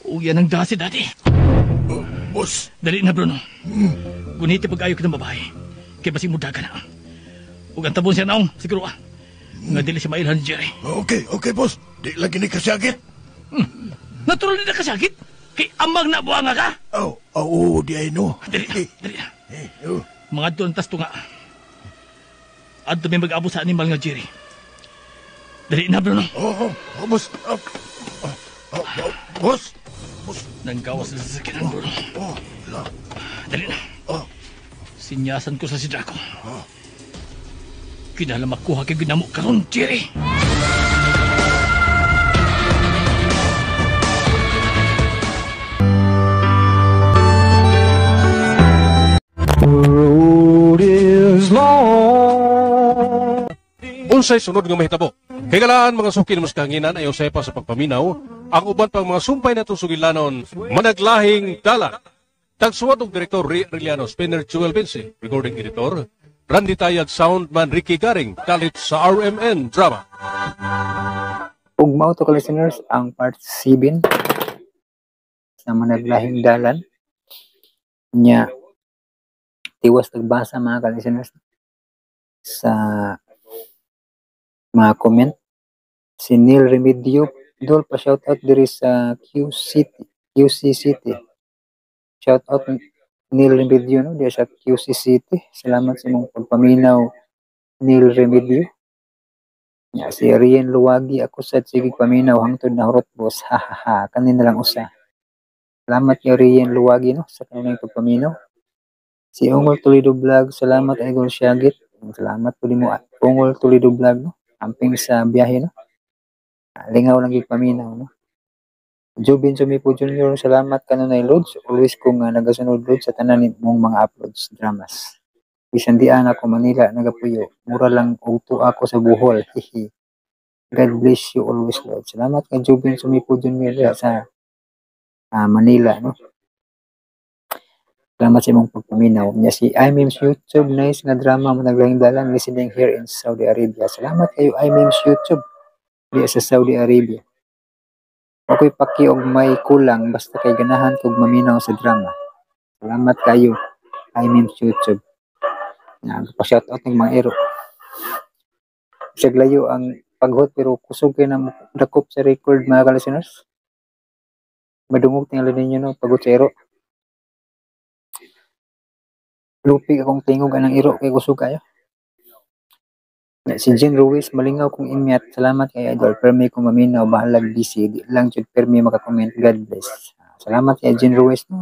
O yan ang dasi dati. Boss. Dali na, Bruno. Guniti pag-ayo ka ng babae. Kaya basing muda ka na. Huwag ang tabon siya naong, siguro ah. Nga dili siya mailhan ni Jerry. Okay, okay, boss. Di lagi ni kasakit. Natural din na kasakit. Kay amang na buwanga ka. Oh, oh, di ay no. Dali na, dali na. Mga doon tas tunga. Adto may mag-abo sa animal nga Jerry. Dali na, Bruno. Oh, oh, boss. Oh, oh, boss. Boss. Nanggawas na sa sakyanan, Bruno. Oh, la. Dali na. Oh. Sinyasan ko sa si Draco. Oh. Kinahanglan makuha kay ginamo karon, Jerry. Road is long. Unsay sunod nga mahitabo? Higalaan mga suki ng kahanginan ay usay pa sa pagpaminaw ang uban pang mga sumpay natong sugilanon managlahing dalan. Tagsuwat og direktor Ray Arellano, Spinner Jewel Vinci, recording editor Randy Tayad, soundman Ricky Garing, talit sa RMN Drama. Ug mao to ka listeners ang part 7 sa managlahing dalan. Nya tiwas nagbasa mga ka-listeners sa mga comment. Si Neil Remedio, dol pa shoutout diri sa Q City, QC City. Shoutout Neil Remedio no, diya sa QC City. Salamat sa imong pagpaminaw, Neil Remedio. Nya si Rian Luwagi, ako sad sige paminaw hangtod na hurot boss. Ha ha ha, kanina lang usa. Salamat kay Rian Luwagi no sa kanunay pagpaminaw. Si Ungol Toledo Vlog, salamat Idol Syagit. Salamat po nimo Ungol Toledo Vlog no. Amping sa biyahe no. Lingaw lang gyud paminaw no. Jubin Sumipo Jr., salamat kanunay Lods. Always kong nagasunod Lods sa tanan mong mga uploads dramas. Bisan di ana ko Manila nagapuyo, mura lang og tuwa ko sa Bohol. Hihi. God bless you always Lord. Salamat kay Jubin Sumipo Jr. sa Manila no. Salamat sa imong pagpaminaw. Nya si iMemes YouTube, nice nga drama mo naglahing dalan listening here in Saudi Arabia. Salamat kayo iMemes YouTube diya sa Saudi Arabia. Ako'y paki og may kulang basta kay ganahan kog maminaw sa drama. Salamat kayo. I mean YouTube. Na pa-shout out ng mga iro. Bisag layo ang paghot pero kusog kay na dakop sa record, mga ka-listeners. Madungog tingali ninyo, no, paghot sa iro. Lupi akong tingog anang iro kay kusog kayo. Na, si Jean Ruiz, malingaw kong imyat. Salamat kay idol. Permi kong maminaw, bahalag busy. Di lang jud permi makakomment. God bless. Salamat kay Jean Ruiz, no.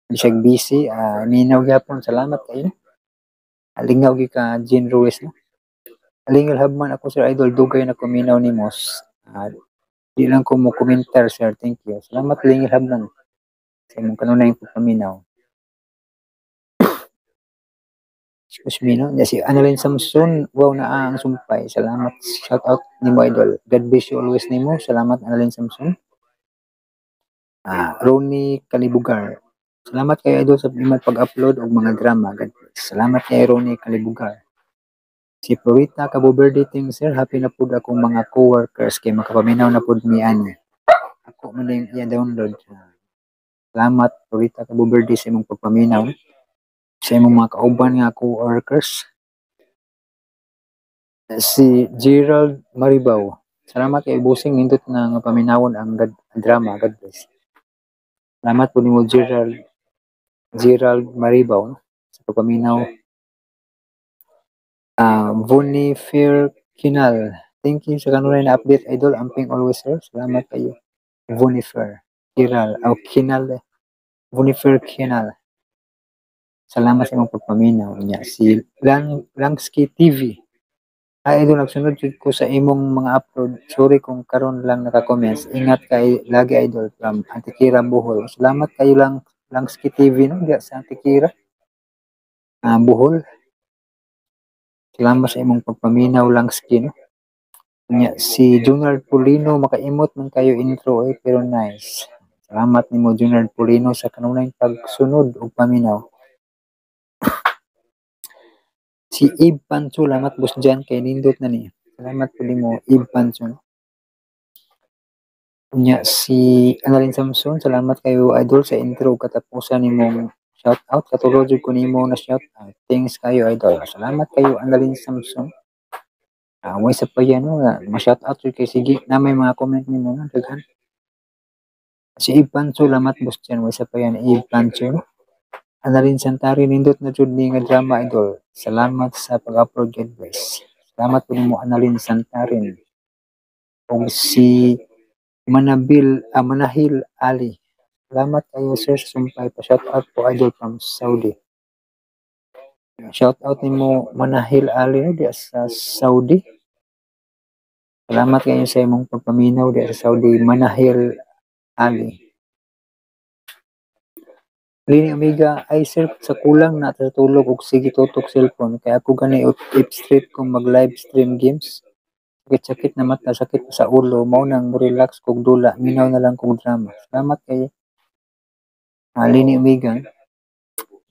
Bisag busy, minaw gyapon. Salamat kayo. Lingaw gyud ka, Jean Ruiz, no. Alingil habman ako, sir idol, dugay na kuminaw ni Mos. Di lang ko mo komentar, sir. Thank you. Salamat, Lingil Habman, sa imong kanunay pagpaminaw. Excuse me, no? Si Annalyn Samson, wow na ang sumpay. Salamat. Shout out nimo, idol. God bless you always nimo. Salamat, Annalyn Samson. Ronnie Calibugar. Salamat kay idol sa imong pag-upload og mga drama. God bless. Salamat kay Ronnie Calibugar. Si Florita Cabo Verde ting sir, happy na pud akong mga co-workers kay makapaminaw na pud mi ani. Ako man din i-download. Salamat, Florita Cabo Verde, sa imong pagpaminaw sa imong mga kauban nga co-workers. Si Gerald Maribao. Salamat kay Busing, nindot na nga paminawon ang God, ang drama. God bless. Salamat po nimo, Gerald Maribao, no, sa pagpaminaw. Bonifer Kinal. Thank you sa kanunay na update, idol. Amping always, sir. Salamat kayo. Bonifer Kiral. Oh, Kinal. Bonifer Kinal. Salamat sa imong pagpaminaw niya. Si Langsky TV. Ay, idol, nagsunod jud ko sa imong mga upload. Sorry kung karon lang naka-comments. Ingat kay lagi, idol, from Antikira, Bohol. Salamat kayo lang, Langsky TV, no, diya sa Antikira, Bohol. Salamat sa imong pagpaminaw, Langsky, no. Nya, si Junard Pulino, makaimot man kayo intro eh, pero nice. Salamat nimo, Junard Pulino, sa kanunay pagsunod og paminaw. Si Eve Pancho, salamat boss dyan kay nindot na ni. Salamat po nimo, Eve Pancho. Unya si Annalyn Samson, salamat kayo idol sa intro katapusan nimong shout out. Katulo jud ko nimo na shout out. Thanks kayo, idol. Salamat kayo, Annalyn Samson. Way sa pa yan, no, nga ma-shout out jud kay sige na may mga comment nimo, no, daghan. Si Eve Pancho, salamat boss dyan, way sa pa yan, Eve Pancho. No? Annalyn Santari, nindot na jud ni nga drama, idol. Salamat sa pag-upload, God bless. Salamat po nimo, Annalyn Santarin. Og si Manahil Ali. Salamat kayo sir sa sumpay pa shout out po, idol, from Saudi. Shout out nimo, Manahil Ali, no, diya sa Saudi. Salamat kayo sa imong pagpaminaw diya sa Saudi, Manahil Ali. Lini Amiga, ay sir, sa kulang na sa tulog og sige tutok cellphone kay ako gani if street kung mag live stream games. Sakit-sakit na mata, sakit pa sa ulo, mao nang mo relax kog dula, minaw na lang kog drama. Salamat kay Lini Amiga.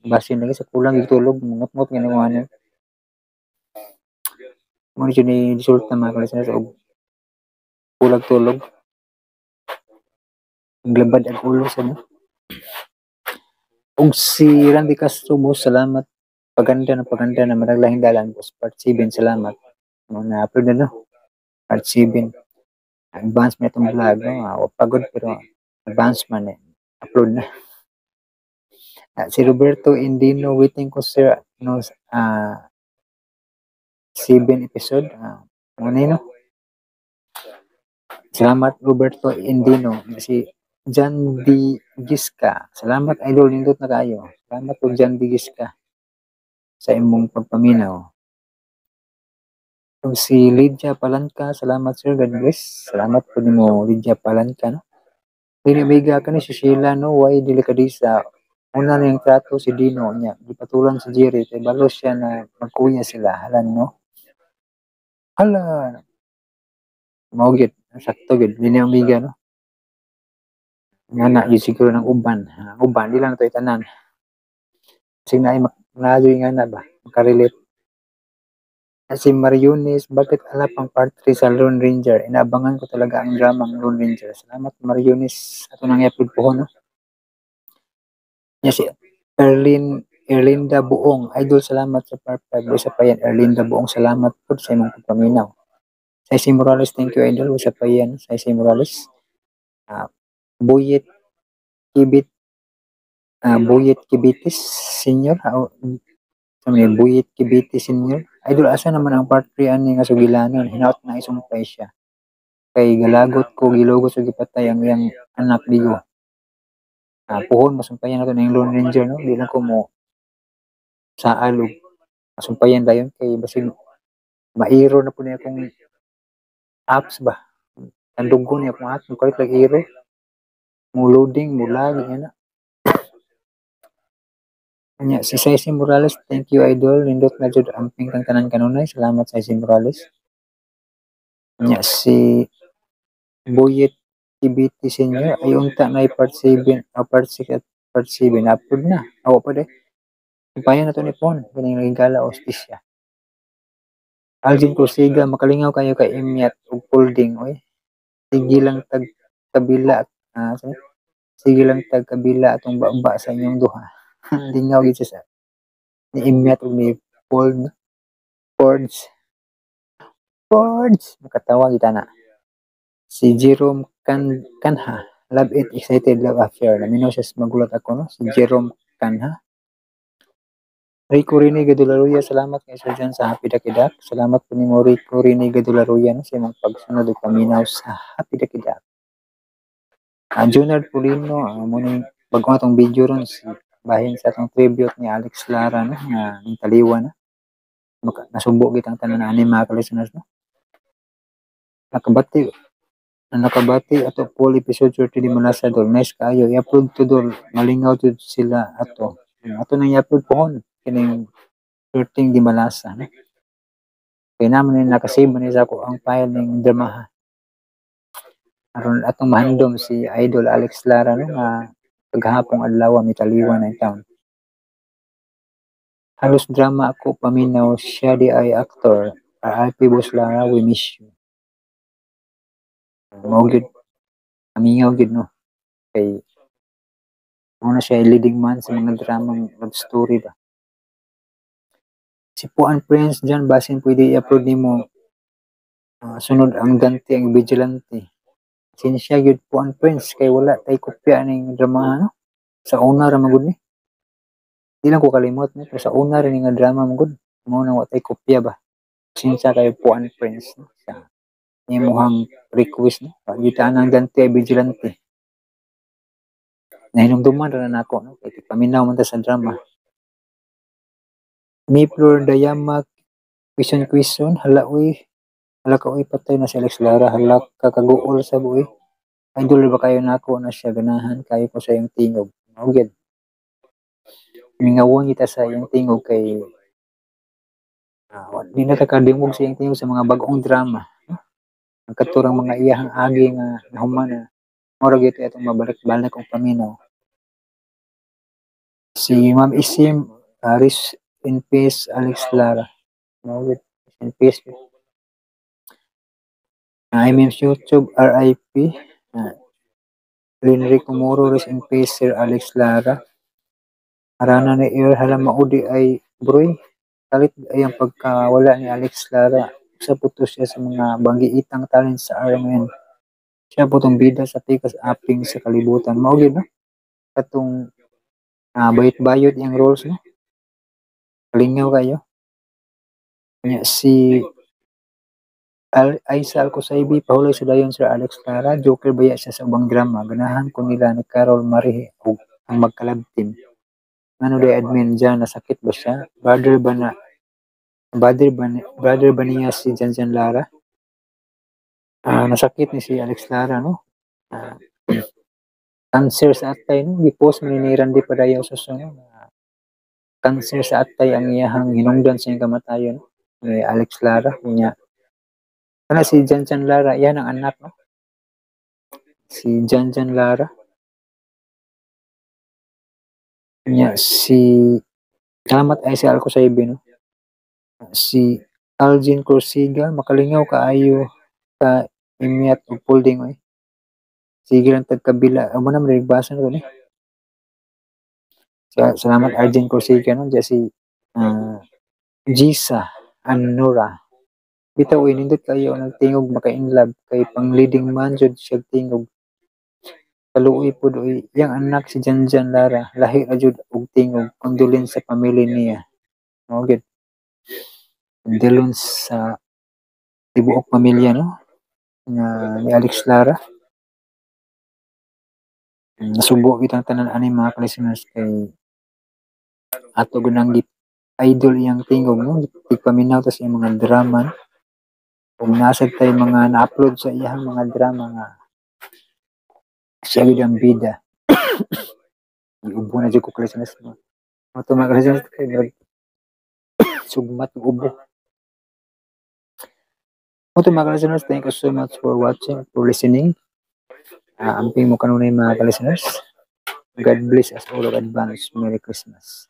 Basin lagi sa kulang og tulog, mungot-ngot nga nimo ano. Mo ni ni resulta, mga ka-listeners, og kulag tulog. Naglabad ang ulo sa mo. Og si Randy Castro mo, salamat. Paganda na paganda na managlahing dalan, boss. Part 7, salamat. No, na-upload na, no? Part 7. Advance man itong vlog, no? Pagod pero advance man eh. Upload na. Si Roberto Indino, waiting ko sir, no, 7 episode. Ano no? Salamat, Roberto Indino. Si John D. Giska. Salamat, idol, nindot na kayo. Salamat po, John D. Giska, sa imong pagpaminaw. Kung si Lydia Palanca, salamat sir, God bless. Salamat po nimo, Lydia Palanca, no. Dini Omega kani si Sheila, no, why dili ka di sa una na yung trato si Dino niya. Gipatulan si Jerry kay balo siya na magkuya sila, halan, no. Hala. Mao gyud, sakto gyud Dini Omega, no. Nga na yun siguro ng uban. Uban di lang to itanan. Sige na ay naadyoy nga na ba makarelate. Si Mariones, bakit ala pang part 3 sa Lone Ranger? Inaabangan ko talaga ang dramang Lone Ranger. Salamat, Mariones. Ato nang i-upload po, no? Ya, si Erlin, Erlinda Buong. Idol, salamat sa part 5. Isa pa yan, Erlinda Buong. Salamat po sa imong pagpaminaw. Saysay Morales, thank you, idol. Isa pa yan, Saysay Morales. Buyit Kibit, Buyit Kibitis Senior. Sabi, Buyit Kibitis Senior. Idol, asa naman ang part 3 ani nga sugilanon? Hinaot na isumpay siya. Kay galagot ko, gilugot sa gipatay ang iyang anak bigo. Puhon, masumpayan nato ng Lone Ranger, no? Di lang ko mo sa alog. Masumpayan dayon kay basig mairo na po niya akong apps ba. Tandugo niya akong apps, mukalit lang iro. Mo loading, mo lag, yan na. Anya, si Saysay Morales, thank you, idol. Nindot na jud amping kang tanan kanunay. Salamat, Saysay Morales. Anya, si Boyet TBT Senior, ay unta na part 7, part 6 at part 7. Upload na. Awa pa de. Sumpayan na to ni Pon. Ganing naging gala ostisya. Alvin Corsiga, makalingaw kayo kay Imyat ug Folding, oy. Sige lang tag kabila, sorry. Sige lang tag kabila atong baba sa inyong duha. Lingaw gid siya sa ni Imyat ug ni Paul, no? Fords. Fords. Makatawa kita na. Si Jerome Kanha, love it, excited love affair. Naminaw siya sa magulat ako, no? Si Jerome Kanha. Rico Rene Gadularuya, salamat kay Sir John sa Happy Dakidak. Salamat po nimo, Rico Rene Gadularuya, no, sa imong pagsunod ug paminaw sa Happy Dakidak. Junard Pulino, mo ning bago atong video ron si bahin sa atong tribute ni Alex Lara, no, nga ning taliwa na. Nasubo gitang tanan ani mga ka-listeners, no. Nakabati ato full episode 30 di Malasa dol. Nice kaayo i-upload to dol. Malingaw jud sila ato. Ato nang i-upload pohon kining 13 di Malasa, no. Kay naman ni nakasave man ni sa ako ang file ning dramaha. Aron atong mahandom si Idol Alex Lara, no, nga paghapong adlaw mitaliwa na taon. Halos drama ako paminaw siya di ay actor. RIP Boss Lara, we miss you. Mao gyud amingaw gyud, no. Kay mao na siya leading man sa mga dramang love story ba. Si Puan Prince dyan, basin pwede i-upload nimo sunod ang Dante ang Vigilante. Sinsya gyud, Puan Prince, kay wala tay kopya ning drama, no. Sa una ra magud ni. Di lang ko kalimot, no, pero sa una ra ni nga drama magud. Mao na wa tay kopya ba. Sinsya kay Puan Prince, no, sa imuhang request, no. Pagitaan ang Dante Vigilante. Nahinumduman ra na nako, no, kay paminaw man ta sa drama. Mayflor Dayama Quezon Quezon, hala uy. Hala ka uy, patay na si Alex Lara, hala ka kaguol sa buoy. Idol ba kayo nako na siya, ganahan kayo ko sa iyong tingog. Mao gyud. Mingawon kita sa iyong tingog kay di na ta kadungog sa iyang tingog sa mga bag-ong drama. No? Ang katurang mga iyahang agi nga nahuman na mao ra gyud atong mabalik-balik og paminaw. Si Ma'am Isim, rest in peace Alex Lara. Mao gyud, rest in peace. I'm YouTube, RIP. Enrico Moro, rest in peace Sir Alex Lara. Arana ni Air, hala maudi ay broy. Kalit ay ang pagkawala ni Alex Lara. Usa po to siya sa mga banggiitang talent sa RMN. Siya po tong bida sa tikas aping sa kalibutan. Mao gyud, no? Katong bayot-bayot iyang roles, no? Kalingaw kayo. Nya si Aisa Alcosaibi, pahulay sa dayon Sir Alex Lara, Joker baya siya sa ubang drama. Ganahan ko nila ni Carol Marie ug ang magkalab team. Ngano day admin dyan, nasakit ba siya? Brother ba na brother ba, brother ba niya si Janjan Lara? Nasakit ni si Alex Lara, no? Cancer sa atay, no? Gipost man ni Randy Padayaw sa no? Cancer sa atay ang iyahang hinungdan sa iyang kamatayon, no? Ni Alex Lara niya. Kana si Janjan Lara, yan ang anak, no? Si Janjan Lara. Nya si salamat ay si Alco Saibi, no? Si Algin Corsiga, makalingaw kaayo ka imyat og folding oy. Sige lang tag kabila. Amo na man basa na to ni. Salamat Arjun Corsiga, no, diya si Gisa Anura. Bitaw uy, nindot kayo nagtingog, maka-inlove kay pang leading man jud siya tingog. Kaluoy pud uy, iyang anak si Janjan Lara, lahi ra jud og tingog. Condolence sa pamilya niya. Mao gyud. Condolence sa tibuok pamilya, no, nga ni Alex Lara. Nasubo kitang tanan ani, mga ka-listeners, kay ato gunang idol iyang tingog, no, tigpaminaw ta sa iyang mga drama, no? Ug naa sad tay mga na-upload sa iyang mga drama nga siya gyud ang bida. Giubo na jud ko, ka-listeners, no. Mao to, mga ka-listeners, kay murag sugmat og ubo. Mao to, mga ka-listeners, thank you so much for watching, for listening. Amping mo kanunay, mga ka-listeners. God bless us all. Advance Merry Christmas.